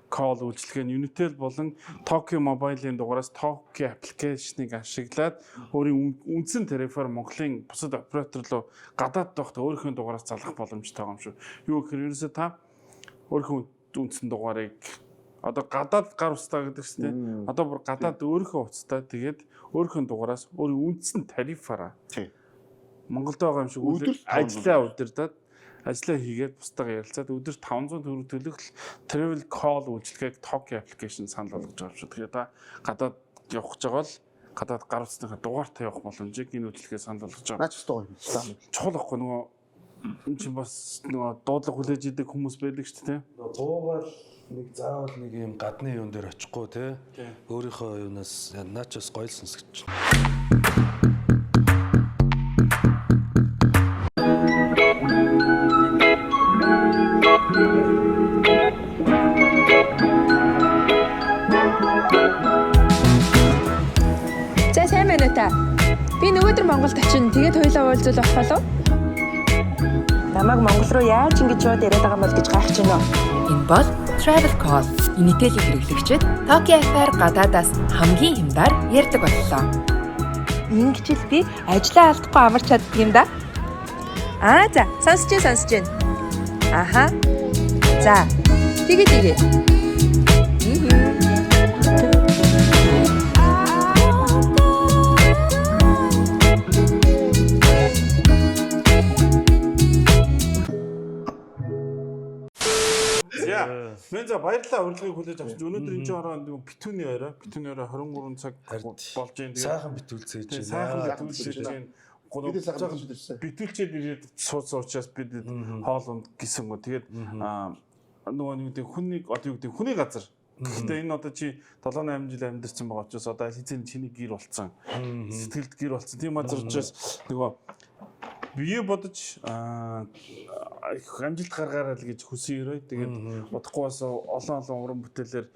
call үйлчилгээ нь Unitel болон Tokyo Mobile-ийн дугаараас Tokyo application-ыг ашиглаад өөрийн үндсэн тарифаар Монголын бусад оператор руу гадаад байхдаа өөрийнхөө дугаараас залгах боломжтой байгаа юм шүү. Юу гэхээр ерөөсөө та өөрийнхөө үндсэн дугаарыг одоо гадаад гар утастай гэдэг чинь тийм. Одоо бүр гадаад өөрийнхөө утастай тэгээд өөрийнхөө дугаараас өөрийн үндсэн тарифаараа Тий. Монголд байгаа юм шиг Өдөр үйл ажлаа удирдаад ажлаа хийгээд бусдаагаа ярилцаад өдөр 500 төгрөг төлөх л travel call үйлчилгээг Tokyo application санал болгож байгаа юм шиг. Тэгэхээр та гадаад явах гэж байгаа бол Гадаад гар утасныхаа дугаартай явах боломжийг энэ үйлчлэгээ санал болгож байгаа. Наач өстой гоё юм. За. Чухал ахгүй нөгөө энэ чинь бас нөгөө дуудлага хүлээж идэг хүмүүс байдаг шүү дээ. Буугаал нэг заавал нэг юм гадны юун дээр очихгүй те. Өөрийнхөө юунаас наач бас гоё л сонсогч. За сайн байна уу та? Би нөгөөдөр Монголд очино. Тэгээд хоёулаа уулзвал болох болов? Намайг Монгол руу яаж ингэж шууд яриад байгаа юм бол гэж гайхаж байна уу? Энэ бол Travel Call. Энэтхэгийн хэрэглэгчид Tokyo FR гадаадаас хамгийн хямдар ярьдаг боллоо. Ингэж л би ажлаа алдахгүй амарч чаддаг юм да. Аа за, сонсож чинь сонсож чинь. Аха. За. Тэгээ тэгээ. За. Мэн за баярлалаа урилгыг хүлээж авсан. Өнөөдөр энэ чинь ороо нэг битүүний орой, битүүний орой 23 цаг болж байна. Тэгээд Сайхан битүүлцээж Тийм, сайхан битүүлцээж байна. Бид сайхан битүүлсэн. Битүүлчээд ирээд суудсан учраас бид хоол унд гисэн гоо. Тэгээд нөгөө нэг гэдэг хүнийг одоо юу гэдэг хүний газар. Гэхдээ энэ одоо чи 7 8 жил амьдарсан байгаа учраас одоо аль хэзээ чиний гэр болцсон. Сэтгэлд гэр болцсон. Тийм газар учраас нөгөө бие бодож их амжилт гаргаарай л гэж хүсэн өрөө. Тэгээд удахгүй бас олон олон уран бүтээлээр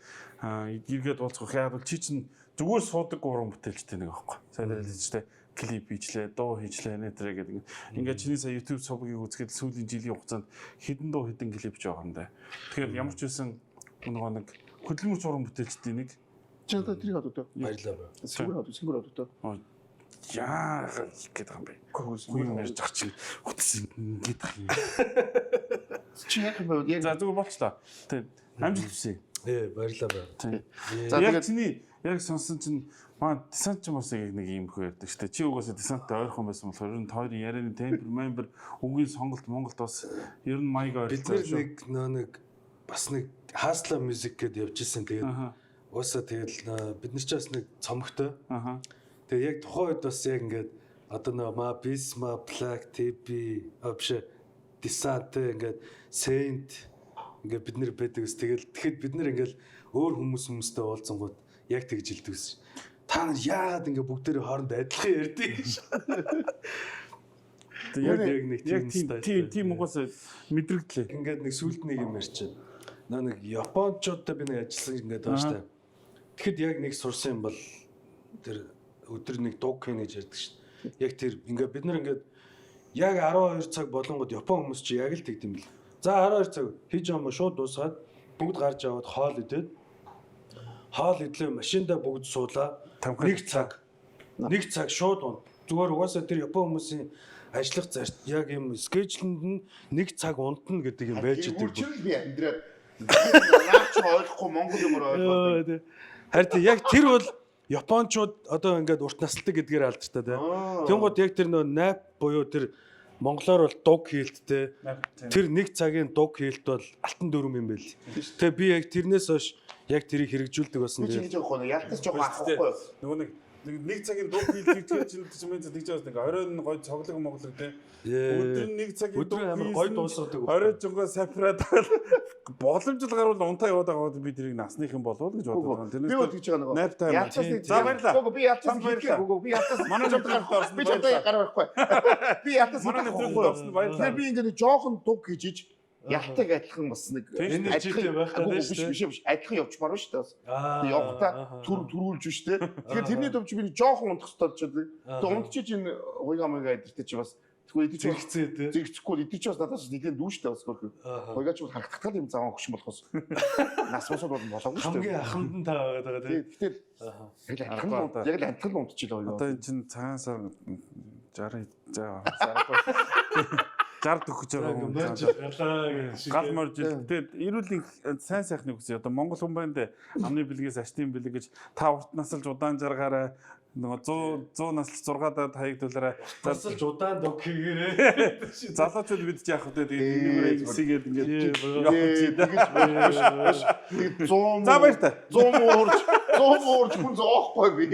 эргээд уулзах. Яг бол чи чинь зүгээр суудаг уран бүтээлчтэй нэг аахгүй. Сайн хэлжтэй клип хийчлээ, дуу хийчлээ, нэ тэрэ гэдэг. Ингээд чиний сая YouTube сувгийг үзэхэд сүүлийн жилийн хугацаанд хэдэн дуу хэдэн клип ч байгаа юм да. Тэгэхээр ямар ч байсан нөгөө нэг хөдөлмөрч уран бүтээлчдийн нэг Чи одоо тэрийг одоо. Баярлалаа. Сэнгүр одоо сэнгүр одоо. Яа гэдэг юм бэ? Үгүй юм ярьж байгаа чинь хөтсөн ингэж ах юм. Чи яах юм бэ? Яг За зүгээр болчлаа. Тийм. Амжилт хүсье. Баярлалаа. Тийм. За Яг тэгээд чиний яг сонсон чинь маа десант ч юм бас яг нэг юм хөө ярьдаг шүү дээ. Чи угаасаа десанттай ойрхон байсан болохоор ер нь хоёрын ярианы темпер, мембер, үгийн сонголт Монголд бас ер нь маяг Бид ойролцоо нар нэг нөө нэг бас нэг хаасла мюзик гэдээ явж исэн. Тэгээд уусаа тэгэл бид нар ч бас нэг цомогтой. Тэгээ яг тухайн үед бас яг ингээд одоо нөө ма Bisma Black TB биш Desant ингээд Saint ингээд бид нар байдаг ус. Тэгэл тэгэхэд бид нар ингээд өөр хүмүүстэй уулзсангууд яг тэгж хэлдэг ус. Та нар яагаад ингээд бүгдээрээ хоорондоо адилхан ярьдаг гэж. Яг Яг нэг яг тийм тийм тийм тийм угаасаа мэдрэгдлээ. Ингээд нэг сүлд нэг юм ярьчих. Нөө нэг Япончуудтай би нэг ажилласан ингээд байгаа штэ. Тэгэхэд яг нэг сурсан юм бол тэр өдөр нэг дуг хийнэ гэж ярьдаг штэ. Яг тэр ингээд бид нар ингээд яг 12 цаг болонгод Япон хүмүүс чи яг л тэгдэм бил. За 12 цаг хийж байгаа юм шууд дуусгаад бүгд гарч аваад хоол идээд хоол идлээ машиндаа бүгд суулаа. Нэг цаг. Нэг цаг шууд унт. Зүгээр угаасаа тэр Япон хүмүүсийн ажиллах зарч яг юм скежлэнд нь нэг цаг унтна гэдэг юм байж идэг. Үрчрэл би амьдраад наач ойлгохгүй монгол юмар ойлгоод. Харин тий, яг тэр бол Япончууд одоо ингээд урт насалдаг гэдгээр алдартай тий. Тэнгууд яг тэр нөө nap буюу тэр монголоор бол дуг хийлттэй. Тэр нэг цагийн дуг хийлт бол алтан дүрм юм байл. Тэгээ би яг тэрнээс хойш яг тэрийг хэрэгжүүлдэг болсон. Би чи ингэж явах нь ялтас жоохон авахгүй юу? Нөгөө нэг нэг цагийн дуг хийлт гэж чинь чинь тэгж байгаа нэг оройн нь гой цоглог моглог тий. Өдөр нь нэг цагийн Өдөр амар гой дуусгадаг. Орой жонгоо сапраад боломжтой гарвал унтаа яваад байгаа би тэрийг насных юм болов уу гэж бодод байгаа. Би бол тэгж байгаа нөгөө. Nap time. Ялтас нэг За баярлалаа. Үгүй би ялтас хийхгүй. Үгүй би ялтас Манай нэвтрүүлэгт орсон. Би ч одоо гар барихгүй. Би ялтас Манай нэвтрүүлэгт орсон баярлалаа. Тэгэхээр би ингээд жоохон дуг хийж иж ялтаг адилхан бас нэг Энержитэй байх та биш биш биш адилхан явчмаар байна шүү дээ бас. Явахдаа түр төрүүлж шүү дээ. Тэгэхээр тэрний төвч би жоохон унтах хэрэгтэй ч гэдэг. Тэгээ унтчих чинь хуйгаа муйгаа идэртэй чи бас тэгвэл идэж Зэрэгцээ тий. Зэрэгцэхгүй идэж бас надаас нэгэн дүү шүү дээ бас хөрхөө. Хуйгаа ч бол харагдахтал юм заван хөшин болохоос. Нас мосод бол болоогүй шүү дээ. Хамгийн аханд нь та байгаад байгаа тий. Гэтэл яг л адилхан яг л адилхан унтчихлаа хуйгаа. Одоо эн чинь цагаан сар 60 за 60 төгөж байгаа юм. Гал Гал морж. Тэгээд эрүүл сайн сайхныг хүсье. Одоо Монгол хүн байна дээ. Амны бэлгээс аштын бэлэг гэж та урт насалж удаан жаргаарай. Нөгөө 100 100 насалж 6 даад хаягдуулаарай. Насалж удаан дог хийгээрэй. Залуучууд бид ч яах вэ? Тэгээд энэгээр ингэсгээд ингээд Тэгэж биш. Тэгээд 100 За баяртай. 100 уурж 100 уурж хүн зоохгүй би.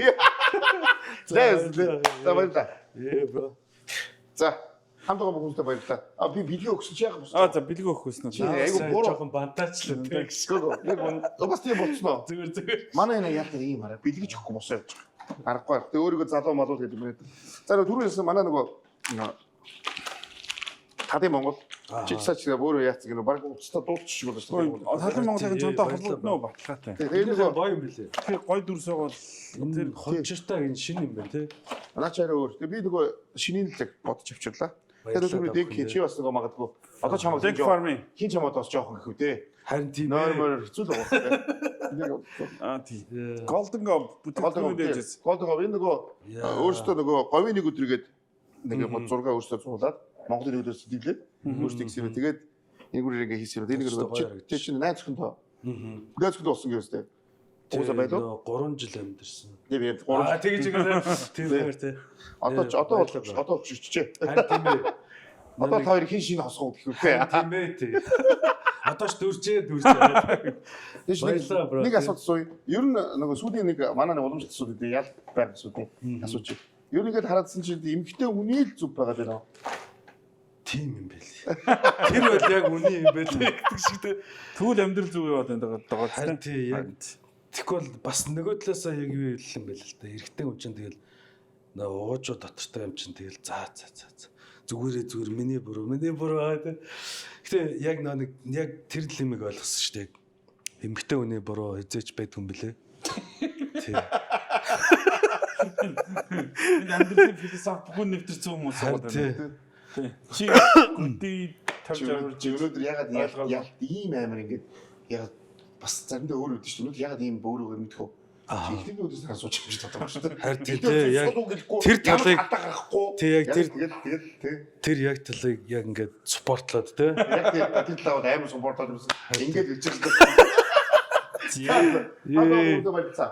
За за баярлалаа. Ээ бро. За хамт байгаа хүмүүстээ баярлалаа. А би бэлгээ өгсөн чи яах вэ? Аа за бэлэг өгөх гэсэн Чи үү? айгу Сайн буруу. жоохон бантаачлаа тий. Гөө яг үн. Бас тийм болцсноо. Зүгээр зүгээр. Манай энэ яах ийм араа бэлгэж өгөхгүй босоо явж байгаа. Аргагүй арга. Тэг өөрийгөө залуу малуу гэдэг юм байна. За нөгөө түрүү хэлсэн манай нөгөө Талын Монгол чигсаач тэгээ өөрөө яац гэнэ баг уцтай дуулчих шиг болоо шүү дээ. Талын Монголын чамтай холбогдно уу баталгаатай. Тэгээ нөгөө гоё юм билээ. Тэгэхээр гой дүрс байгаа бол Тэр хончиртай энэ шинэ юм байна тий. наа чи арай өөр. Тэгээ би нөгөө шинийн л бодож авчирлаа. Тэгээ Баярлалаа түрүү та дэг бүхэндээ. чи бас нөгөө магадгүй. Одоо чамайг Дэг фармын. хин чамаад бас жоохон гэхүү те. Харин тийм Нойр ээ. мойр хэцүү л байгаа те. Яг Аа тий. Golden Go Голдон бүтээгдэхүүн дээжээс. Голдон говь энэ нөгөө Яа. өөрөөсөө нөгөө говийн нэг өдрийгээд нэг юм зураг өөрөөсөө зуулаад Монголын нэг өдрөөс дэвлээд өөрөөсөө тэгсэн юм. Тэгээд энэ гүрээр ингээ хийсэн юм. Тэр нэг Өстө гоё харагдчих. чи чинь найз охинтой. Найз охинтой болсон гэвэстэй. Уусаа байлуу. 3 жил амьдэрсэн. Тийм ээ. 3 Аа тэгэж ингэ тийм хоёр тий. Одоо ч одоо Баярлалаа, бро. одоо чичээ. Харин тийм ээ. Одоо та хоёр хин шинэ хосгоо гэх үү те. Тийм ээ тий. Одоо ч дүржээ дүржээ. Тийш Баярлалаа, бро. нэг нэг асуулт сууя. Ер нь нөгөө сүүлийн нэг манай нэг уламжлалт асуудал дээ ял байг асуудал асууж. Ер нь ингээд хараадсан чинь эмгтэй хүний л зүг байгаа даа. Тийм юм байл. Тэр бол яг үний юм байл гэдэг шиг тий. Тэгвэл амьдрал зүг яваад байна даа. Харин тий яг Тэгэхгүй бол бас нөгөө талаасаа яг юу юм байл л та. Эрэгтэй хүн чинь тэгэл нөө уужуу дотортой юм чинь тэгэл за за за за. Зүгээрээ зүгээр миний буруу миний буруу аа тий. Гэтэ яг нөө нэг яг тэр л юмыг ойлгосон шүү дээ. Эмэгтэй хүний буруу хизээч байдгүй юм бэлээ. Тий. Энэ амьдралын философи бүхэн нэвтэрсэн хүмүүс Харин байгаа тий. даа. Тий. Чи гүдий тавьж авч Чи өнөөдөр ягаад ял ийм амар ингээд ягаад бас заримдаа өөр үүдэн шүү дээ. Өнөөдөр ягаад ийм өөрөөгөө мэдэх үү? Чи ихний өдрөөс асууж юм шиг тодорхой шүү дээ. Харин тий, тий, яг тэр тэр талыг- алдаа гаргахгүй. Тий, яг тэр- тэгэл тэгэл тий. Тэр яг талыг яг ингээд спортлоод тий. Яг тэр талаа бол амар суппортлоод юмсан. Ингээд хэлж байгаа. Зээ. Одоо баярлалаа.